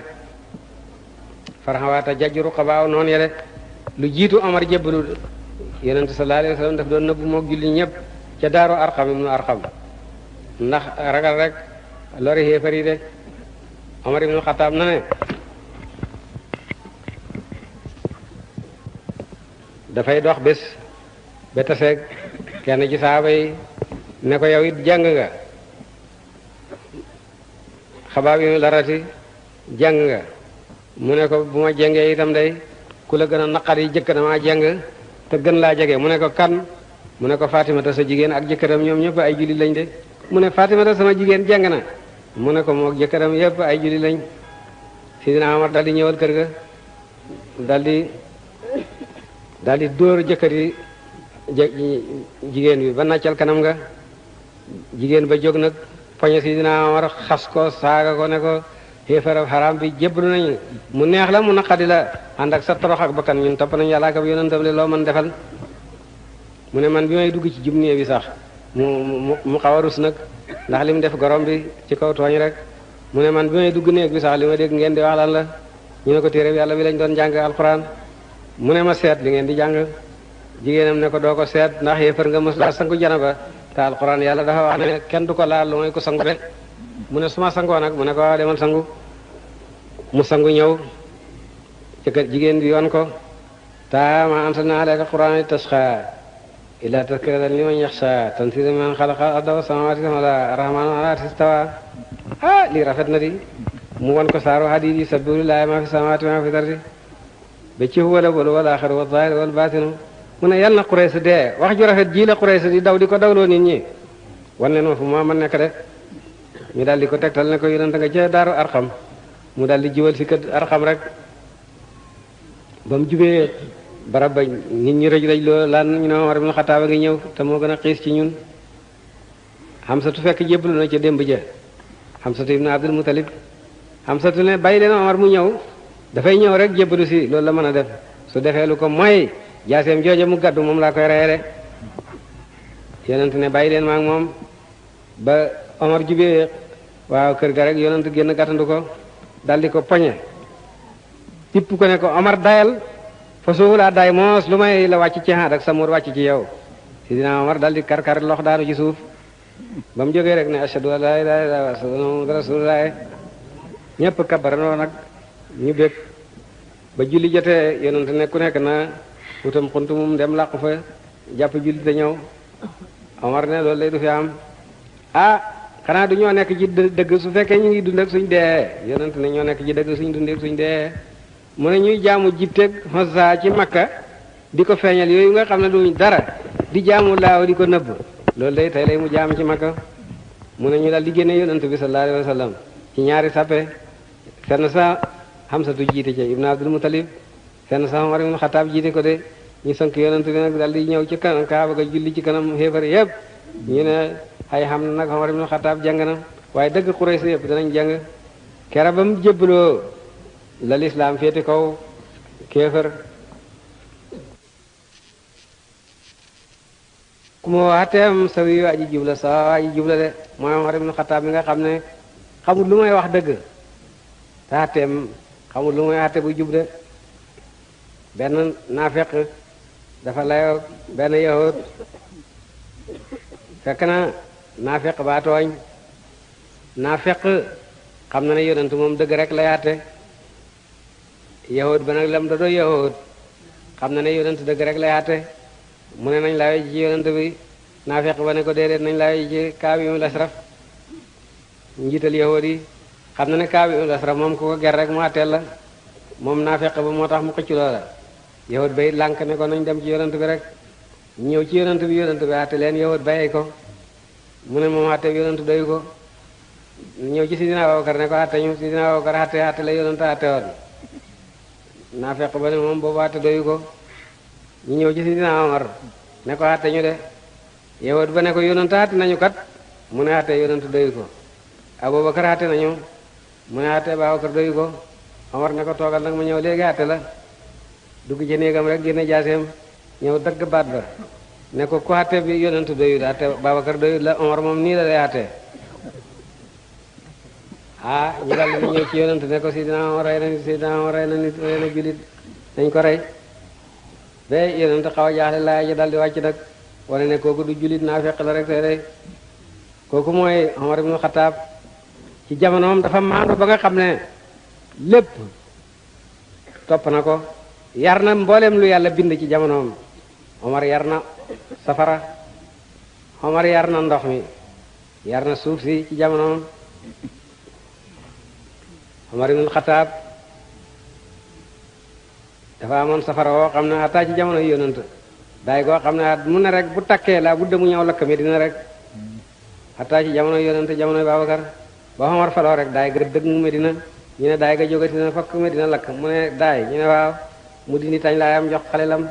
farxawaata jajjuru xabaaw noonu ya de lu jiitu Omar jébbalu yonent sallallahu alayhi wa sallam daf doon nëbbu moog julli ñëpp ca daaru Arqam ibnu Arqam ndax ragal rek lori xéefar yi de Omar ibnu Xataab na ne dafay dox bés ba taseeg kenn ci saaba yi ne ko yow it jàng nga xabaab yi larati jàng nga mu ne ko bu ma jàngee itam day ku la gën a naqar yi jëkk damaa jàng te gën laa jege mu ne ko kan mu ne ko Fatimata sa jigéen ak jëkkëram ñoom ñëpp ay julli lañ de mu ne Fatimata sama jigéen jàng na mu ne ko moog jëkkëram yëpp ay julli lañ Sidina Omar daal di ñëwal kër ga daal di dóor jëkkër yi jigéen bi ba nàccal kanam nga jigéen ba jóg nag poñe Sidina Omar xas ko saaga ko ne ko xéefarab xaraam bi jébbalu nañu mu neex la mu naqadi la ànd ak sa torox ak bakkan ñun topp nañu yàlla ak yonentam le loo mën defal mu ne man bi may dugg ci jubnee bi sax mu xaw a rus nag ndax li mu def gorom bi ci kaw tooñ rek mu ne man bi may dugg néeg bi sax li ma dégg ngeen di wax lan la ñu ne ko téere yàlla bi lañ doon jàng alquran mu ne ma seet li ngeen di jàng jigéenam ne ko doo ko seet ndax yéefar nga mos la sangu janaba te alquran yàlla dafa wax ne kenn du ko laal lu mooy ko sangu de mu ne suma sangoo nag mu ne ko waaw demal sangu mu sangu ñëw ci kër jigéen bi yoon ko taa ma anzalna alayka alqur'ana tasqa illa tadhkiratan liman yakhsha tanzilan mimman khalaqa al-arda was samawati wal arda ar-rahmanu ala al-arshi istawa lii rafet na di mu won ko saaru hadid yi sabbihu lillahi ma fi samawati ma fi ardi ba ci huwa al-awwal wal akhir wal zahir wal batin mu ne yàlla na Quraysh dee wax ju rafet ji la Quraysh di daw di ko dawloo nit ñi wan leen ma fu Muhammad nekk de ñu daal di ko tegtal ne ko yonent nga ca daaru Arqam mu daal di jiwal si kër Arqam rek ba mu jubee barab ba nit ñi rëj rëj loo laan ñu ne Omar ibn Khattab a ngi ñëw te moo gën a xiis ci ñun Hamsatu fekk jébbalu na ca démb ja Hamsatu ibn Abdul Muttalib Hamsatu ne bàyyi leen Omar mu ñëw dafay ñëw rek jébbalu si loolu la mën a def su defee lu ko mooy jaaseem jooja mu gàddu moom laa koy reye de yonent ne bàyyi leen ma ak moom ba Omar jubee waaw kër ga rek yonent génn gàttandu ko daldi ko poñe tipp ko ne ko Omar dayal fa suufulaa day moos lu may la wàcc ci haad ak samur wàcc ci yow sidina Omar daldi kar lox daanu ci suuf ba mu jógee rek ne ashhadu an laa ilaaha illallaah wa ashhadu anna muhammadan rasuulullaah ñépp kabarandoo nag ñu bég ba julli jotee yonent ne ku nekk na wutam xuntu mum dem làqu fa jàpp julli te ñëw Omar ne loolu lay du fi am xanaa du ñoo nekk ci dëgg su fekkee ñu ngi dund ak suñ dee yonent ne ñoo nekk ci dëgg suñ dund ak suñ dee mu ne ñuy jaamu jibteeg Uzza ci Makka di ko feeñal yooyu nga xam ne duñ dara di jaamu laaw di ko nëbb loolu day tey lay mu jaam ci Makka mu ne ñu daal di génne yonent bi sallallahu alayhi wa sallam ci ñaari sappe fenn sa Hamsatu jiite ca Ibn Abdul Muttalib fenn sa Umar ibn Khattab jiite ko de ñu sank yonent bi nag daal di ñëw ci kanam Kaaba ga julli ci kanam xéefar yépp ñu ne ay xam na nag Umar ibn Khattab jàng na waaye dëgg Quraysh yépp danañ jàng kera ba mu jébbaloo la lislaam féete kaw kéefar ku ma waxteem sa wi aji jubla sa aji jubla de mooy Umar ibn Khattab mi nga xam ne xamul lu may wax dëgg te xatteem xamul lu may xatte bu jub de benn naafeq dafa layoo benn yahud fekk na naafeq baa tooñ naafeq xam na ne yonent moom dëgg rek lay àtte yahud ba nag lam da doo yahud xam na ne yonent dëgg rek lay àtte mu ne nañ laawe ji ci yonent bi naafeq ba ne ko déedéet nañ laawe ji ci Kaab ibn Ashraf njiital yahud yi xam na ne Kaab ibn Ashraf moom ku ko ger rek mu àtteel la moom naafeq ba moo tax mu xëcc loola yahud bay lànk ne ko nañ dem ci yonent bi rek ñëw ci yonent bi àtte leen yahud bàyyi ko mu ne moom àtte yonent doyu ko ñëw ci Sidina Abubakar ne ko àtte ñu Sidina Abubakar àtte la yonent àtte woon naafeq ba ne moom boobu àtte doyu ko ñu ñëw ci Sidina Omar ne ko àtte ñu de yahud ba ne ko yonent àtte nañu kat mu ne àtte yonent doyu ko Abubakar àtte nañu mu ne àtte Abubakar doyu ko Omar ne ko toogal nag ma ñëw léegi àtte la dugg ci néegam rek génne jaaseem ñëw dagg baat ba ne ko ku àtte bi yonent doyut àtte Babakar doyut la Omar moom nii la lay àtte ñu dal di ñëw ci yonent ne ko Sidina Omar rey na nit rey na jullit dañ ko rey ba yonent xaw a jaaxle laaya ji dal di wàcc nag wane ne kooku du jullit naa fekk la rek tey day kooku mooy Omar ibn Khattab ci jamonoom dafa maandu ba nga xam ne lépp topp na ko yar na mboolem lu yàlla bind ci jamonoom Omar yar na safara Omar yar na ndox mi yar na suuf si ci jamonoom Omar ibn Khattab dafa amoon safara woo xam ne xataa ci jamono yonent daay goo xam ne at mu ne rek bu takkee laa budde mu ñëw lakk Medina rek xataa ci jamono yonent jamono Babakar ba Omar faloo rek daay ga dëgg mu Medina ñu ne daay ga jógati na fakk Medina lakk mu ne daay ñu ne waaw mu dindi tañ laayam jox xalelam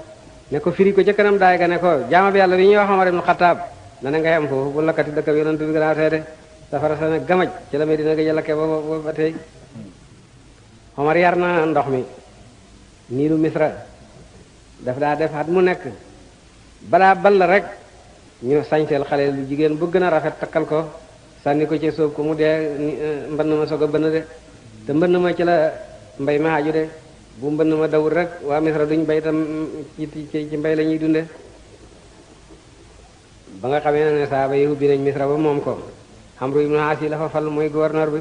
ne ko firi ko ca kanam daay ga ne ko jaama bi yàlla bi ñuy wax Omar ibn Khattab na ngay am foofu bu lakkati dëkk yonent bi gën a seede safara sa ne gamaj ci la Medina ga lakke ba tey Omar yar na ndox mi niilu Misra daf daa def at mu nekk balaa ball rek ñu sañseel xale lu jigéen bu gën a rafet takkal ko sànni ko ci soob ko mu dee mbënn ma soog a bënn de te mbënn ma ci la mbay ma aju de bu mbënn ma dawul rek waa Misra duñ bay tam ci mbay la ñuy dunde ba nga xamee ne saaba yi ubbi nañ Misra ba moom ko Amru ibn Aas la fa fal mooy gouverneur bi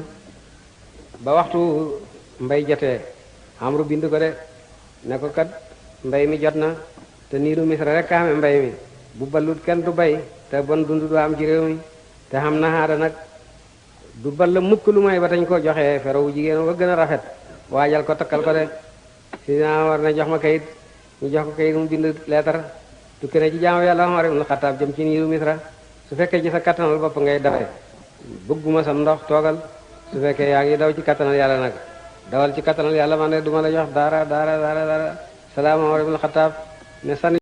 ba waxtu mbay jotee Amru bind ko de ne ko kat mbay mi jot na te niiru misra rek kaame mbay mi bu ballut kenn du bay te bon dund du am ci réew mi te xam na xaada nag du ball mukk lu may ba tañ ko joxee ferawu jigéen ba gën a rafet waajal ko takkal ko de si naa war na jox ma kayit ñu jox ko kayit mu bind leetar tukki na ci jaamu yàlla Umar ibn Xattaab jëm ci niiru misra su fekkee ci sa kattanal bopp ngay dawe bëgguma sam ndox toogal su fekkee yaa ngi daw ci kattanal yàlla nag dawal ci kattanal yàlla man de duma la jox dara salaam Umar ibn Xattaab ne sànni